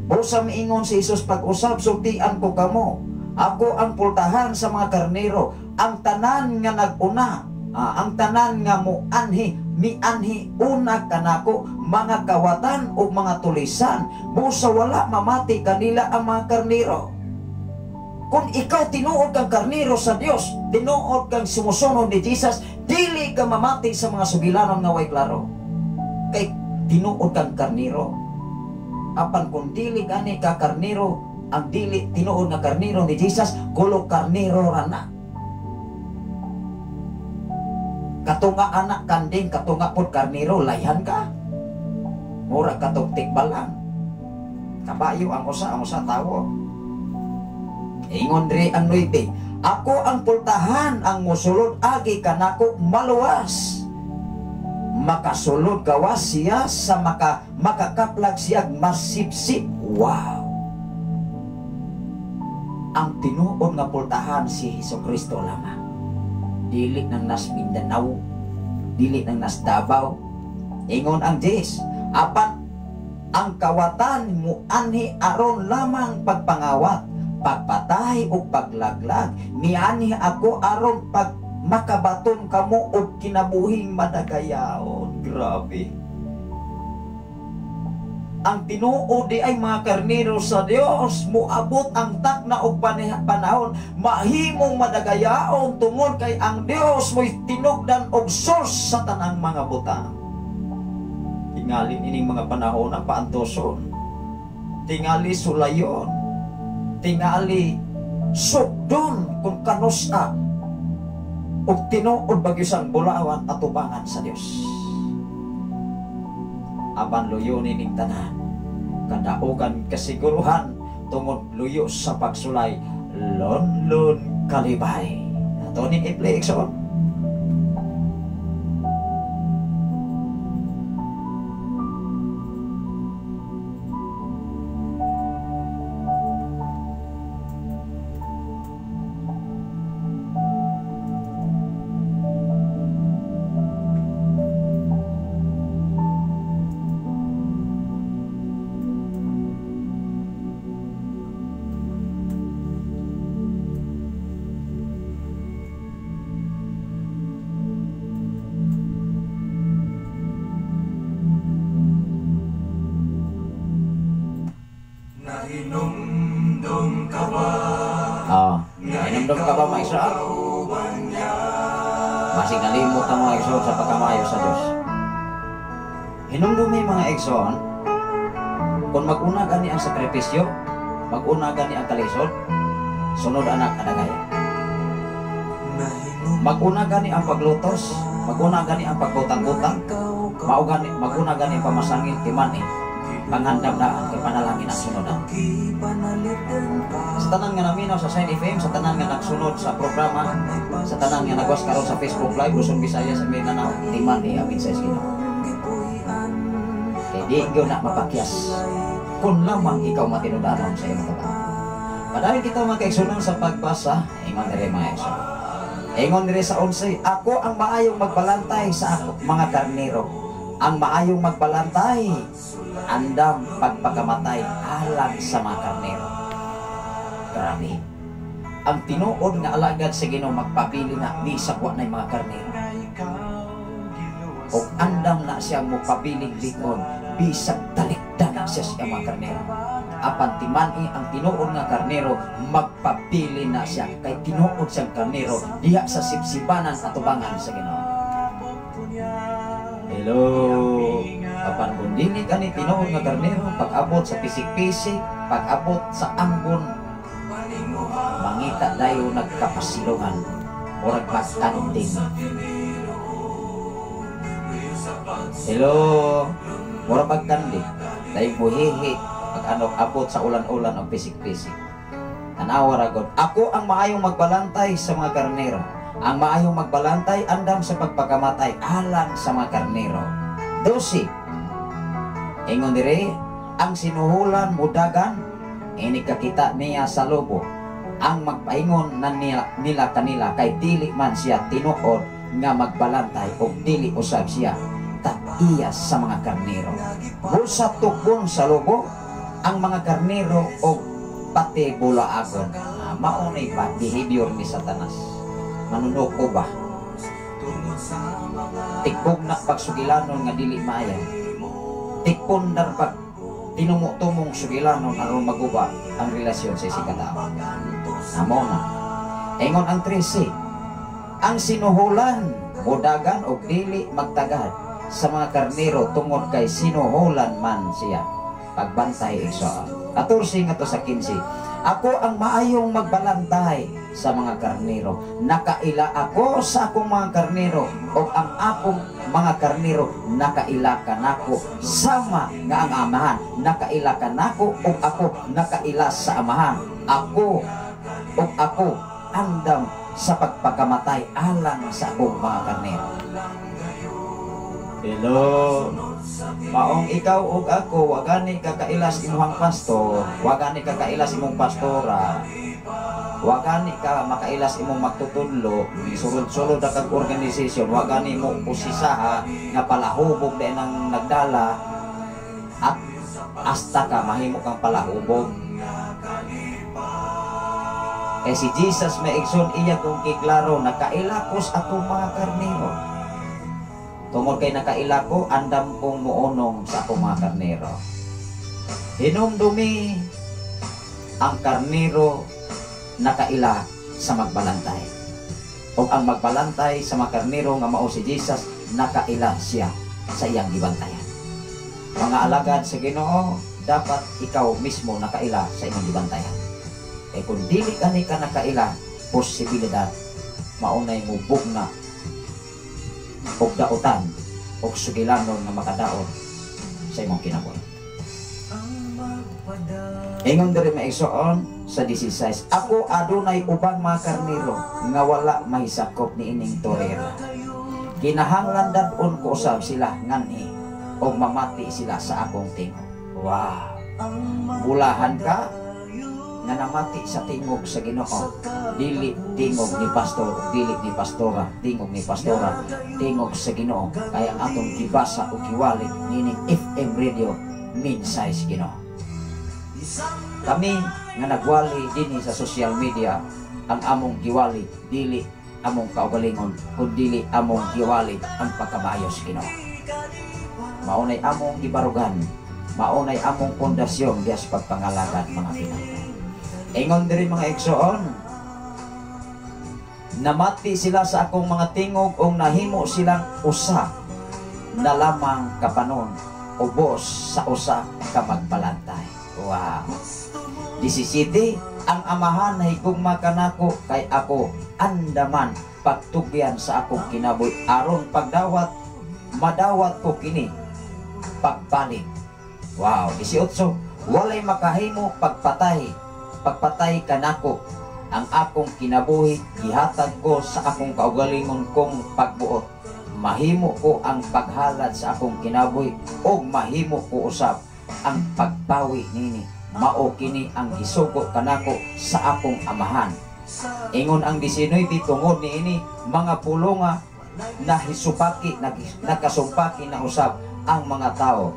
"Busa miingon si Jesus pag-usab, 'Sultian ko kamo. Ako ang pultahan sa mga karnero. Ang tanan nga nag-una, ang tanan nga muanhi, mianhi una kanako mga kawatan o mga tulisan. Busa wala mamati kanila ang mga karnero.'" Kung ikaw tinuod kang karnero sa Dios, tinuod kang sumusunod ni Jesus, dili ka mamati sa mga sugilanon nga way klaro. Kay tinuod kang karnero. Apan kung dili gani ka karnero, ang dili tinuod nga karnero ni Jesus, kulo karnero ra na. Katunga anak kanding, katunga pod karnero, layhan ka. Mura katong tikbalang. Kabayo ang usa tawo. Ingon diri ang 9, "Ako ang pultahan, ang musulod agi kanako maluwas. Makasulod gawas siya sa makakaplag siya masipsip." Wow. Ang tinuod nga pultahan si Hesus Kristo lamang. Dili nang nas Mindanao, dili nang nas Davao. Ingon ang 10, "Apan ang kawatan muanhi aron lamang pagpangawat, pagpatay ug paglaglag. Mianhi ako aron pag makabaton kamo og kinabuhing madagayaon." Grabe. Ang tinuod di ay mga karnero sa Dios, moabot ang takna og panahon, mahimong madagayaon tungod kay ang Dios mo'y tinugdan og source sa tanang mga butang. Tingali ining mga panahon ang paantoson, tingali sulayon, tingali sukdon kung kanusa og tinuod bagyusang bulawan atubangan sa Dios. Apan luyo nining tanan, kadaugan kasiguruhan tungod luyo sa pagsulay, lonlon kalibay. Ato ning i-play igsoon. Nahinumdum ka ba? Nahinumdum ka ba mga Israel? Masig nalimot ang mga Israel sa pagkamayo sa Diyos. Hinumdumi mga Exxon, kung mag-una gani ang sakripisyo, mag-una gani ang kalisod, sunod anak kadagaya. Mag-una gani ang paglutos, mag-una gani ang pagbutang-butang, mag-una gani ang pamasangil, timan panghandam daan kay panalangin ang sunodan. Sa tanan nga naminaw sa Shine FM, sa tanan nga nagsunod sa programa, sa tanan nga nagwas karon sa Facebook Live, Luzon, Visayas, Mindanao, timan amin sa Ginoo. Kay di gyud na mapakyas kung lamang ikaw matinud-anon sa imong trabaho. Padayon kita mga kaigsunan sa pagbasa, ingon diri mga igsoon. Ingon diri sa 11, ako ang maayong magbalantay sa ako, mga karnero. Ang maayong magbalantay, andam pagpakamatay alang sa mga karnero. Grabe. Ang tinuod nga alagad sa Ginoo magpabili na bisag wa nay mga karnero. Og andam na siya mopabiling likon bisag talikdan na siya sa mga karnero. Apan timani ang tinuod nga karnero magpabili na siya kay tinuod siyang karnero diha sa sipsibanan atubangan sa Ginoo. Hello. Apan kung dili kani tinuod nga karnero, pag-abot sa pisik-pisik, pag-abot sa anggon, mangita dayo nagkapasilungan, murag magkanding. Hello. Murag magkanding, dayo buhihi pag ano abot sa ulan-ulan o pisik-pisik. Tanawa ra gud, ako ang maayong magbalantay sa mga karnero. Ang maayong magbalantay andam sa pagpakamatay alang sa mga karnero. 12. Ingon dire, ang sinuhulan mudagan ini kakita niya sa lobo. Ang magpaingon na nila kanila kay dili man siya tinuod nga magbalantay o dili usab siya tag-iya sa mga karnero. Busa tukon sa lobo ang mga karnero o pati bulaagon. Maunay ba behavior ni Satanas? Manunuko ba? Tikbog na pagsugilanon nga dili maayo. Tikpundar pag tinumutumong sugilanon aron maguba ang relasyon sa isang katao. Amo na. Ingon ang 13, ang sinuhulan mudagan og dili magtagad sa mga karnero tungod kay sinuhulan man siya. Pagbantay igsoon. 14 ngadto sa 15. Ako ang maayong magbalantay sa mga karnero. Nakaila ako sa akong mga karnero o ang akong mga karnero nakaila kanako sama nga ang amahan. Nakaila kanako o ako nakaila sa amahan. Ako o ako andam sa pagpakamatay alang sa akong mga karnero. Hello. Maong ikaw ug ako wa gani kakailas imong pastor, wa gani kakailas imong pastora, wa gani ka makailas imong magtutudlo, sulod-sulod na kag organisasyon, wa gani mo usisaha nga palahubog din ang nagdala at hasta ka mahimo kang palahubog. Kay si Jesus may igsoon iya kung kiklaro nakaila ko sa akong mga karnero. Tungod kay nakaila ko, andam kong muunong sa akong mga karnero. Hinumdumi, ang karnero nakaila sa magbalantay. O ang magbalantay sa mga karnero nga mao si Jesus, nakaila siya sa iyang gibantayan. Mga alagad sa Ginoo, dapat ikaw mismo nakaila sa imong gibantayan. Kay kung dili kani ka nakaila, posibilidad maunay mo bugna og dautan og sugilanon nga makadaot sa imong kinabuhi. Ingon diri, mga igsoon, sa 16, "Ako adunay ubang mga karnero nga wala mahisakop niining torera. Kinahanglan dad-on ko usab sila nganhi og mamati sila sa akong tingog." Wow. Bulahan ka nga namati sa tingog sa Ginoo. Dili tingog ni pastor, dili ni pastora, tingog ni pastora, tingog sa Ginoo. Kaya ang atong gibasa o giwali nining FM radio, mensahe sa Ginoo. Kami nga nagwali dinhi sa social media, ang among giwali dili among kaugalingon, kun dili among giwali ang pagkamaayo sa Ginoo. Maunay among gibarugan, maunay among pundasyon diya sa pagpangalagad, mga pinangkay. Ingon diri, mga igsoon, "Namati sila sa akong mga tingog ug nahimo silang usa na lamang kapanon ubos sa usa ka magbalantay." Wow. 17, "Ang Amahan nahigugma kanako kay ako andaman pagtugyan sa akong kinabuhi aron pagdawat madawat ko kini pagbalik." Wow, 18, "Walay makahimo pagpatay kanako. Ang akong kinabuhi gihatag ko sa akong kaugalingon kong pagbuot. Mahimo ko ang paghalad sa akong kinabuhi ug mahimo ko usab ang pagbawi nini. Mao kini ang gisugo kanako sa akong Amahan." Ingon ang 19, "Tungod niini mga pulonga nahisupaki nakasumpaki na usab ang mga tao."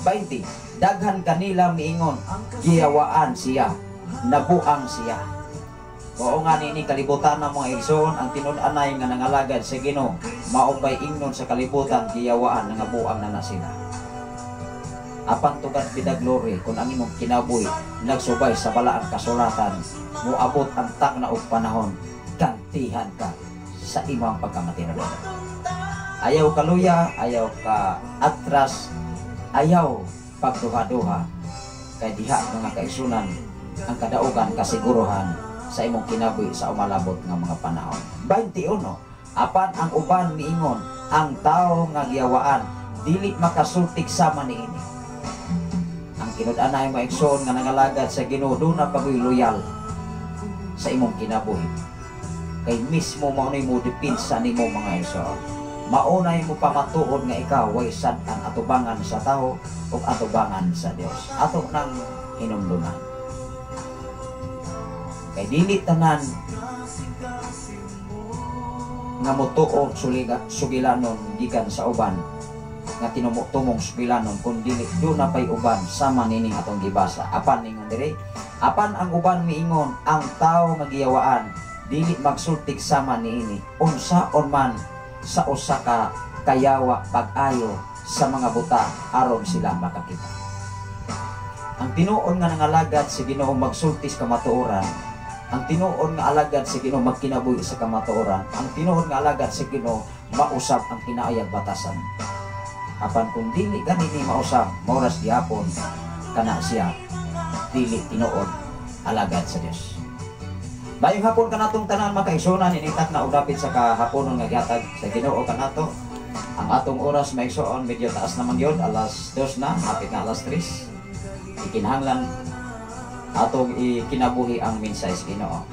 20, daghan kanila miingon, "Giyawaan siya, nabuang siya." Oo nga, nini kalibutan ng mga igsoon, ang tinud-anay nga nangalagad sa Ginoo, mao bay ingnon sa kalibutan, giyawaan, nangabuang na na sila. Apan to God be the glory, kung ang imong kinabuhi nagsubay sa balaang kasulatan, moabot ang takna og panahon, gantihan ka sa imong pagkamatinuod. Ayaw kaluya, ayaw ka atras, ayaw pagduha-duha. Kay diha, mga kaigsunan, ang kadaugan kasiguruhan sa imong kinabuhi sa umalabot nga mga panahon. 21, apan ang uban miingon, "Ang tao nga giyawaan dili makasultik sama niini." Ang tinud-anay, mga igsoon, nga nangalagad sa Ginoo, duna pa ko'y loyal sa imong kinabuhi. Kay mismo mao mo depensa nimo, mga igsoon. Maunay mo pamatuod nga ikaw way sad-an atubangan sa tao ug atubangan sa Dios. Ato nang hinumduman. Kay dili tanan nga motuo suliga, sugilanon gikan sa uban nga tinumutumong sugilanon, kun dili duna pay uban sama nining atong gibasa. Apan ningon diri, apan ang uban miingon, "Ang tao nga giyawaan dili magsultik sama niini. Unsaon man sa usa ka kayawa pag-ayo sa mga buta aron sila makakita?" Ang tinuod nga nangalagad sa Ginoo magsulti sa kamatuoran. Ang tinuod nga alagad sa Ginoo magkinabuhi sa kamatuoran. Ang tinuod nga alagad sa Ginoo mausab ang kinaayag batasan. Apan kung dili gani ni mausab, moras gihapon kana siya dili tinuod alagad sa Dios. Mayong hapon kanatong tanan, mga kaigsuonan, initak na og dapit sa kahaponon nga gihatag sa Ginoo kanato. Ang atong oras, mga igsoon, medyo taas naman yun, alas 2 na, hapit na alas 3. Ikinahanglan atong ikinabuhi ang mensahe sa Ginoo.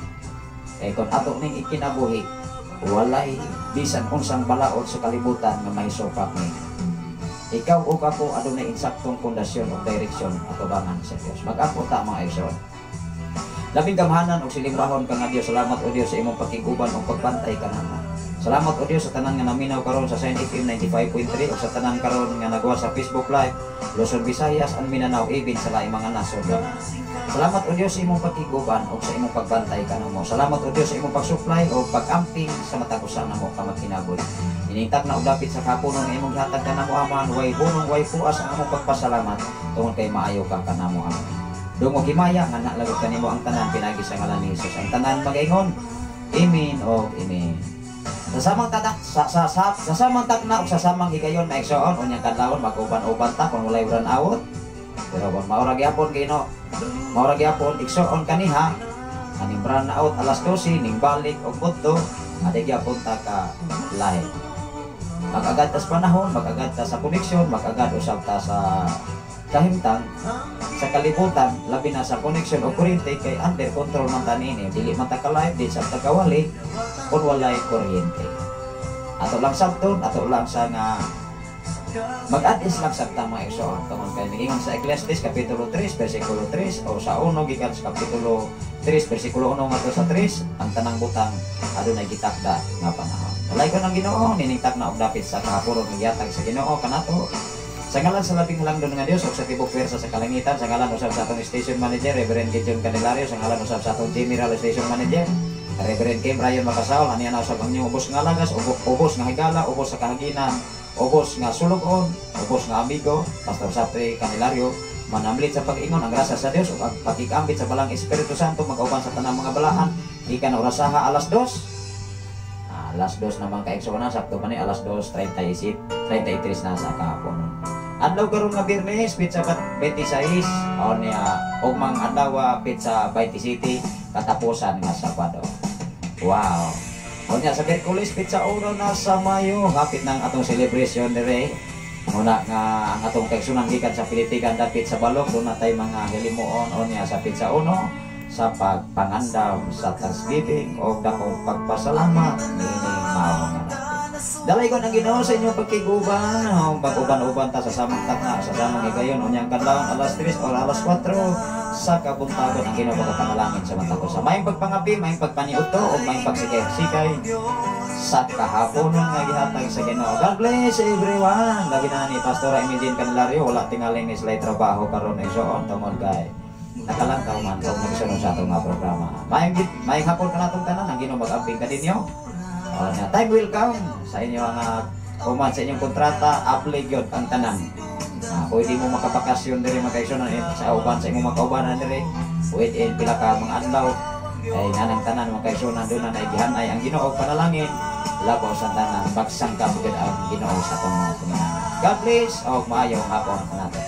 Eh kung ato ning ikinabuhi, walay bisan unsang balaod sa kalibutan nga mahisupak ni. Ikaw ug ako adunay insaktong pundasyon o direksyon atubangan sa Dios. Mag-ampo ta, mga igsoon. Labing gamhanan og silimbahon ka nga Dios, salamat o Dios sa imong pakiguban ug pagbantay kanamo. Salamat, O Dios, sa tanan nga naminaw karon sa Shine FM 95.3 ug sa tanan karon nga nagawa sa Facebook Live, Luzon, Visayas and Mindanao, even sa laing mga nasod. Salamat, O Dios, sa imong pagkiguban ug sa imong pagbantay kanamo. Salamat, O Dios, sa imong pagsupply o pag-amping sa matag usa namo ka magkinabuhi. Ining takna og dapit sa kahaponon nga imong gihatag kanamo, Amahan, way hunong, way puas ang among pagpasalamat tungod kay maayo ka kanamo, Amahan. Dungog himaya nga nalagot kanimo ang tanan pinagi sa ngalan ni Jesus. Ang tanan magaingon, "Amen o Amen." Sa samang tata sa samang takna ug sa samang higayon, mga igsoon, unyang kadlawon mag-uban-uban ta kung walay brownout. Pero kung maura gyapon Ginoo, maura gyapon, igsoon, kaniha aning brown out alas 12 ning balik og budto, adi gyapon ta ka live. Mag-agad ta sa panahon, mag-agad ta sa koneksyon, mag-agad usab ta sa kahimtang sa kalibutan, labi na sa connection o kuryente, kay under control man ta niini. Dili man ta ka live, di sa ta kawali kung walay kuryente. Ato lang sabton, ato lang sa nga mag-adis lang sabta, mga igsoon, tungod kay niingon sa Ecclesiastes kapitulo 3 versikulo 3 o sa 1 gikan sa kapitulo 3 versikulo 1 ngadto sa 3, ang tanang butang adunay gitakda nga panahon. Dalaygon ang Ginoo nining takna og dapit sa kahaponon nga gihatag sa Ginoo kanato. Sa ngalan sa Labing Halangdon nga Dios ug sa tibok pwersa sa kalangitan, sa ngalan usab sa atong station manager, Reverend Gideon Candelario, sa ngalan usab sa atong general station manager, Reverend Kim Rayon Makasawal, aniya na usab ang inyong ubos nga lagas, ubos nga higala, ubos sa kahaginan, ubos nga sulugon, ubos nga amigo, Pastor Sapre Candelario, manamlit sa pag-ingon ang grasya sa Dios ug ang pagkikambit sa Balang Espiritu Santo mag-uban sa tanang mga balaan gikan orasaha alas 2. Ah, alas 2 naman, kaigsuonan, sakto pa ni alas 2:37, 33 na sa kahapon. Adlaw karon nga Biyernes, petsa 26 o niya ugmang adlaw, petsa 27, katapusan nga Sabado. Wow. O niya sa Miyerkules, petsa 1 na sa Mayo, hapit ng atong celebration dire. Muna nga ang atong kaigsunan gikan sa Pilitikan dapit sa Balok, doon na tay mga hilimuon o niya sa petsa 1 sa pagpangandam sa Thanksgiving o dakong pagpasalamat niining mao nga dapit. Dalaygon ang Ginoo sa inyong pagkiguban, ang pag-uban-uban ta sa samang takna, sa samang higayon, unyang kadlawon alas 3 o alas 4 sa kabuntagon, ang Ginoo pagpanalangin sa matag usa. Maayong pagpangabi, maayong pagpaniudto o maayong pagsikay-sikay sa kahaponon nga gihatag sa Ginoo. God bless everyone. Labi na ni Pastora Imogene Candelario, wala tingaling ni sila trabaho karon, igsoon, tungod kay nakalantaw man og nagsunod sa atong nga programa. Maayong hapon kanatong tanan, ang Ginoo mag-amping kaninyo. Oh, na time will come sa inyo nga human sa inyong kontrata, apply gyud ang tanan. Ah, pwede mo makabakasyon diri, mga kaigsuonan, eh, sa uban sa imong makaubanan diri within pila ka mga adlaw ay nganang tanan, mga kaigsuonan, doon na gihanay ang Ginoo panalangin labaw sa tanan bagsangka gyud ang Ginoo sa atong mga panginahanglan. God bless og maayong hapon kanato.